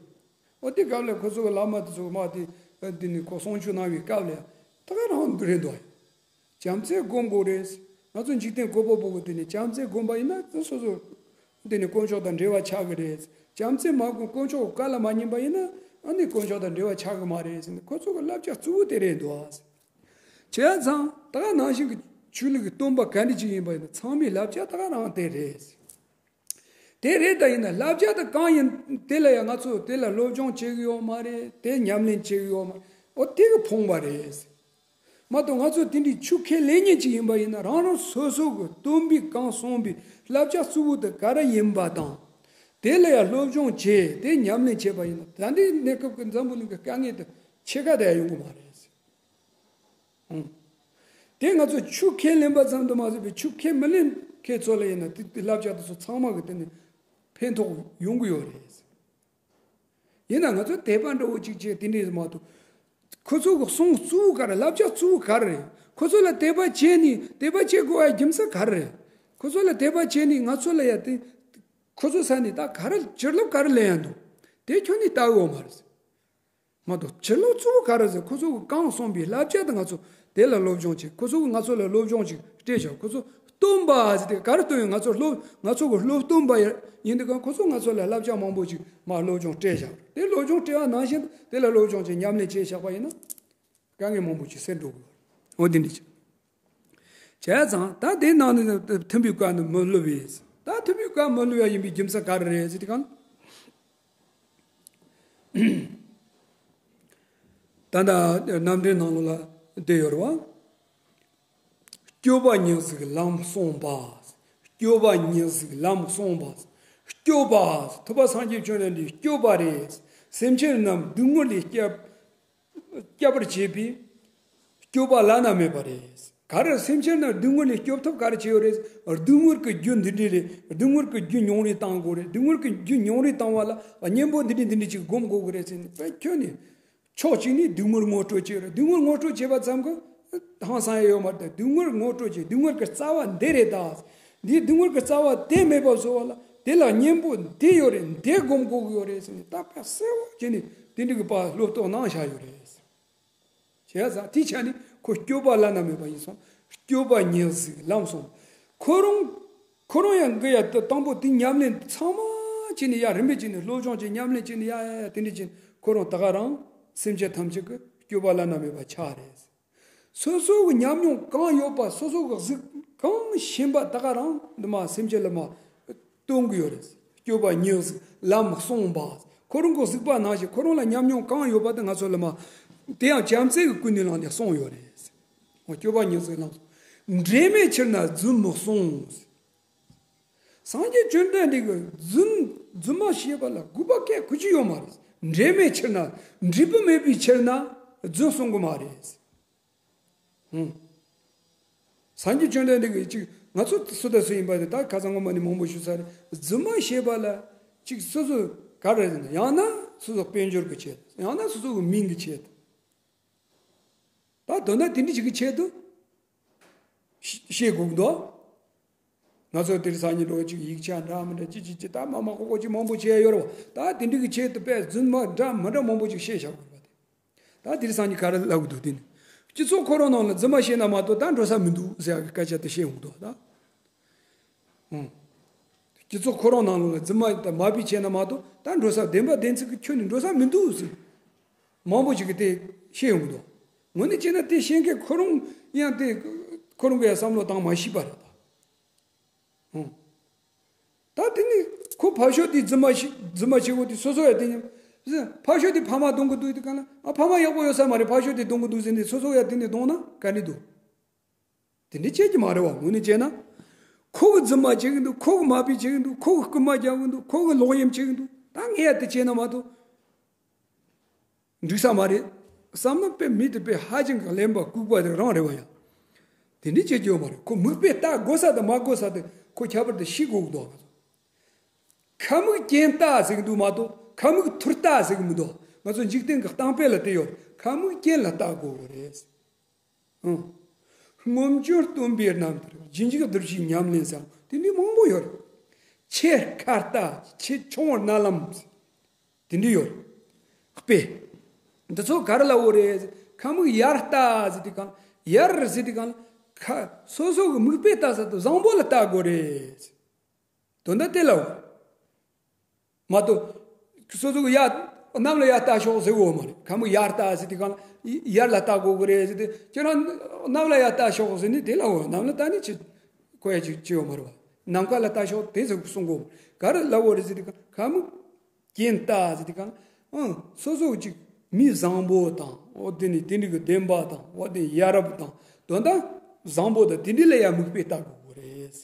འོ་དེ་སྐབས་ལ་ཁོ་ཚོ་གི་བླ་མ་དེ་ཚོ་མ་དེ་དེ་ནི་ཁོ་གསུང་ཆོས་གནང་བའི་སྐབས་ལ་ད་ག་རང་འདི་རེད་འདུག་བྱམས་བརྩེ་སྒོམ་དགོས་རེད། ང་ཚོ་འཇིག་རྟེན་བཀོད་པ་པོ་གི་དེ་ནི་བྱམས་བརྩེ་སྒོམ་པ་ཡིན་ན་དེ་སོ་སོ་དེ་ནི་དཀོན་མཆོག་དང་འབྲེལ་བ་ཆགས་ཀྱི་རེད། བྱམས་བརྩེ་མ་སྒོམ་དཀོན་མཆོག་གི་བཀའ་ལ་མ་ཉན་པ་ཡིན་ན་ཨ་ནི་དཀོན་མཆོག་དང་འབྲེལ་བ་ཆགས་ཀྱི་མ་རེད་ཟེར་ནས་ཁོ་ཚོ་གི་བསླབ་བྱ་གཙོ་བོ་དེ་རེད་འདུག་བྱས་ཙང་ད་ག་ནང་བཞིན་གྱི་ཆོས་ལུགས་ཀྱི་སྟོན་པ་ག་འདྲ་ཅིག་ཡིན་པ་ཡིན་ན་ཚང་མའི་བསླབ་བྱ་ད་ག་རང་དེ་རེད། དེ་རེད་ད་ཡིན་ན་བསླབ་བྱ་དེ་གང་ཡིན་དེ་ལ་ཡང་ང་ཚོ་དེ་ལ་སློབ་སྦྱོང་བྱེད་ཀྱི་ཡོད་མ་རེད། དེ་ཉམས་ལེན་བྱེད་ཀྱི་ཡོད་མ་རེད། འོ་དེ་གི་ཕོངས་པ་རེད། མ་གཏོགས་ང་ཚོ་དེ་འདྲའི་ཆོས་ཁས་ལེན་མཁན་ཅིག་ཡིན་པ་ཡིན་ན་རང་རང་སོ་སོ་གི་སྟོན་པས་གང་གསུངས་པའི་བསླབ་བྱ་གཙོ་བོ་དེ་ག་རེ་ཡིན་པ་དང་། དེ་ལ་ཡང་སློབ་སྦྱོང་བྱས་དེ་ཉམས་ལེན་བྱས་པ་ཡིན་ན་ད་ལྟའི་གནས་སྐབས་ཀྱི་འཛམ་བུ་གླིང་གི་དཀའ་ངལ་དེ་ཕྱེད་ཀ་དེ་ཡང་ཡོང་གི་མ་རེད། ཨང་། དེ་ང་ཚོ་ཆོས་ཁས་ལེན་པ་ཙམ་དུ་མ་ཟད་པའི་ཆོས་ཁས་མི་ལེན་མཁན་ཚོ་ལ་ཡིན་ན་དེ་དེ་བསླབ་བྱ་དེ་ཚོ་ཚང་མ་གི་དེ་ནི་ཕན་ཐོགས་ཡོང་གི་ཡོད་རེད། ཡིན་ན་ང་ཚོ་དད་པ་འདྲ་བོ་ཅིག་བྱས་དེ་འདྲས་མ་གཏོགས། ཁོ་ཚོ་གི་གསུང་གཙོ་བོ་ག་རེ། བསླབ་བྱ་གཙོ་བོ་ག་རེ་རེད། ཁོ་ཚོ་ལ་དད་པ་བྱས་ནས་དད་པ་བྱེད་དགོས་པའི་རྒྱུ་མཚན་ག་རེ་རེད། ཁོ་ཚོ་ལ་དད་པ་བྱས་ནས་ང་ཚོ་ལ་ཡ་དེ། ཁོ་ཚོ་ས་ནས་ད་ག་རེ་བྱིན་རླབས་ག་རེ་ལེན་ཡ་འདུག་དེ་ཁྱོན་ནས་ལྟ་གི་ཡོད་མ་རེད། མ་གཏོགས་བྱིན་རླབས་གཙོ་བོ་ག་རེ་ཟེར། ཁོ་ཚོ་གིས་གང་གསུངས་པའི་བསླབ་བྱ་དེ་ང་ཚོ་དེ་ལ་སློབ་སྦྱོང་བྱེད། ཁོ་ཚོ་གིས་ང་ཚོ་ལ་སློབ་སྦྱོང་ཅིག་སྤྲད་བཞག་ཁོ་ཚོ་སྟོན་པ་ཟེར་དེ་ག་རེ་སྟོན་ཡོད། ང་ཚོ་སློབ་ང་ཚོ་གི་སློབ་སྟོན་པ་ཡིན་དུས་གང་ཁོ་ཚོ་ང་ཚོ་ལ་བསླབ་བྱ་མང་པོ་ཅིག་མར་སློབ་སྦྱོང་སྤྲད་བཞག་དེ་སློབ་སྦྱོང་སྤྲད་པ་ནང་བཞིན་དེ་ལ་སློབ་སྦྱོང་བྱེད། ཉམས་ལེན་བྱས་བཞག་པ་ཡིན་ན་དཀའ་ངལ་མང་པོ་ཅིག་སེལ་འགྲོ་གི་ཡོད། འོ་དེ་འདྲ་ཅིག་བྱས་ཙང་ད་དེ་ནང་ནས་མཐུན་པའི་བཀའ་ནི་མི་སླུ་བས། ད་མཐུན་པའི་བཀའ་མི་སླུ་བ་ཡིན་པའི་རྒྱུ་མཚན་ག་རེ་རེད་ཟེར་དུས་གང་། ད་ལྟ་རྣམ་འགྲེལ་ནང་ལོགས་ལ་འདི་ཡོད་རེད་བ། སྐྱོབ་པ་ཉེར་གཟིགས་ལམ་གསུངས་པ། སྐྱོབ་པ་ཉེར་གཟིགས་ལམ་གསུངས་པ། སྐྱོབ་པ། ཐུབ་པ་སངས་རྒྱས་བཅོམ་ལྡན་འདས་སྐྱོབ་པ་རེད། སེམས་ཅན་རྣམས་སྡུག་བསྔལ་ལས་སྐྱབས་སྐྱོབ་པར་བྱེད་པའི་སྐྱོབ་པ་བླ་ན་མེད་པ་རེད། ག་རེ་སེམས་ཅན་རྣམས་སྡུག་བསྔལ་ལས་སྐྱོབ་ཐབས་ག་རེ་བྱས་ཡོད་རེད། སྡུག་བསྔལ་གྱི་རྒྱུ་འདི་འདྲ་རེད། སྡུག་བསྔལ་གྱི་རྒྱུ་མྱོང་རེས་བཏང་དགོས་རེད། སྡུག་བསྔལ་གྱི་རྒྱུ་མྱོང་རེས་བཏང་བ་ལ་གཉེན་པོ་འདི་འདྲ་འདི་འདྲ་ཅིག་སྒོམ་དགོས་ཀྱི་རེད་ཟེར་ནས་དཔེ་ཁྱོན་ནས་ཕྱོགས་གཅིག་ནས་སྡུག་བསྔལ་ངོ་སྤྲོད་བྱས་རེད། སྡུག་བསྔལ་ངོ་སྤྲོད་བྱས་པ་ཙམ་གྱིས་ཧང་སང་ཡ་ཡོད་མ་རེད། སྡུག་བསྔལ་ངོ་སྤྲོད་བྱས་སྡུག་བསྔལ་གྱི་རྩ་བ་འདི་རེད་ད། འདིའི་སྡུག་བསྔལ་གྱི་རྩ་བ་དེ་མེད་པ་བཟོ་བ་ལ་དེ་ལ་གཉེན་པོ་འདི་ཡོད་རེད། འདི་སྒོམ་དགོས་ཀྱི་ཡོད་རེད་ཟེར་ནས་ད་དཔེ་གསལ་བོ་བྱས་ནས་དེ་འདྲ་གི་པ་སློབ་གཏོང་གནང་བཞག་ཡོད་རེད། བྱས་ཙང་དེའི་ཆ་ནས་ཁོ་སྐྱོབ་པ་བླ་ན་མེད་པ་ཡིན་སོང་། སྐྱོབ་པ་ཉེར་གཟིགས་ལམ་གསུངས། ཁོ་རང་ཁོ་རང་ཡང་འགི་ཡ་དེ་དང་པོ་དེ་ཉམས་ལེན་ཚང་མ་བྱས་ནས་ཡ་རིམ་པས་བྱས་ནས་སློབ་སྦྱོང་བྱས་ཉམས་ལེན་བྱས་ནས་ཡ་ཡ་ཡ་དེ་འདྲ་བྱས་ནས་ཁོ་རང་ད་ག་རང་སེམས་ཅན་ཐམས་ཅད་ཀྱི་སྐྱོབ་པ་བླ་ན་མེད་པ་ཆགས་རེད། སོ་སོ་གི་ཉམས་མྱོང་གང་ཡོད་པ་སོ་སོ་གི་གཟུགས་གང་ཞན་པ་ད་ག་རང་འདི་མ་སེམས་ཅན་ལ་མ་སྟོན་གི་ཡོད་རེད། སྐྱོབ་པ་ཉེར་གཟིགས་ལམ་གསུངས་པ། ཁོ་རང་གི་གཟིགས་པ་ནང་བཞིན་ཁོ་རང་ལ་ཉམས་མྱོང་གང་ཡོད་པ་དེ་ང་ཚོ་ལ་མ། དེ་ཡང་བྱམས་བརྩེ་གི་ཀུན་ནས་བསླངས་ནས་གསུངས་ཡོད་རེད། འོ་སྐྱོབ་པ་ཉེར་གཟིགས་ལམ་གསུངས། འབྲེལ་མེད་ཕྱིར་ན་རྫུན་མི་གསུང་། སངས་རྒྱས་བཅོམ་ལྡན་འདས་ཀྱིས་རྫུན་རྫུན་མ་བཤད་པ་ལ་དགོས་པ་སྐད་གོ་ཅི་ཡོད་མ་རེད། འབྲེལ་མེད་ཕྱིར་ན་འབྲས་བུ་མེད་པའི་ཕྱིར་ན་རྫུན་གསུང་གི་མ་རེད། ཧུམ། སངས་རྒྱས་བཅོམ་ལྡན་འདས་ཀྱིས་ཅིག་ང་ཚོ་སུ་དང་སུ་ཡིན་པ་དེ་ད་ཁ་སང་སྔོན་མ་ནས་མང་པོ་ཞུས་ཚར་རེད། རྫུན་མ་བཤད་པ་ལ་ཅིག་སོ་སོ་ག་རེ་ཡིན་ན་ཡང་ན་སོ་སོ་དཔལ་འབྱོར་གྱི་ཆེད་དུ་ཡང་ན་སོ་སོ་གི་མིང་གི་ཆེད་དུ། ད་དོན་དག་དེ་འདྲ་ཞིག་གི་ཆེད་དུ་ཤི- ཤེས་དགོས་ཀྱི་འདུག་ང་ཚོ་དེ་རིང་སང་ཉིན་འགྲོ་ཅིག་ཡིག་ཆ་འདྲ་མི་འདྲ་ཅི་ཅི་ཅི་ད་མ་མ་ཀོ་ཀོ་ཅིག་མང་པོ་བྱས་ཡོད་རེད་བ། ད་དེ་འདྲ་གི་ཆེད་དུ་དཔེ་རྫུན་མ་འདྲ་མི་འདྲ་མང་པོ་ཅིག་བཤད་བཞག་དགོས་པ་དེ། ད་དེ་རིང་སང་ཉིན་ག་རེ་ལབ་དགོས་འདུག་དེ་ནི། སྤྱི་ཚོགས་ཁོ་རང་ནང་ལ་རྫུན་མ་བཤད་ན་མ་གཏོགས་ད་འགྲོ་ས་མི་འདུག་ཟེར་ཡག་གི་སྐད་ཆ་དེ་བཤད་འོང་འདུག་ད། ཨང་། སྤྱི་ཚོགས་ཁོ་རང་ནང་ལོགས་ལ་རྫུན་མ་དང་མ་བུ་བྱས་ན་མ་གཏོགས་ད་འགྲོ་ས་བདེན་པ་བདེན་ཚིག་གི་ཁྱོན་ནས་འགྲོ་ས་མི་འདུག་ཟེར། མང་པོ་ཞིག་གིས་དེ་བཤད་ཡོང་གི་འདུག་དངོས་གནས་བྱས་ན་དེ་བཤད་མཁན་ཁོ་རང་ཡང་དེ་ཁོ་རང་གིས་ཡང་བསམ་བློ་བཏང་མ་ཤེས་པ་རེད་ད། ཨང་། ད་དེ་ནི་ཁོ་ཕ་ཤོ་དེ་རྫུན་མ་ཤི- རྫུན་མ་བྱེད་དགོས་དེ་སོ་སོ་ཡང་དེ་ཉམས། ཕ་ཤོ་དེ་ཕ་མ་གདོང་གི་འདུག་དེ་ག་ལ་ཨ་ཕ་མ་ཡག་པོ་ཡོད་ས་མ་རེད། ཕ་ཤོ་དེ་གདོང་གི་འདུག་ཟེར་ནས་སོ་སོ་ཡང་དེ་ནས་གདོང་ན་ག་ནས་འདུག་དེ་འདྲ་བྱེད་ཀྱི་མ་རེད་བ། དངོས་གནས་བྱས་ན། ཁོ་གི་རྫུན་མ་བྱེད་ཀྱི་འདུག་ཁོ་གི་མ་བུ་བྱེད་ཀྱི་འདུག་ཁོ་གི་རྐུན་མ་རྒྱག་གི་འདུག་ཁོ་གི་ལོག་གཡེམ་བྱེད་ཀྱི་འདུག་ད་ངས་ཡ་དེ་བྱས་ན་མ་གཏོགས། འགྲིག་ས་མ་རེད། བསམ་ན་དཔེ་མི་དེ་དཔེ་ཧ་ཅང་གི་གླེན་པ་ལྐུགས་པ་དེ་རང་རེད་བ་ཡ། དེ་འདྲ་བྱེད་ཀྱི་ཡོད་མ་རེད། ཁོ་མིག་དཔེ་ལྟ་དགོས་ས་དང་མ་དགོས་ས་དེ་ཁོ་ཁྱད་པར་དུ་ཤེས་དགོས་ཀྱི་འདུག་ཁ་མིག་གྱེན་ལྟ་ཟེར་གྱི་འདུག་མ་གཏོགས་ཁ་མིག་ཐུར་ལྟ་ཟེར་གྱི་མི་འདུག་ང་ཚོ་འཇིག་རྟེན་གྱི་གཏམ་དཔེ་ལ་དེ་ཡོད། ཁ་མིག་གྱེན་ལ་ལྟ་དགོས་རེད། ཨང་། སྔོན་བྱོན་སྟོན་པའི་རྣམ་ཐར་རྗེས་འཇུག་གདུལ་བྱའི་ཉམས་ལེན་ཟེར་དེ་འདྲའི་མང་པོ་ཡོད་རེད། ཆེ་ཁ་ལྟ་ཆེ་ཆུང་རྣ་ལམ་དེ་འདྲ་ཡོད་རེད། དཔེ། འདི་ཚོ་ག་རེ་ལབ་དགོས་རེད། ཁ་མིག་ཡར་ལྟ་ཟེར་དུས་གང་ཡར་ཟེར་དུས་གང་ཁ་སོ་སོ་གི་མིག་དཔེ་ལྟ་ས་དེ་བཟང་པོ་ལ་ལྟ་དགོས་རེད། དོན་དག་དེ་ལ་འོ། མ་གཏོགས། སོ་སོ་གི་ཡ། གནམ་ལ་ཡར་ལྟ་ཤོག་ཟེར་གོ་མ་རེད། ཁ་མིག་ཡར་ལྟ་ཟེར་དུས་གང་ཡར་ལ་ལྟ་དགོས་གི་རེད་ཟེར་དུས་ཁྱེད་རང་གནམ་ལ་ཡར་ལྟ་ཤོག་ཟེར་ནས་དེ་ལ་འོ་གནམ་ལ་ལྟ་ནས་ཅི། གོ་ཡ་ཅིག་ཅི་ཡོད་མ་རེད་བ། ནམ་མཁའ་ལ་ལྟ་ཤོག་དེ་ཟེར་གསུང་གོ་ག་རེ་ལབ་དགོས་རེད་ཟེར་དུས་གང་ཁ་མིག་གྱེན་ལྟ་ཟེར་དུས་གང་ཨང་སོ་སོ་ཅིག་མི་བཟང་པོ་དང་འོ་དེ་ནི་དེ་འདྲ་གི་བདེན་པ་དང་འོ་དེ་ཡ་རབས་དང་དོན་དག་བཟང་པོ་དང་དེ་འདྲ་ལ་ཡ་མིག་དཔེ་ལྟ་དགོས་གི་རེད།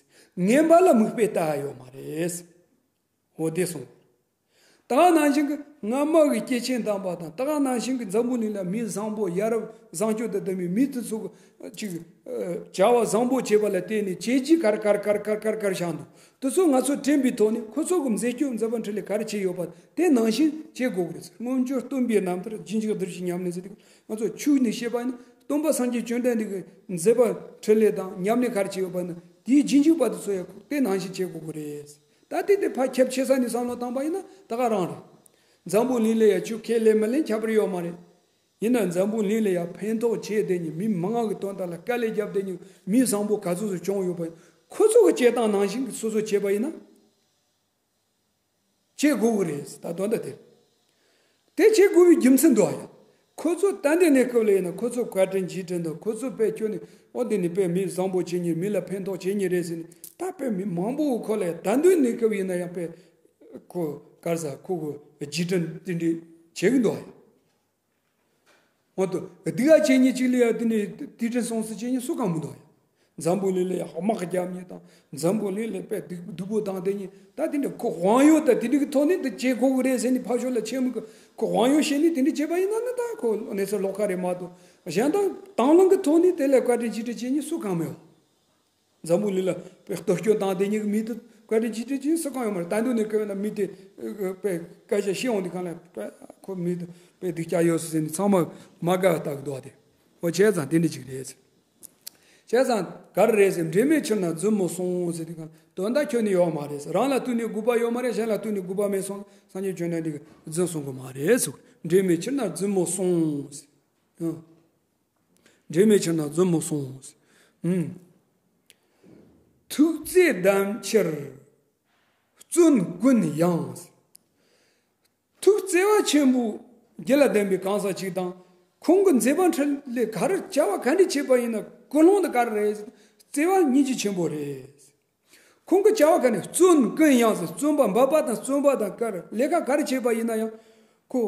ངན་པ་ལ་མིག་དཔེ་ལྟ་ཡ་ཡོད་མ་རེད། འོ་དེ་སོང་། ད་ག་ནང་བཞིན་གྱི་སྔ་མ་གི་སྐྱེས་ཆེན་དམ་པ་དང་། ད་ག་ནང་བཞིན་གྱི་འཛམ་བུ་གླིང་ལ་མི་བཟང་པོ་ཡ་རབས་བཟང་སྤྱོད་དང་ལྡན་པའི་མི་དེ་ཚོ་གི་ཅིག་བྱ་བ་བཟང་པོ་བྱས་པ་ལ་བརྟེན་ནས་བྱས་རྗེས་ག་རེ་ག་རེ་ག་རེ་ག་རེ་བཞག་འདུག་དེ་ཚོ་ང་ཚོ་དྲན་པའི་ཐོག་ནས་ཁོ་ཚོ་གི་མཛད་སྤྱོད་མཛད་པ་འཕྲིན་ལས་ག་རེ་བྱས་ཡོད་པ་དེ་ནང་བཞིན་བྱེད་དགོས་ཀྱི་རེད་ཟེར། མངོན་སྤྱོད་སྟོན་པའི་རྣམ་ཐར་རྗེས་འཇུག་གདུལ་བྱའི་ཉམས་ལེན་ཟེར་དུས། ང་ཚོ་ཆོས་ནས་བཤད་པ་ཡིན་ན། སྟོན་པ་སངས་རྒྱས་བཅོམ་ལྡན་འདས་ཀྱི་མཛད་པ་འཕྲིན་ལས་དང་ཉམས་ལེན་ག་རེ་བྱས་ཡོད་པ་ཡིན་ན། དེའི་རྗེས་འཇུག་པ་དེ་ཚོ་ཡང་དེ་ནང་བཞིན་བྱེད་དགོས་ཀྱི་རེད། ད་དེ་དེ་ཕར་ཁྱབ་ཆེ་ས་ནས་བསམ་བློ་བཏང་པ་ཡིན་ན་ད་ག་རང་རེད། འཛམ་བུ་གླིང་ལ་ཡ་ཆོས་ཁས་ལེན་མི་ལེན་ཁྱད་པར་ཡོད་མ་རེད། ཡིན་ན་འཛམ་བུ་གླིང་ལ་ཡ་ཕན་ཐོགས་བྱས་བསྡད་མཁན། མི་མང་གི་དོན་དག་ལ་དཀའ་ལས་བརྒྱབ་བསྡད་མཁན། མི་བཟང་པོ་ག་ཚོད་ཚོད་བྱུང་ཡོད་པ་ཡིན། ཁོ་ཚོ་གི་བྱེད་སྟངས་ནང་བཞིན་གྱི་སོ་སོ་བྱས་པ་ཡིན་ན། བྱེད་དགོས་ཀྱི་རེད། ད་དོན་དག་དེ་རེད། དེ་བྱེད་དགོས་པའི་རྒྱུ་མཚན་འདུག་ཡ། ཁོ་ཚོ་ད་ལྟའི་གནས་སྐབས་ལ་ཡིན་ན། ཁོ་ཚོ་བཀའ་དྲིན་རྗེས་དྲན་དང་། ཁོ་ཚོ་དཔེ་ཁྱོན་ནས་འོ་འདི་ནི་དཔེ་མི་བཟང་པོ་བྱེད་མཁན། མི་ལ་ཕན་ཐོགས་བྱེད་མཁན་རེད་ཟེར་ནས། ད་དཔེ་མི་མང་པོ་ཁོ་ལ་ད་ལྟའི་གནས་སྐབས་ཡིན་ན་ཡང་དཔེ་ཁོ་ག་རེ་ཟ། ཁོ་གི་རྗེས་དྲན་དེ་འདྲ་བྱེད་ཀྱི་འདུག་ཡ། འོ་ད་སྡུག་ཡ་བྱེད་མཁན་ཅིག་ལ་ཡ་དེ་ནས་དེ་དྲན་སྲུང་བརྩི་བྱེད་མཁན་སུ་གང་མི་འདུག་ཡ། འཛམ་བུ་གླིང་ལ་ཡ་དམག་རྒྱབ་མཁན་དང་། འཛམ་བུ་གླིང་ལ་དཔེ་སྡུག་སྡུག་པོ་བཏང་བསྡད་མཁན། ད་དེ་འདྲ་ཁོ་དབང་ཡོད། ད་དེ་འདྲ་གི་ཐོག་ནས་འདི་བྱེད་དགོས་ཀྱི་རེད་ཟེར་ནས་ཕར་ཕྱོགས་ལ་ཆེན་མོ་གི་ཁོ་དབང་ཡོད་བཤད་ནས་དེ་འདྲ་བྱས་པ་ཡིན་ན་ནི། ད་ཁོ་གནས་ཚུལ་ལོགས་ཀ་རེད་མ་གཏོགས། གཞན་དག་དང་བླངས་ཀྱི་ཐོག་ནས་དེ་ལ་བཀའ་དྲིན་རྗེས་དྲན་བྱེད་མཁན་སུ་གང་མེད་པ། འཛམ་བུ་གླིང་ལ་དཔེ་གཏོར་སྐྱོན་བཏང་བསྡད་མཁན་གྱི་མི་དེ་བཀའ་དྲིན་རྗེས་དྲན་བྱེད་མཁན་སུ་གང་ཡོད་མ་རེད། ད་དུང་ནས་བཀའ་ན་མི་དེ་དཔེ་སྐད་ཆ་བཤད་འོང་དུས་སྒང་ལ་དཔེ་ཁོ་མི་དེ་དཔེ་སྡུག་ཅག་ཡོད་ཟེར་ནས་ཚང་མ་མ་དགའ་བ་ལྟ་གི་འདུག་བ། དེ་འོ་བྱས་ཙང་དེ་འདྲ་ཅིག་རེད་ཟེར། བྱས་ཙང་ག་རེ་རེད་ཟེར། འབྲེལ་མེད་ཕྱིར་ན་རྫུན་མོ་གསུངས་ཟེར་དུས་སྒང་དོན་དག་ཁྱོན་ནས་ཡོད་མ་རེད་ཟེར། རང་ལ་ལྟོས་ནས་དགོས་པ་ཡོད་མ་རེད། གཞན་ལ་ལྟོས་ནས་དགོས་པ་མེད་སོང་། སངས་རྒྱས་བཅོམ་ལྡན་འདས་ཀྱིས་རྫུན་གསུང་གི་མ་རེད་ཟེར། འབྲེལ་མེད་ཕྱིར་ན་རྫུན་མོ་གསུངས་ཟེར། ཨང་། འབྲེལ་མེད་ཕྱིར་ན་རྫུན་མོ་གསུངས། ཨང་། ཐུགས་བརྩེ་ལྡན་ཕྱིར་བརྩོན་ཀུན་ཡང་། ཐུགས་བརྩེ་བ་ཆེན་པོ་དགེ་ལ་ལྡན་པའི་གང་ཟག་ཅིག་དང་། ཁོང་གི་མཛད་པ་འཕྲིན་ལས་ག་རེ་བྱ་བ་ག་འདྲ་བྱས་པ་ཡིན་ན་ཀུན་སློང་དེ་ག་རེ་རེད། བརྩེ་བ་སྙིང་རྗེ་ཆེན་པོ་རེད། ཁོང་གི་བྱ་བ་ག་ནས་བརྩོན་ཀུན་ཡང་ཟེར། བརྩོན་པ་འབད་པ་དང་བརྩོན་པ་དང་ག་རེ་ལས་ཀ་ག་རེ་བྱས་པ་ཡིན་ན་ཡང་ཁོ་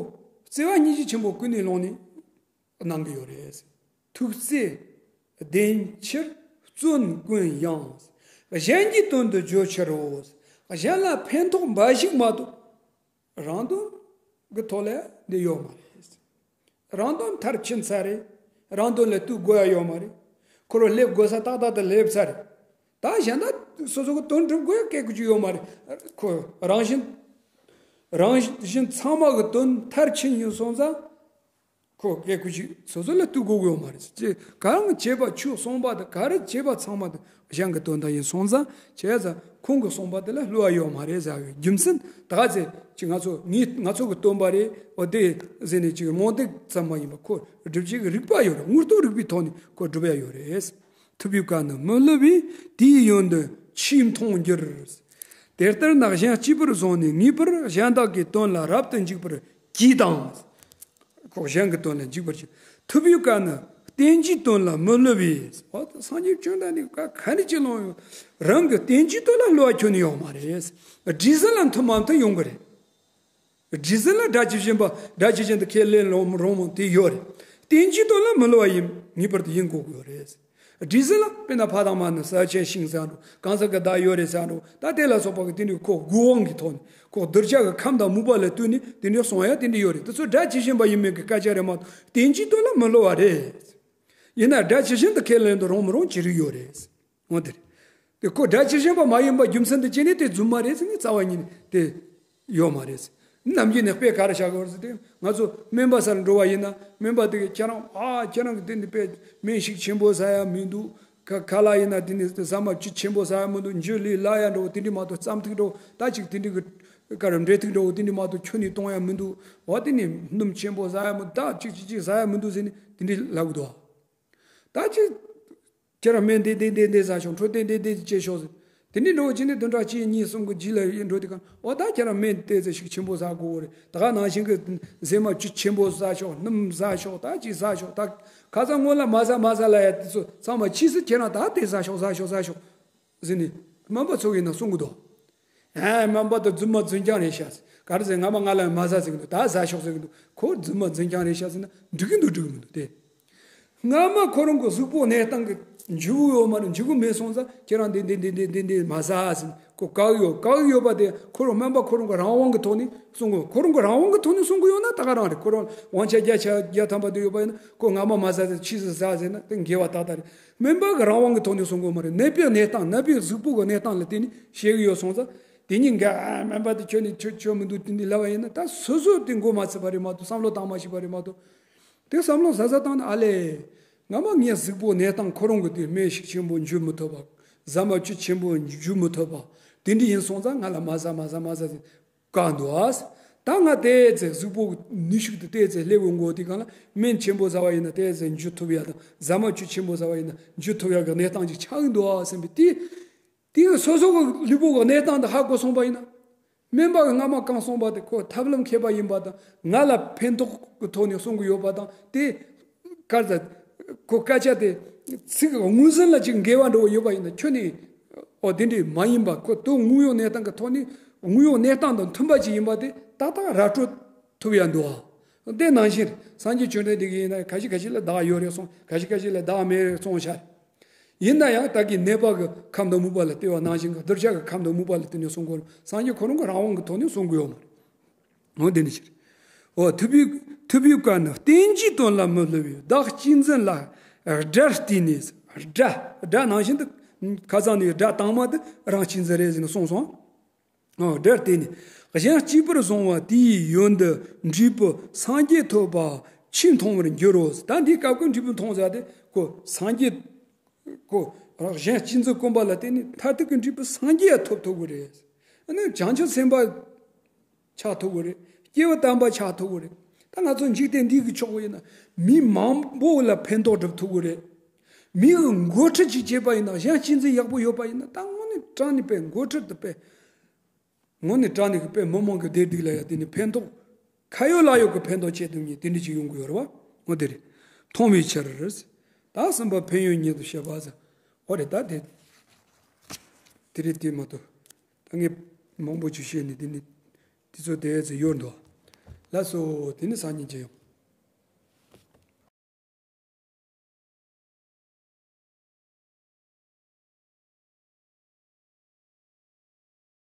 བརྩེ་བ་སྙིང་རྗེ་ཆེན་པོ་ཀུན་ནས་བསླངས་ནས། གནང་གི་ཡོད་རེད། ཐུགས་བརྩེ་ལྡན་ཕྱིར་བརྩོན་ཀུན་ཡང་། གཞན་གྱི་དོན་དུ་བརྗོད་ཕྱིར་རོ། གཞན་ལ་ཕན་ཐོགས་འབའ་ཞིག་མ་གཏོགས་རང་དོན་གྱི་ཐོག་ལ་འདི་ཡོད་མ་རེད། རང་དོན་མཐར་ཕྱིན་ཚར་རེད། རང་དོན་ལ་ལྟོས་དགོས་ཡ་ཡོད་མ་རེད། ཁོ་རང་སླེབས་དགོས་ས་ཏག་ཏག་ཏུ་སླེབས་ཚར་རེད། ད་གཞན་དག་སོ་སོ་གི་དོན་སྒྲུབ་དགོས་ཡ་སྐད་ཀྱི་ཅིག་ཡོད་མ་རེད། ཁོ་རང་བཞིན་རང་བཞིན་ཚང་མ་གི་དོན་མཐར་ཕྱིན་ཡིན་སོང་ཙང་། ཁོ་སྐད་ཀྱི་ཅིག་སོ་སོ་ལ་ལྟོས་དགོས་ཀྱི་ཡོད་མ་རེད། ཅེས་གང་བྱས་པ་ཆོས་གསུངས་པ་དང་ག་རེ་བྱས་པ་ཚང་མ་དང་གཞན་གྱི་དོན་དག་ཡིན་སོང་ཙང་། བྱས་ཙང་ཁོང་གིས་གསུངས་པ་དེ་ལ་བསླུ་བ་ཡོད་མ་རེད་ཟེར་བའི་རྒྱུ་མཚན་ད་ག་ཚད་ཅིག་ང་ཚོ་ངའི་ང་ཚོ་གི་སྟོན་པ་རེད། འོ་དེ་ཟེར་ནས་ཅིག་རྨོངས་དད་ཙམ་མ་ཡིན་པ་ཁོ་སྒྲུབ་བྱེད་ཀྱི་རིགས་པ་ཡོད་རེད། དངོས་སྟོབས་རིགས་པའི་ཐོག་ནས་ཁོ་སྒྲུབ་ཡ་ཡོད་རེད། ཐུབ་པའི་བཀའ་ནི་མི་བསླུ་བས། དེའི་ཡོན་ཏན་ཆེས་མཐོང་འགྱུར། དེ་ལྟར་ན་གཞན་གཅེས་པར་བཟུང་ནས་ངེས་པར་གཞན་དག་གི་དོན་ལ་རབ་ཏུ་འཇུག་པར་གྱིས་དང་། ཁོ་གཞན་གྱི་དོན་ལ་འཇུག་པར་གྱིས། ཐུབ་པའི་བཀའ་ནི་བསྟན་བཅོས་དོན་ལ་མི་བསླུ་བས། འོ་ད་སངས་རྒྱས་བཅོམ་ལྡན་འདས་བཀའ་ག་རེ་ཅིག་བླངས་ཡོད། རང་གི་བསྟན་བཅོས་དོན་ལ་བསླུ་བ་ཁྱོན་ནས་ཡོད་མ་རེད། སྒྲིག་འཛིན་ལ་མཐུན་མ་མཐུན་ཡོང་གི་རེད། སྒྲིག་འཛིན་ལ་སྒྲ་ཇི་བཞིན་པ། སྒྲ་ཇི་བཞིན་དུ་ཁས་ལེན་རུང་རུང་མོ་དེ་ཡོད་རེད། བསྟན་བཅོས་དོན་ལ་མི་བསླུ་བ་ཡིན་ངེས་པར་དུ་ཡིན་དགོས་ཀྱི་ཡོད་རེད། སྒྲིག་འཛིན་ལ་དཔེར་ན་ཕ་དང་མ་ནི་ས་ཆེན་ཤིང་ཟེར་འགྲོ། གང་ཟག་གི་བརྡ་ཡོད་རེད་ཟེར་འགྲོ། ད་དེ་ལ་སོགས་པ་གི་དེ་འདྲའི་ཁོ་དགོས་དབང་གི་ཐོག་ནས་ཁོ་གདུལ་བྱ་གི་ཁམས་དང་མོས་པ་ལ་ལྟོས་ནས་དེ་འདྲའི་གསུང་ཡ་དེ་འདྲ་ཡོད་རེད། དེ་ཚོ་སྒྲ་ཇི་བཞིན་པ་ཡིན་མིན་གྱི་སྐད་ཆ་རེད་མ་གཏོགས་བསྟན་བཅོས་དོན་ལ་མི་བསླུ་བ་རེད། ཡིན་ན་སྒྲ་ཇི་བཞིན་དུ་ཁས་ལེན་དུ་རུང་མི་རུང་ཅི་རིགས་ཡོད་རེད། འོ་དེ་རེད། དེ་ཁོ་སྒྲ་ཇི་བཞིན་པ་མ་ཡིན་པ་རྒྱུ་མཚན་དུ་བྱས་ནས་དེ་རྫུན་མ་རེད་ཟེར་ནས་རྩ་བ་ཉིད་ནས་དེ་ཡོད་མ་རེད། ནམ་རྒྱུན་ནས་དཔེ་ག་རེ་བཞག་གི་ཡོད་རེད་ཟེར་དུས། ང་ཚོ་སྨན་པ་སར་འགྲོ་བ་ཡིན་ན། སྨན་པ་དེ་གིས་ཁྱེད་རང་ཨ་ཁྱེད་རང་གི་དེ་འདི་དཔེ་སྨན་ཞིག་ཆེན་པོ་ཟ་ཡ་མི་འདུག་ཁ་ཁ་ལག་ཡིན་ན་དེ་འདི་ཟ་མ་བཅུད་ཆེན་པོ་ཟ་ཡ་མི་འདུག་མཇུག་ལས་ལ་ཡ་འགྲོ་དེ་འདྲ་མ་གཏོགས་རྩམ་ཐིག་འགྲོ་ད་ཅིག་དེ་འདྲ་གི་ཀ་ར་འབྲས་ཐིག་འགྲོ་དེ་འདྲ་མ་གཏོགས་ཁྱོན་ནས་གཏོང་ཡ་མི་འདུག་འོ་དེ་ནས་སྣུམ་ཆེན་པོ་ཟ་ཡ་མི་འདུག་ད་ཅིག་ཅིག་ཅིག་ཟ་ཡ་མི་འདུག་ཟེར་ནས་དེ་འདྲ་ལབ་གི་འདུག་ད་ཅིག་ཁྱེད་རང་སྨན་དེ་དེ་དེ་དེ་ཟ་ཤོག་འཕྲོད་བསྟེན་དེ་དེ་སྐྱེ་ཤོག་ཟེར། དེ་འདྲའི་འགྲོ་བ་ཅི་ནས་བདུན་ཕྲག་གཅིག་གཉིས་གསུམ་གྱི་རྗེས་ལ་ཡིན་འགྲོ་དེ་ག་འོ་ད་ཁྱེད་རང་སྨན་དེ་ཚོ་ཞིག་ཆེན་པོ་ཟ་དགོས་རེད། ད་ག་ནང་བཞིན་གྱི་ཟས་མ་བཅུད་ཆེན་པོ་ཟ་ཤོག་སྣུམ་ཟ་ཤོག་ད་ཅི་ཟ་ཤོག་ད་ཁ་སང་སྔོན་ལ་མ་ཟ་མ་ཟ་ལ་ཡ་དེ་ཚོ་ཚང་མ་ཕྱིས་སུ་ཁྱེད་རང་ད་དེ་ཟ་ཤོག་ཟ་ཤོག་ཟ་ཤོག་ཟེར་ནས་སྨན་པ་ཚོ་ཡིན་ན་གསུང་གི་འདུག་ཨ་སྨན་པ་དང་རྫུན་མ་རྫུན་རྐྱང་རེད་ཤག་ག་རེ་ཟེར། སྔ་མ་ང་ལ་མ་ཟ་ཟེར་གི་འདུག་ད་ཟ་ཤོག་ཟེར་གི་འདུག་ཁོ་རྫུན་མ་རྫུན་རྐྱང་རེད་ཤག་ཟེར་ན་འགྲིག་གི་འདུག་འགྲིག་གི་མི་འདུག་དེ། སྔ་མ་ཁོ་རང་གི་གཟུགས་པོ་གནས་སྟངས་ཀྱི་ འཇུ་གི་ཡོད་མ་རེད། འཇུ་གི་མེད་སོང་ཙང་ཁྱེད་རང་འདི་འདི་འདི་འདི་འདི་འདི་མ་ཟ་ཟེར། ཁོ་བཀག་ཡོད། བཀག་ཡོད་པ་དེ་ཁོ་རང་སྨན་པ་ཁོ་རང་གི་རང་དབང་གི་ཐོག་ནས་གསུང་གི། ཁོ་རང་གི་རང་དབང་གི་ཐོག་ནས་གསུང་གི་ཡོད་ན་ད་ག་རང་རེད། ཁོ་རང་དབང་ཆ་བརྒྱ་ཆ་བརྒྱ་ཐམ་པ་དེ་ཡོད་པ་ཡིན་ན་ཁོ་སྔ་མ་མ་ཟ་ཟེར་ཕྱིས་སུ་ཟ་ཟེར་ན་དེ་འགལ་བ་ཏག་ཏག་རེད། སྨན་པ་གི་རང་དབང་གི་ཐོག་ནས་གསུང་གི་ཡོད་མ་རེད། ནད་པའི་གནས་སྟངས། ནད་པའི་གཟུགས་པོ་གི་གནས་སྟངས་ལ་བརྟེན་ནས་བཤད་གི་ཡོད་སོང་ཙང་དེ་གཉིས་འགལ། ཨ། སྨན་པ་དེ་ཁྱོད་ནི་ཁྱོད་ཁྱོད་མི་འདུག་དེ་འདི་ལབ་པ་ཡིན་ན་ད་སོ་སོ་དེ་མགོ་མ་ཚོས་པ་རེད་མ་གཏོགས། བསམ་བློ་བཏང་མ་ཤེས་པ་རེད་མ་གཏོགས། དེ་བསམ་བློ་ཟ་ཟ་བཏང་ན། ཨ་ལས། སྔ་མ་ངའི་གཟུགས་པོ་གནས་སྟངས་ཁོ་རང་གི་དེ་སྨན་ཤུགས་ཆེན་པོ་འཇུ་མི་ཐུབ་པ། ཟ་མ་བཅུད་ཆེན་པོ་འཇུ་མི་ཐུབ་པ། དེ་འདྲ་ཡིན་སོང་ཙང་ང་ལ་མ་ཟ་མ་ཟ་མ་ཟ་ཟེར་བཀག་འདུག་ཨ། ད་ང་བལྟས་ཚེ་གཟུགས་པོ་ནུས་ཤུགས་དེ་བལྟས་ཚེ་ལྷའི་མགོ་དེ་གང་ལ་སྨན་ཆེན་པོ་ཟ་བ་ཡིན་ན་བལྟས་ཚེ་འཇུ་ཐུབ་ཡ་དང་། ཟ་མ་བཅུད་ཆེན་པོ་ཟ་བ་ཡིན་ན་འཇུ་ཐུབ་ཡ་གི་གནས་སྟངས་ཅིག་ཆགས་ཀྱི་འདུག་ཨ་བསམ་པའི་དེ། དེ་གི་སོ་སོ་གི་ལུས་པོ་གི་གནས་སྟངས་དེ་ཧ་གོ་སོང་པ་ཡིན་ན། སྨན་པ་གི་སྔ་མ་གང་གསུངས་པ་དེ་ཁོ་ཐབས་ལམ་མཁས་པ་ཡིན་པ་དང་། ང་ལ་ཕན་ཐོགས་ཀྱི་ཐོག་ནས་གསུང་གི་ཡོད་པ་དང་། དེ་སྐད་ཆ་དེ་ཁོ་སྐད་ཆ་དེ་ཚིག་གི་མངོན་ཟིན་ལ་ཅིག་འགལ་བ་འདྲ་བོ་ཡོད་པ་ཡིན་ན། ཁྱོད་ནི་ཨོ་དེ་འདྲ་མ་ཡིན་པ། ཁོ་དོན་དངོས་ཡོད་གནས་སྟངས་ཀྱི་ཐོག་ནས་དངོས་ཡོད་གནས་སྟངས་དང་མཐུན་པ་ཅིག་ཡིན་པ་དེ་ཏག་ཏག་ར་སྤྲོད་ཐུབ་ཡ་འདུག་ཨ། དེ་ནང་བཞིན་སངས་རྒྱས་བཅོམ་ལྡན་འདས་ཀྱིས་ཡིན་ན་ཁ་ཤས་ཁ་ཤས་ལ་བདག་ཡོད་རེད་གསུངས། ཁ་ཤས་ཁ་ཤས་ལ་བདག་མེད་རེད་གསུངས་ཤག་ཡིན་ན་ཡང་ད་གིན་ནད་པ་གི་ཁམས་དང་མུན་པ་ལ་བལྟས་པ་ནང་བཞིན་གྱི། གདུལ་བྱ་གི་ཁམས་དང་མུན་པ་ལ་བལྟས་ནས་གསུང་དགོས་རུང་། སངས་རྒྱས་ཁོ་རང་གི་རང་དབང་གི་ཐོག་ནས་གསུང་དགོས་ཡོད་མ་རེད། འོ་དེ་ནི་ཕྱིར། འོ་ཐུབ་པའི་ཐུབ་པའི་བཀའ་ནི་བསྟན་བཅོས་དོན་ལ་མི་སླུ་བས། བདག་གཅེས་འཛིན་ལ་དགྲར་བལྟས་ནས། དགྲ་དགྲ་ནང་བཞིན་དུ་ཁ་སང་ནས་དགྲ་དང་མ་དེ་རང་གཅེས་འཛིན་རེད་ཟེར་ནས་གསུངས་སོང་། ཨོ། དགྲར་བལྟས་ནས་གཞན་གཅེས་པར་བཟུང་བ་དེའི་ཡོན་དུ་འབྲས་བུ་སངས་རྒྱས་ཐོབ་པ་ཆོས་མཐོང་བར་འགྱུར་རོ། ད་འདིའི་སྐབས་ཀྱི་འབྲས་བུ་མཐོང་ཟེར་དེ་ཁོ་སངས་རྒྱས། ཁོ་གཞན་གཅེས་འཛིན་སྐོམ་པ་ལ་བརྟེན་ནས་མཐར་ཐུག་གི་འབྲས་བུ་སངས་རྒྱས་ཐོབ་ཐུབ་ཀྱི་རེད། ཨ་ནི་བྱང་ཆུབ་སེམས་དཔའ་ཆགས་ཐུབ་ཀྱི་རེད། སྐྱེས་བུ་དམ་པ་ཆགས་ཐུབ་ཀྱི་རེད། ད་ང་ཚོ་འཇིག་རྟེན་འདི་གི་ཕྱོགས་ཡིན་ན་མི་མང་པོ་ལ་ཕན་ཐོགས་སྒྲུབ་ཐུབ་ཀྱི་རེད། མིའི་འགོ་ཁྲིད་ཅིག་བྱས་པ་ཡིན་ན། གཞན་གཅེས་འཛིན་ཡག་པོ་ཡོད་པ་ཡིན་ན། ད་དངོས་གནས་དྲང་གནས་དཔེ་འགོ་ཁྲིད་དེ་དཔེ་དངོས་གནས་དྲང་གནས་ཀྱི་དཔེ་མི་མང་གི་བདེ་སྡུག་ལ་ཡ་དེ་ནི་ཕན་ཐོགས། ཁ་ཡོད་ལག་ཡོད་ཀྱི་ཕན་ཐོགས་ཆེད་དུ་ངས་དེ་འདྲ་ཅིག་ཡོང་གི་ཡོད་རེད་བ། འོ་དེ་རེད། མཐོང་བའི་ཕྱིར། ད་གསུམ་པ་ཕན་ཡོན་ཉིད་དུ་བཤད་པ་ཟེར། འོ་རེད། ད་དེ་དེ་རེད། དེ་མ་གཏོགས་ད་ངས་མང་པོ་ཅིག་བཤད་ནས་དེ་ནི་དེ་ཚོ་དེ་ཚོ་ཡོད་འདུག་ལགས་སོ། དེ་ནི་སང་ཉིན་མཇལ་ཡོང་།